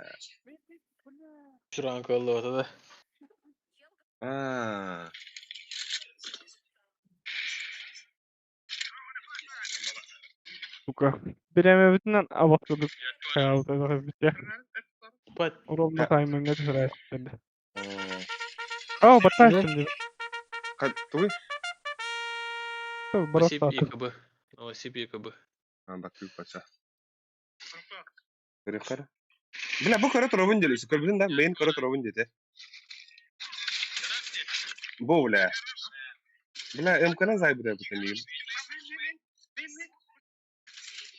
Шуран кыаллыбата да. Аа. Сука. Бириэмэбитинэн абахтыбыт хайаабыт эбит Бат. Ровно тайминга түһэрээччилэр. Оо. Оо, баттааччым диэн. Тугуй? Осип Барахтаатым. ЕКБ. Осип ЕКБ. А, баттык пача. Көрүөххэ. Бля, бу көрө туробун диэн көрбүтүн да, мейн көрө туробун диэтэ. Бу бля. Бля, МК-на зайбыта эбит миигин.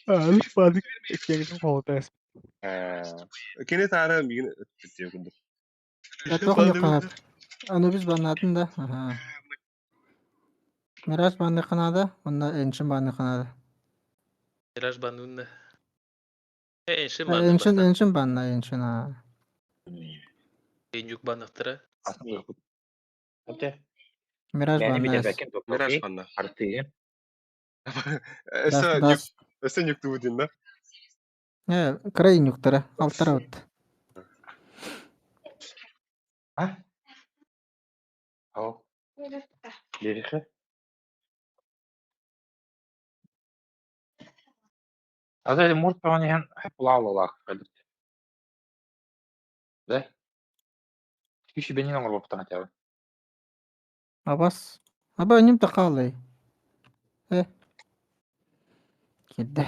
Алыс баадык иккиэҥитин холотоос. Аа, кини таара миигин өттүттүө курдук. Туох ньуккаһап. Анубис баннаатын да. Аха. Мираж банныхха наада, уонна Эншин банныхха наада. Мираж баннуунна. Э, Эншин банны Эншин, бастан. Эншин банна, Эншин аа. Энюк банныхтара. Ате. Мираж Бэйэни банна. билэрбэккин Мираж тохтоо. банна. Артыгын. Дас, Өссө дас. өссө ньуктубут да? Э, кыра инюктара, алтара вот. А? Ол. Лирихе. Аза мурт паҕан хаппылаалалаах кэлбит. Да? Киши бенин оҥорбуттан этээбин. Абас. Аба ним тақалай. Э. Кидде.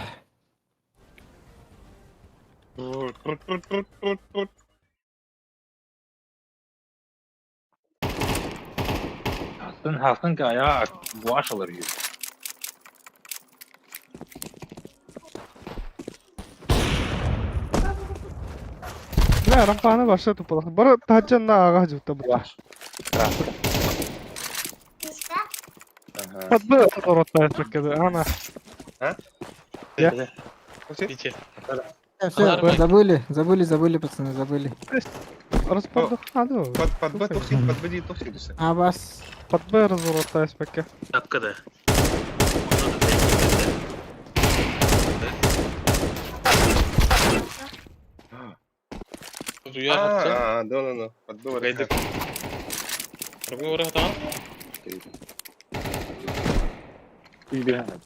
Хастын хастын кая буаш алар yu. Бля, рампаны баша тупалах. Бары таһаджанна ааҕа дьыбыта бу. Буаш. Ага. Подбы ороттааччы ана. Я. Дичи. Все, забыли, забыли, забыли, пацаны, забыли. Распордух надо. Под под Б тухсит, под Б ди тухсит десе. Абас. Под Б разворотаешь пока. Тапка да. Дуя хатча. Аа, да, да, да. Под Б Гайдык. Рабы ора хатан. Билбээн.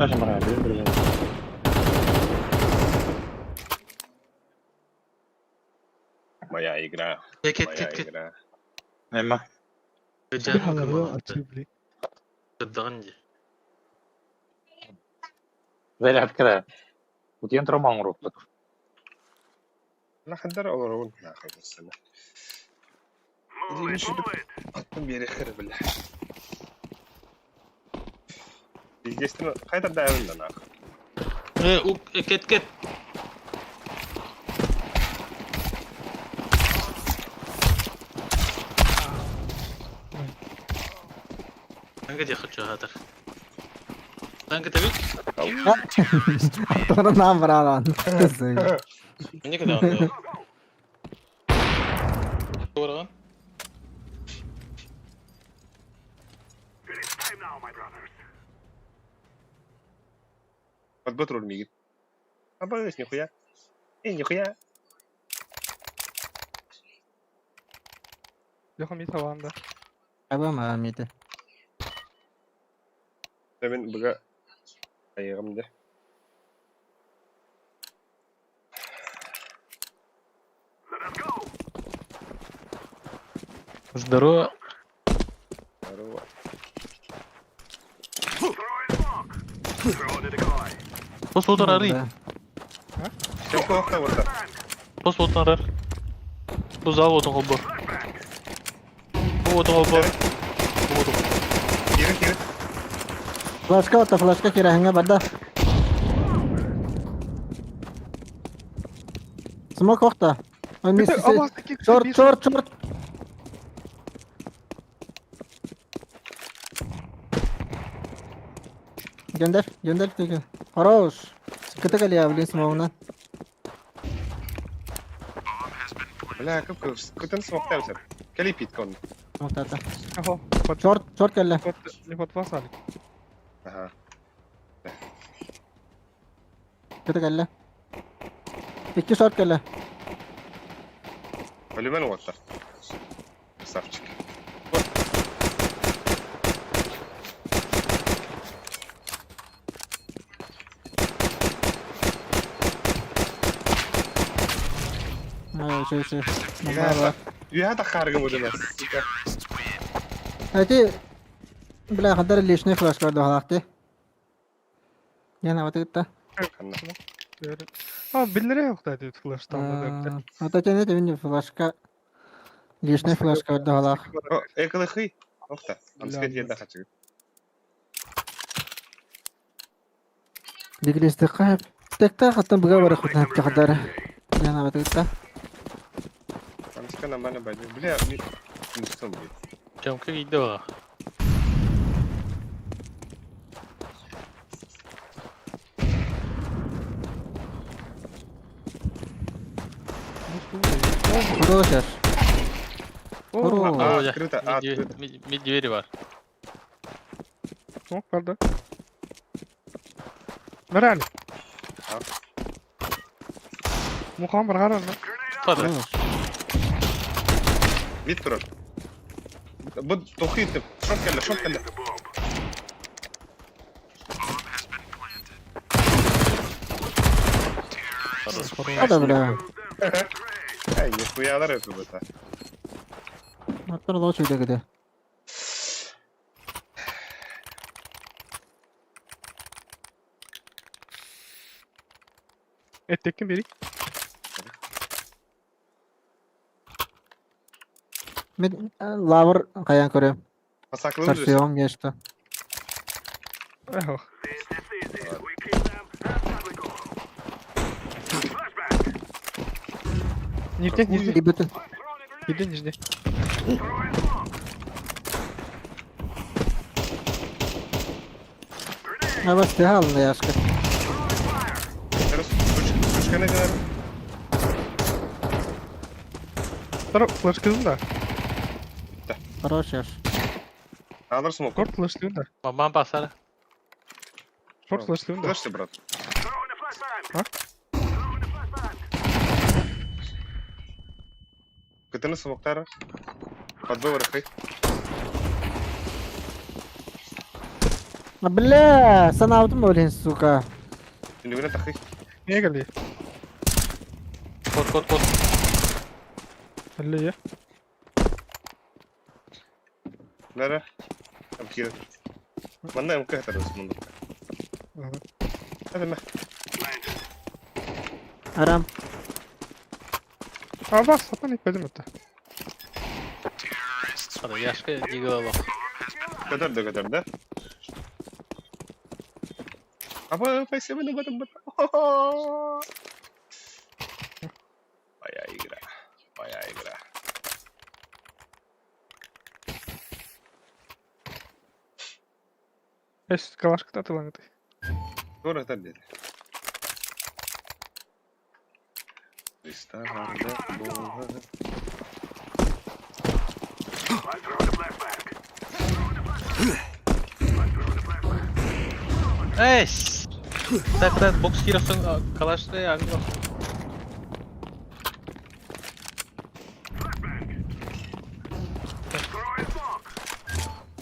Ашмара, билбээн. Моя игра. Кет Моя кет кет. игра. Нема. Бля, бля. Кыддаган ди. Заряд кыра. Утен троман оҥоруохпут. لا حدر أورون لا خير السنة. Аттым бери хыр бля. Естественно, хайдар да да нах. Э, у кет кет. Танка де хочу хатар. Танка табит? Аттара нам бралан. Мне когда он? Оран? Подбот руль мигит. Абыыс, нихуя. Эй, нихуя. Леха мид хаванда. Аба ма миди. Мен быга айыгым де. Здорово. Здорово. Пос отан арый. Все плохо вот так. Пос отан арар. Бу зал отан холбо. Бу отан холбо. Бу отан. Кири, кири. Флашка ота, флашка кирәһиңә барда. Смок охта. Шорт, шорт, шорт. Gönder, gönder peki. Хорош. Sıkıntı geliyor блин смогuna. Бля, как кытын смоктаемся. Кали питкон. Смоктата. Ахо. Шорт, шорт келли. Не подвасали. Ага. Кыты келли. İki short келли. Полюмен вот Красавчик. Şey şey. Üye тахаргым удымас, сука. Эти бля, хаддар лишний флеш көрдө халакты. Яна вот это. А, биллере yok da dedi flash там. Ата тene de бин флешка лишний флеш көрдө халак. Экылыхы. Охта. Амска диэн хачыгы. Диглисти кайп. Текта хаттан буга бара хутна хаддар. Яна вот это. Амска нормально байды. Бля, не что будет. Чамка кийди бага. Хорош. А, открыто, а, открыто. Мид двери бар. Смок бар да. Мэрали. Мухан бар гарар. Падыр. Мид турар. Бу тохи деп. Шот келди, шот келди. Ада бля. Ай, нихуялар это быта. Аттар лочу дегиде. Ettекkin biri. Мен лавр каян көрөм. Pasaklı Сарсыйом geçti. Эхо. Нижде, нижде. Дебютын. Нижде, нижде. Аба стихал на яшка. Ручка не генер. Второй флеш кызым да. Хорош яш. Алыр смок. Шорт флешлюн да. Маман басар. Шорт флешлюн да. Флешься, брат. А? Кытыны смоктара. Подбывар хай. Бля, санаабытым өлен, сука. Түнүгүнө тахы. Не келди? Кот, кот, кот. Элле Нара. Там кирет. Манна МК хатар мунду. Hadi Арам. А бас, сатан иппедим өттө. Hadi яшка дигл Көтөр да көтөр да. Аба, спасибо, ну потом. Моя игра. Моя игра. Эс, калашка татылан ты. Тура это dedi. Христа Бога. Эс! Так, так, бокс киир охсон калашты агын охсон.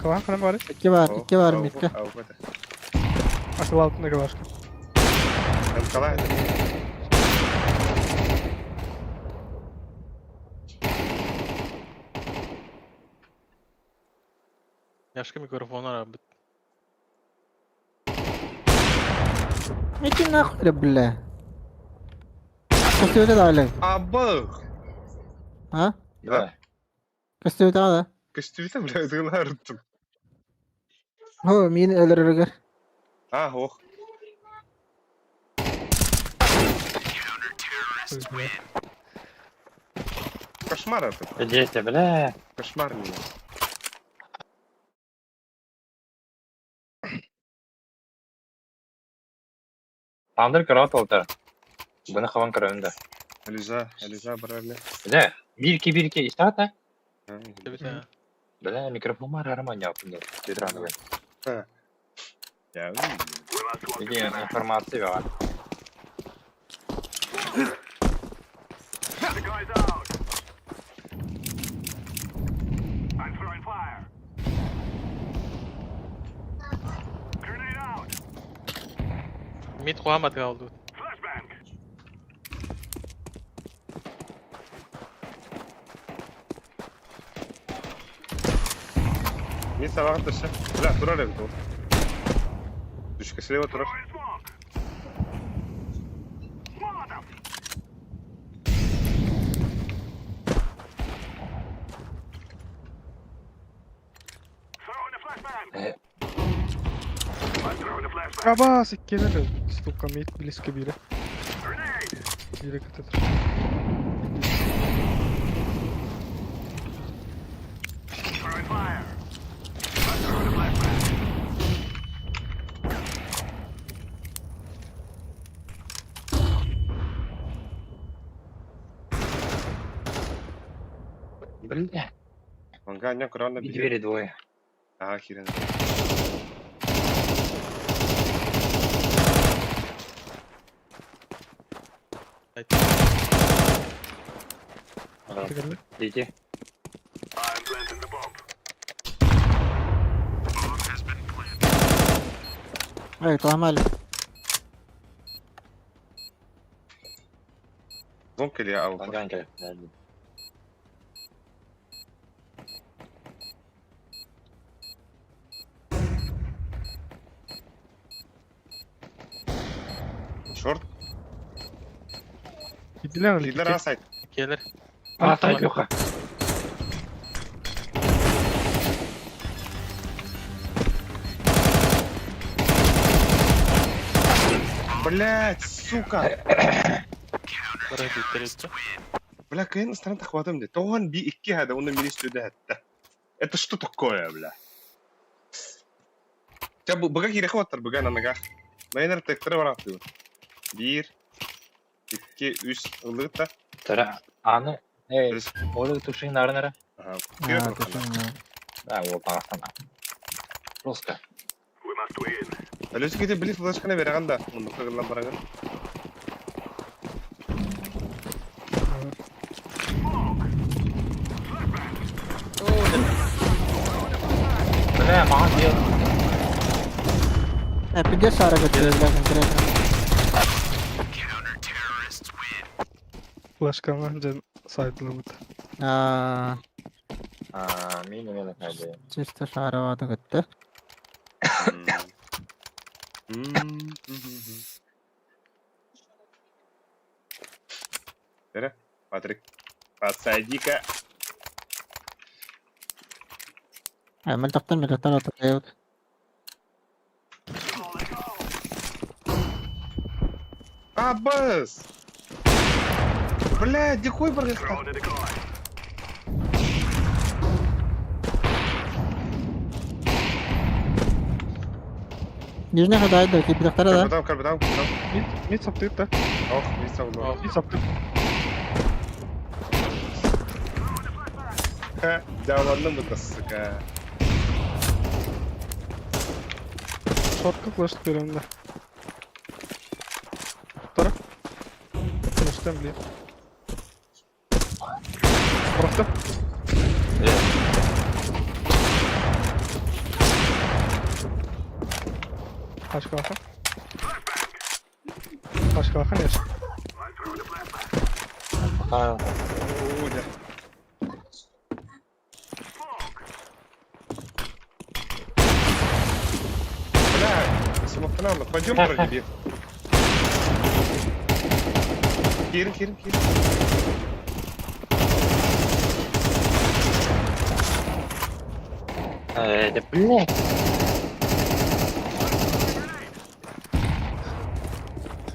Калан ханан бары. Икки бар, икки бар мидке. Акыл алтында калашка. Калай. Яшка микрофон арабыт. Иди нахуй, бля. Көстүбүтэ да Олег? Абых! А? Да. Көстүбүтэ да? Көстүбүтэ, бля, ытыгылаарыттым. О, миин өлөрөрүгэр. А, ох. Кошмар это. Действие, бля. Кошмар меня. Тандыр көрө толтар. Бұны хаван көрөм да. Ализа, Ализа барали. Бля, бирки бирки истата. Бля. Бля, микрофон бар арман япын да. Тетраны. Я. Иди информация бар. The guy's out. I'm throwing fire. Grenade out. Мид хуамат галду. Flashbang. Мин сабағын тыршы. Бля, турар эбит ол. Түшкө слева турар. Throwing smoke. Molotov. Throwing a flashbang. I'm throwing a flashbang. Аба, иккиэнэр стука мид близко бире. Grenade. Бире кытыр. Throwing fire. I'm throwing a flashbang. Бля, Манга ня корона и двери двое. А, херен. Иди. I'm planting the bomb. Ай, каламали. Зонк или ауфа? Ланган кел. Шорт. Кидилер Лидер асайт. Келер. А, так, Леха. Блять, сука. Бара биттеритті. Бля, кайын стран тахватым де. Тоған би икки хада, оны мини стүдө хатта. Это что такое, бля? Ча быга кире хваттар, быга нанага. Майнер тектері бар атты. Бир, икки, үс, ылыгыта. Тара, аны, эй, Үс. Олег тушин нарынара. Ага. Кире А, тұр. Да, ол тағастан. Жестко. We must win. Әлөсі кете били флешканы береген да. Мұны қығырлан бараган. Бля, маған дел. Пиздец шара көтөр, бля, конкретно. Флешканы жен сайдлабыт. А, А, мен неме кайды. чисто шароваты көттө. Бері, Патрик. Подсади-ка. Мөлтөктөн мөлтөктөр отуруп. Абас! Бля, дикой баргахта. Throwing a decoy. Нижний хадайды, кипидактара да. Калбатам, калбатам, калбатам. Мид, мид саптык да. Ох, мид сауло. Мид саптык. Ха, жауландым бұта, сука. Шортка флеш берем да. Ассембли. Просто. Ташкалахан. Ташкалахан ешь. А, Оо, дьэ. Бля, смоктанал, пойдем вроде бир. Кирин, кирин, кирин. Да блядь.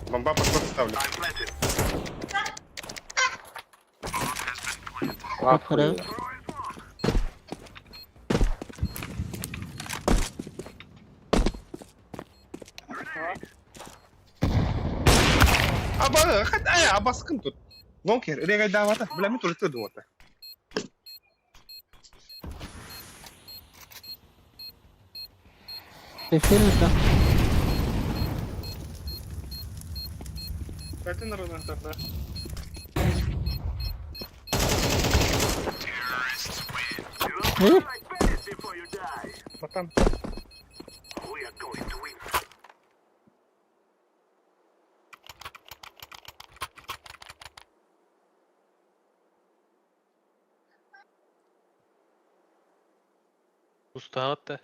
Бомба под ставлю. Охуя. Аба, хат ай, абаскын тут. Лонкер, регай давата, бля, ми тоже думата. Эфир да. Дайте на рынок тогда. Э? Потом. Устаҕыт да.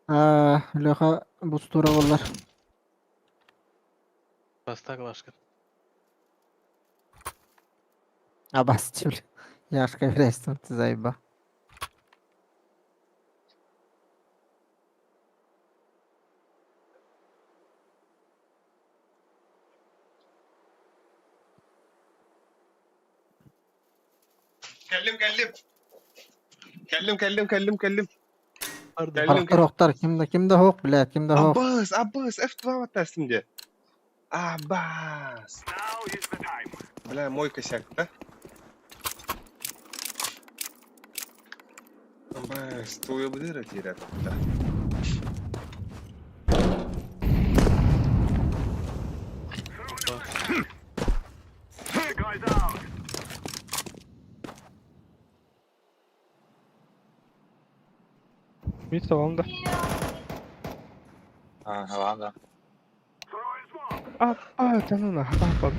Аа, Леха бустура боллар. Бастак лашкын. Абас чүл. Яшка берестим заеба. Кэллим, кэллим. Кэллим, кэллим, кэллим, кэллим. Кэллим, Харахтар охтар ким да ким да хоқ, блядь, ким да хоқ. Аббас, Аббас, F2 баттастым де. Аббас. Бля, мой косяк, да? Аббас, твою бдыра терят, да. Мид салам да. А, ладно. А, а, тяну на, а, под.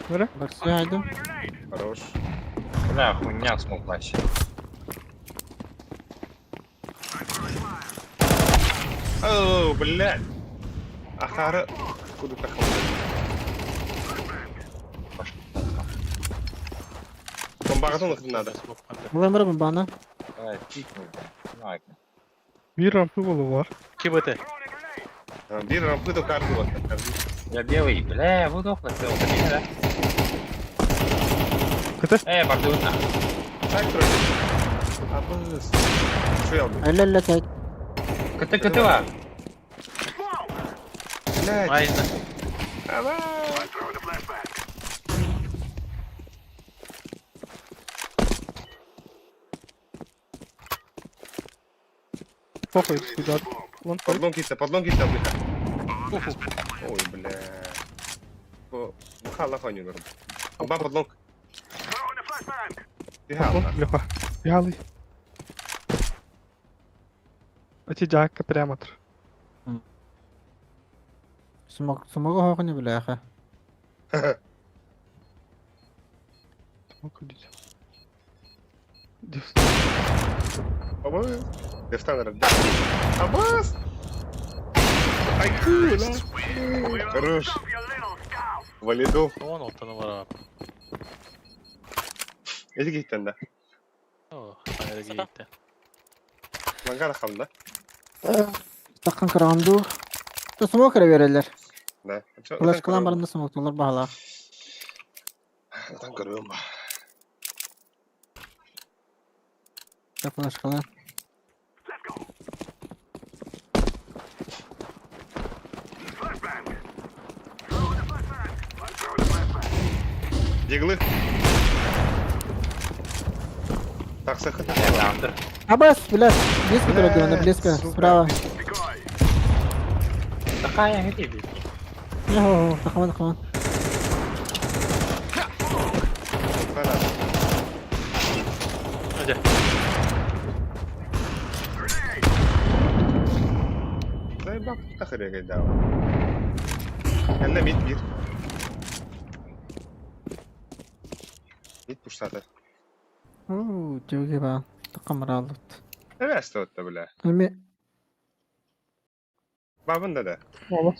Бля, Барсы айдым. Хорош. Бля, хуйня смог вообще. О, блядь. Ахара, откуда-то хватает. Бомбардон надо. Буламыр бана. Давай, пикнул, бля. Ну, ладно. Bir rampa yolu var. Кибете. Бир рампы до карды вот. Я белый, бля, выдохла, белый, да? КТ. Бардуна. Так, тройка. Аббас. Что я убил? Әллә тәк. КТ, КТ, ва. Блядь. Айна. Аббас. Похуй, куда? Вон пой. Подлон кита, подлон кита, бля. Ой, бля. Бухала фаню норм. Аба подлон. Подлон, Леха. Ялый. Эти жакка прямо тұр. Смог смог хоқ не бляха. Смог убить. Дивстан. Аббас. Дефтан Аббас. Айку, Хорош. Валидол. Он оттан бар. Эти гиттен да. О, айры гитте. Мангара хамда. Тақын кыраганду. Та смог кыра берелер. Да. Флешкалан барында смог толар баһала. Там көрөм. Та флешкалан. Диглы. Так, сахат. Бля, андер. Абас, блядь, близко дорога, Бля, близко, сука. справа. Такая это бит. О, тахаман, тахаман. Фанат. Hadi. Заебал, тахаря дал. Кэннэ мид бир. Мид пуштата. Уу, дьүгэ ба. Тахамаралыт. Эвэстэ отта бля. Эми Бабын да да. Олох.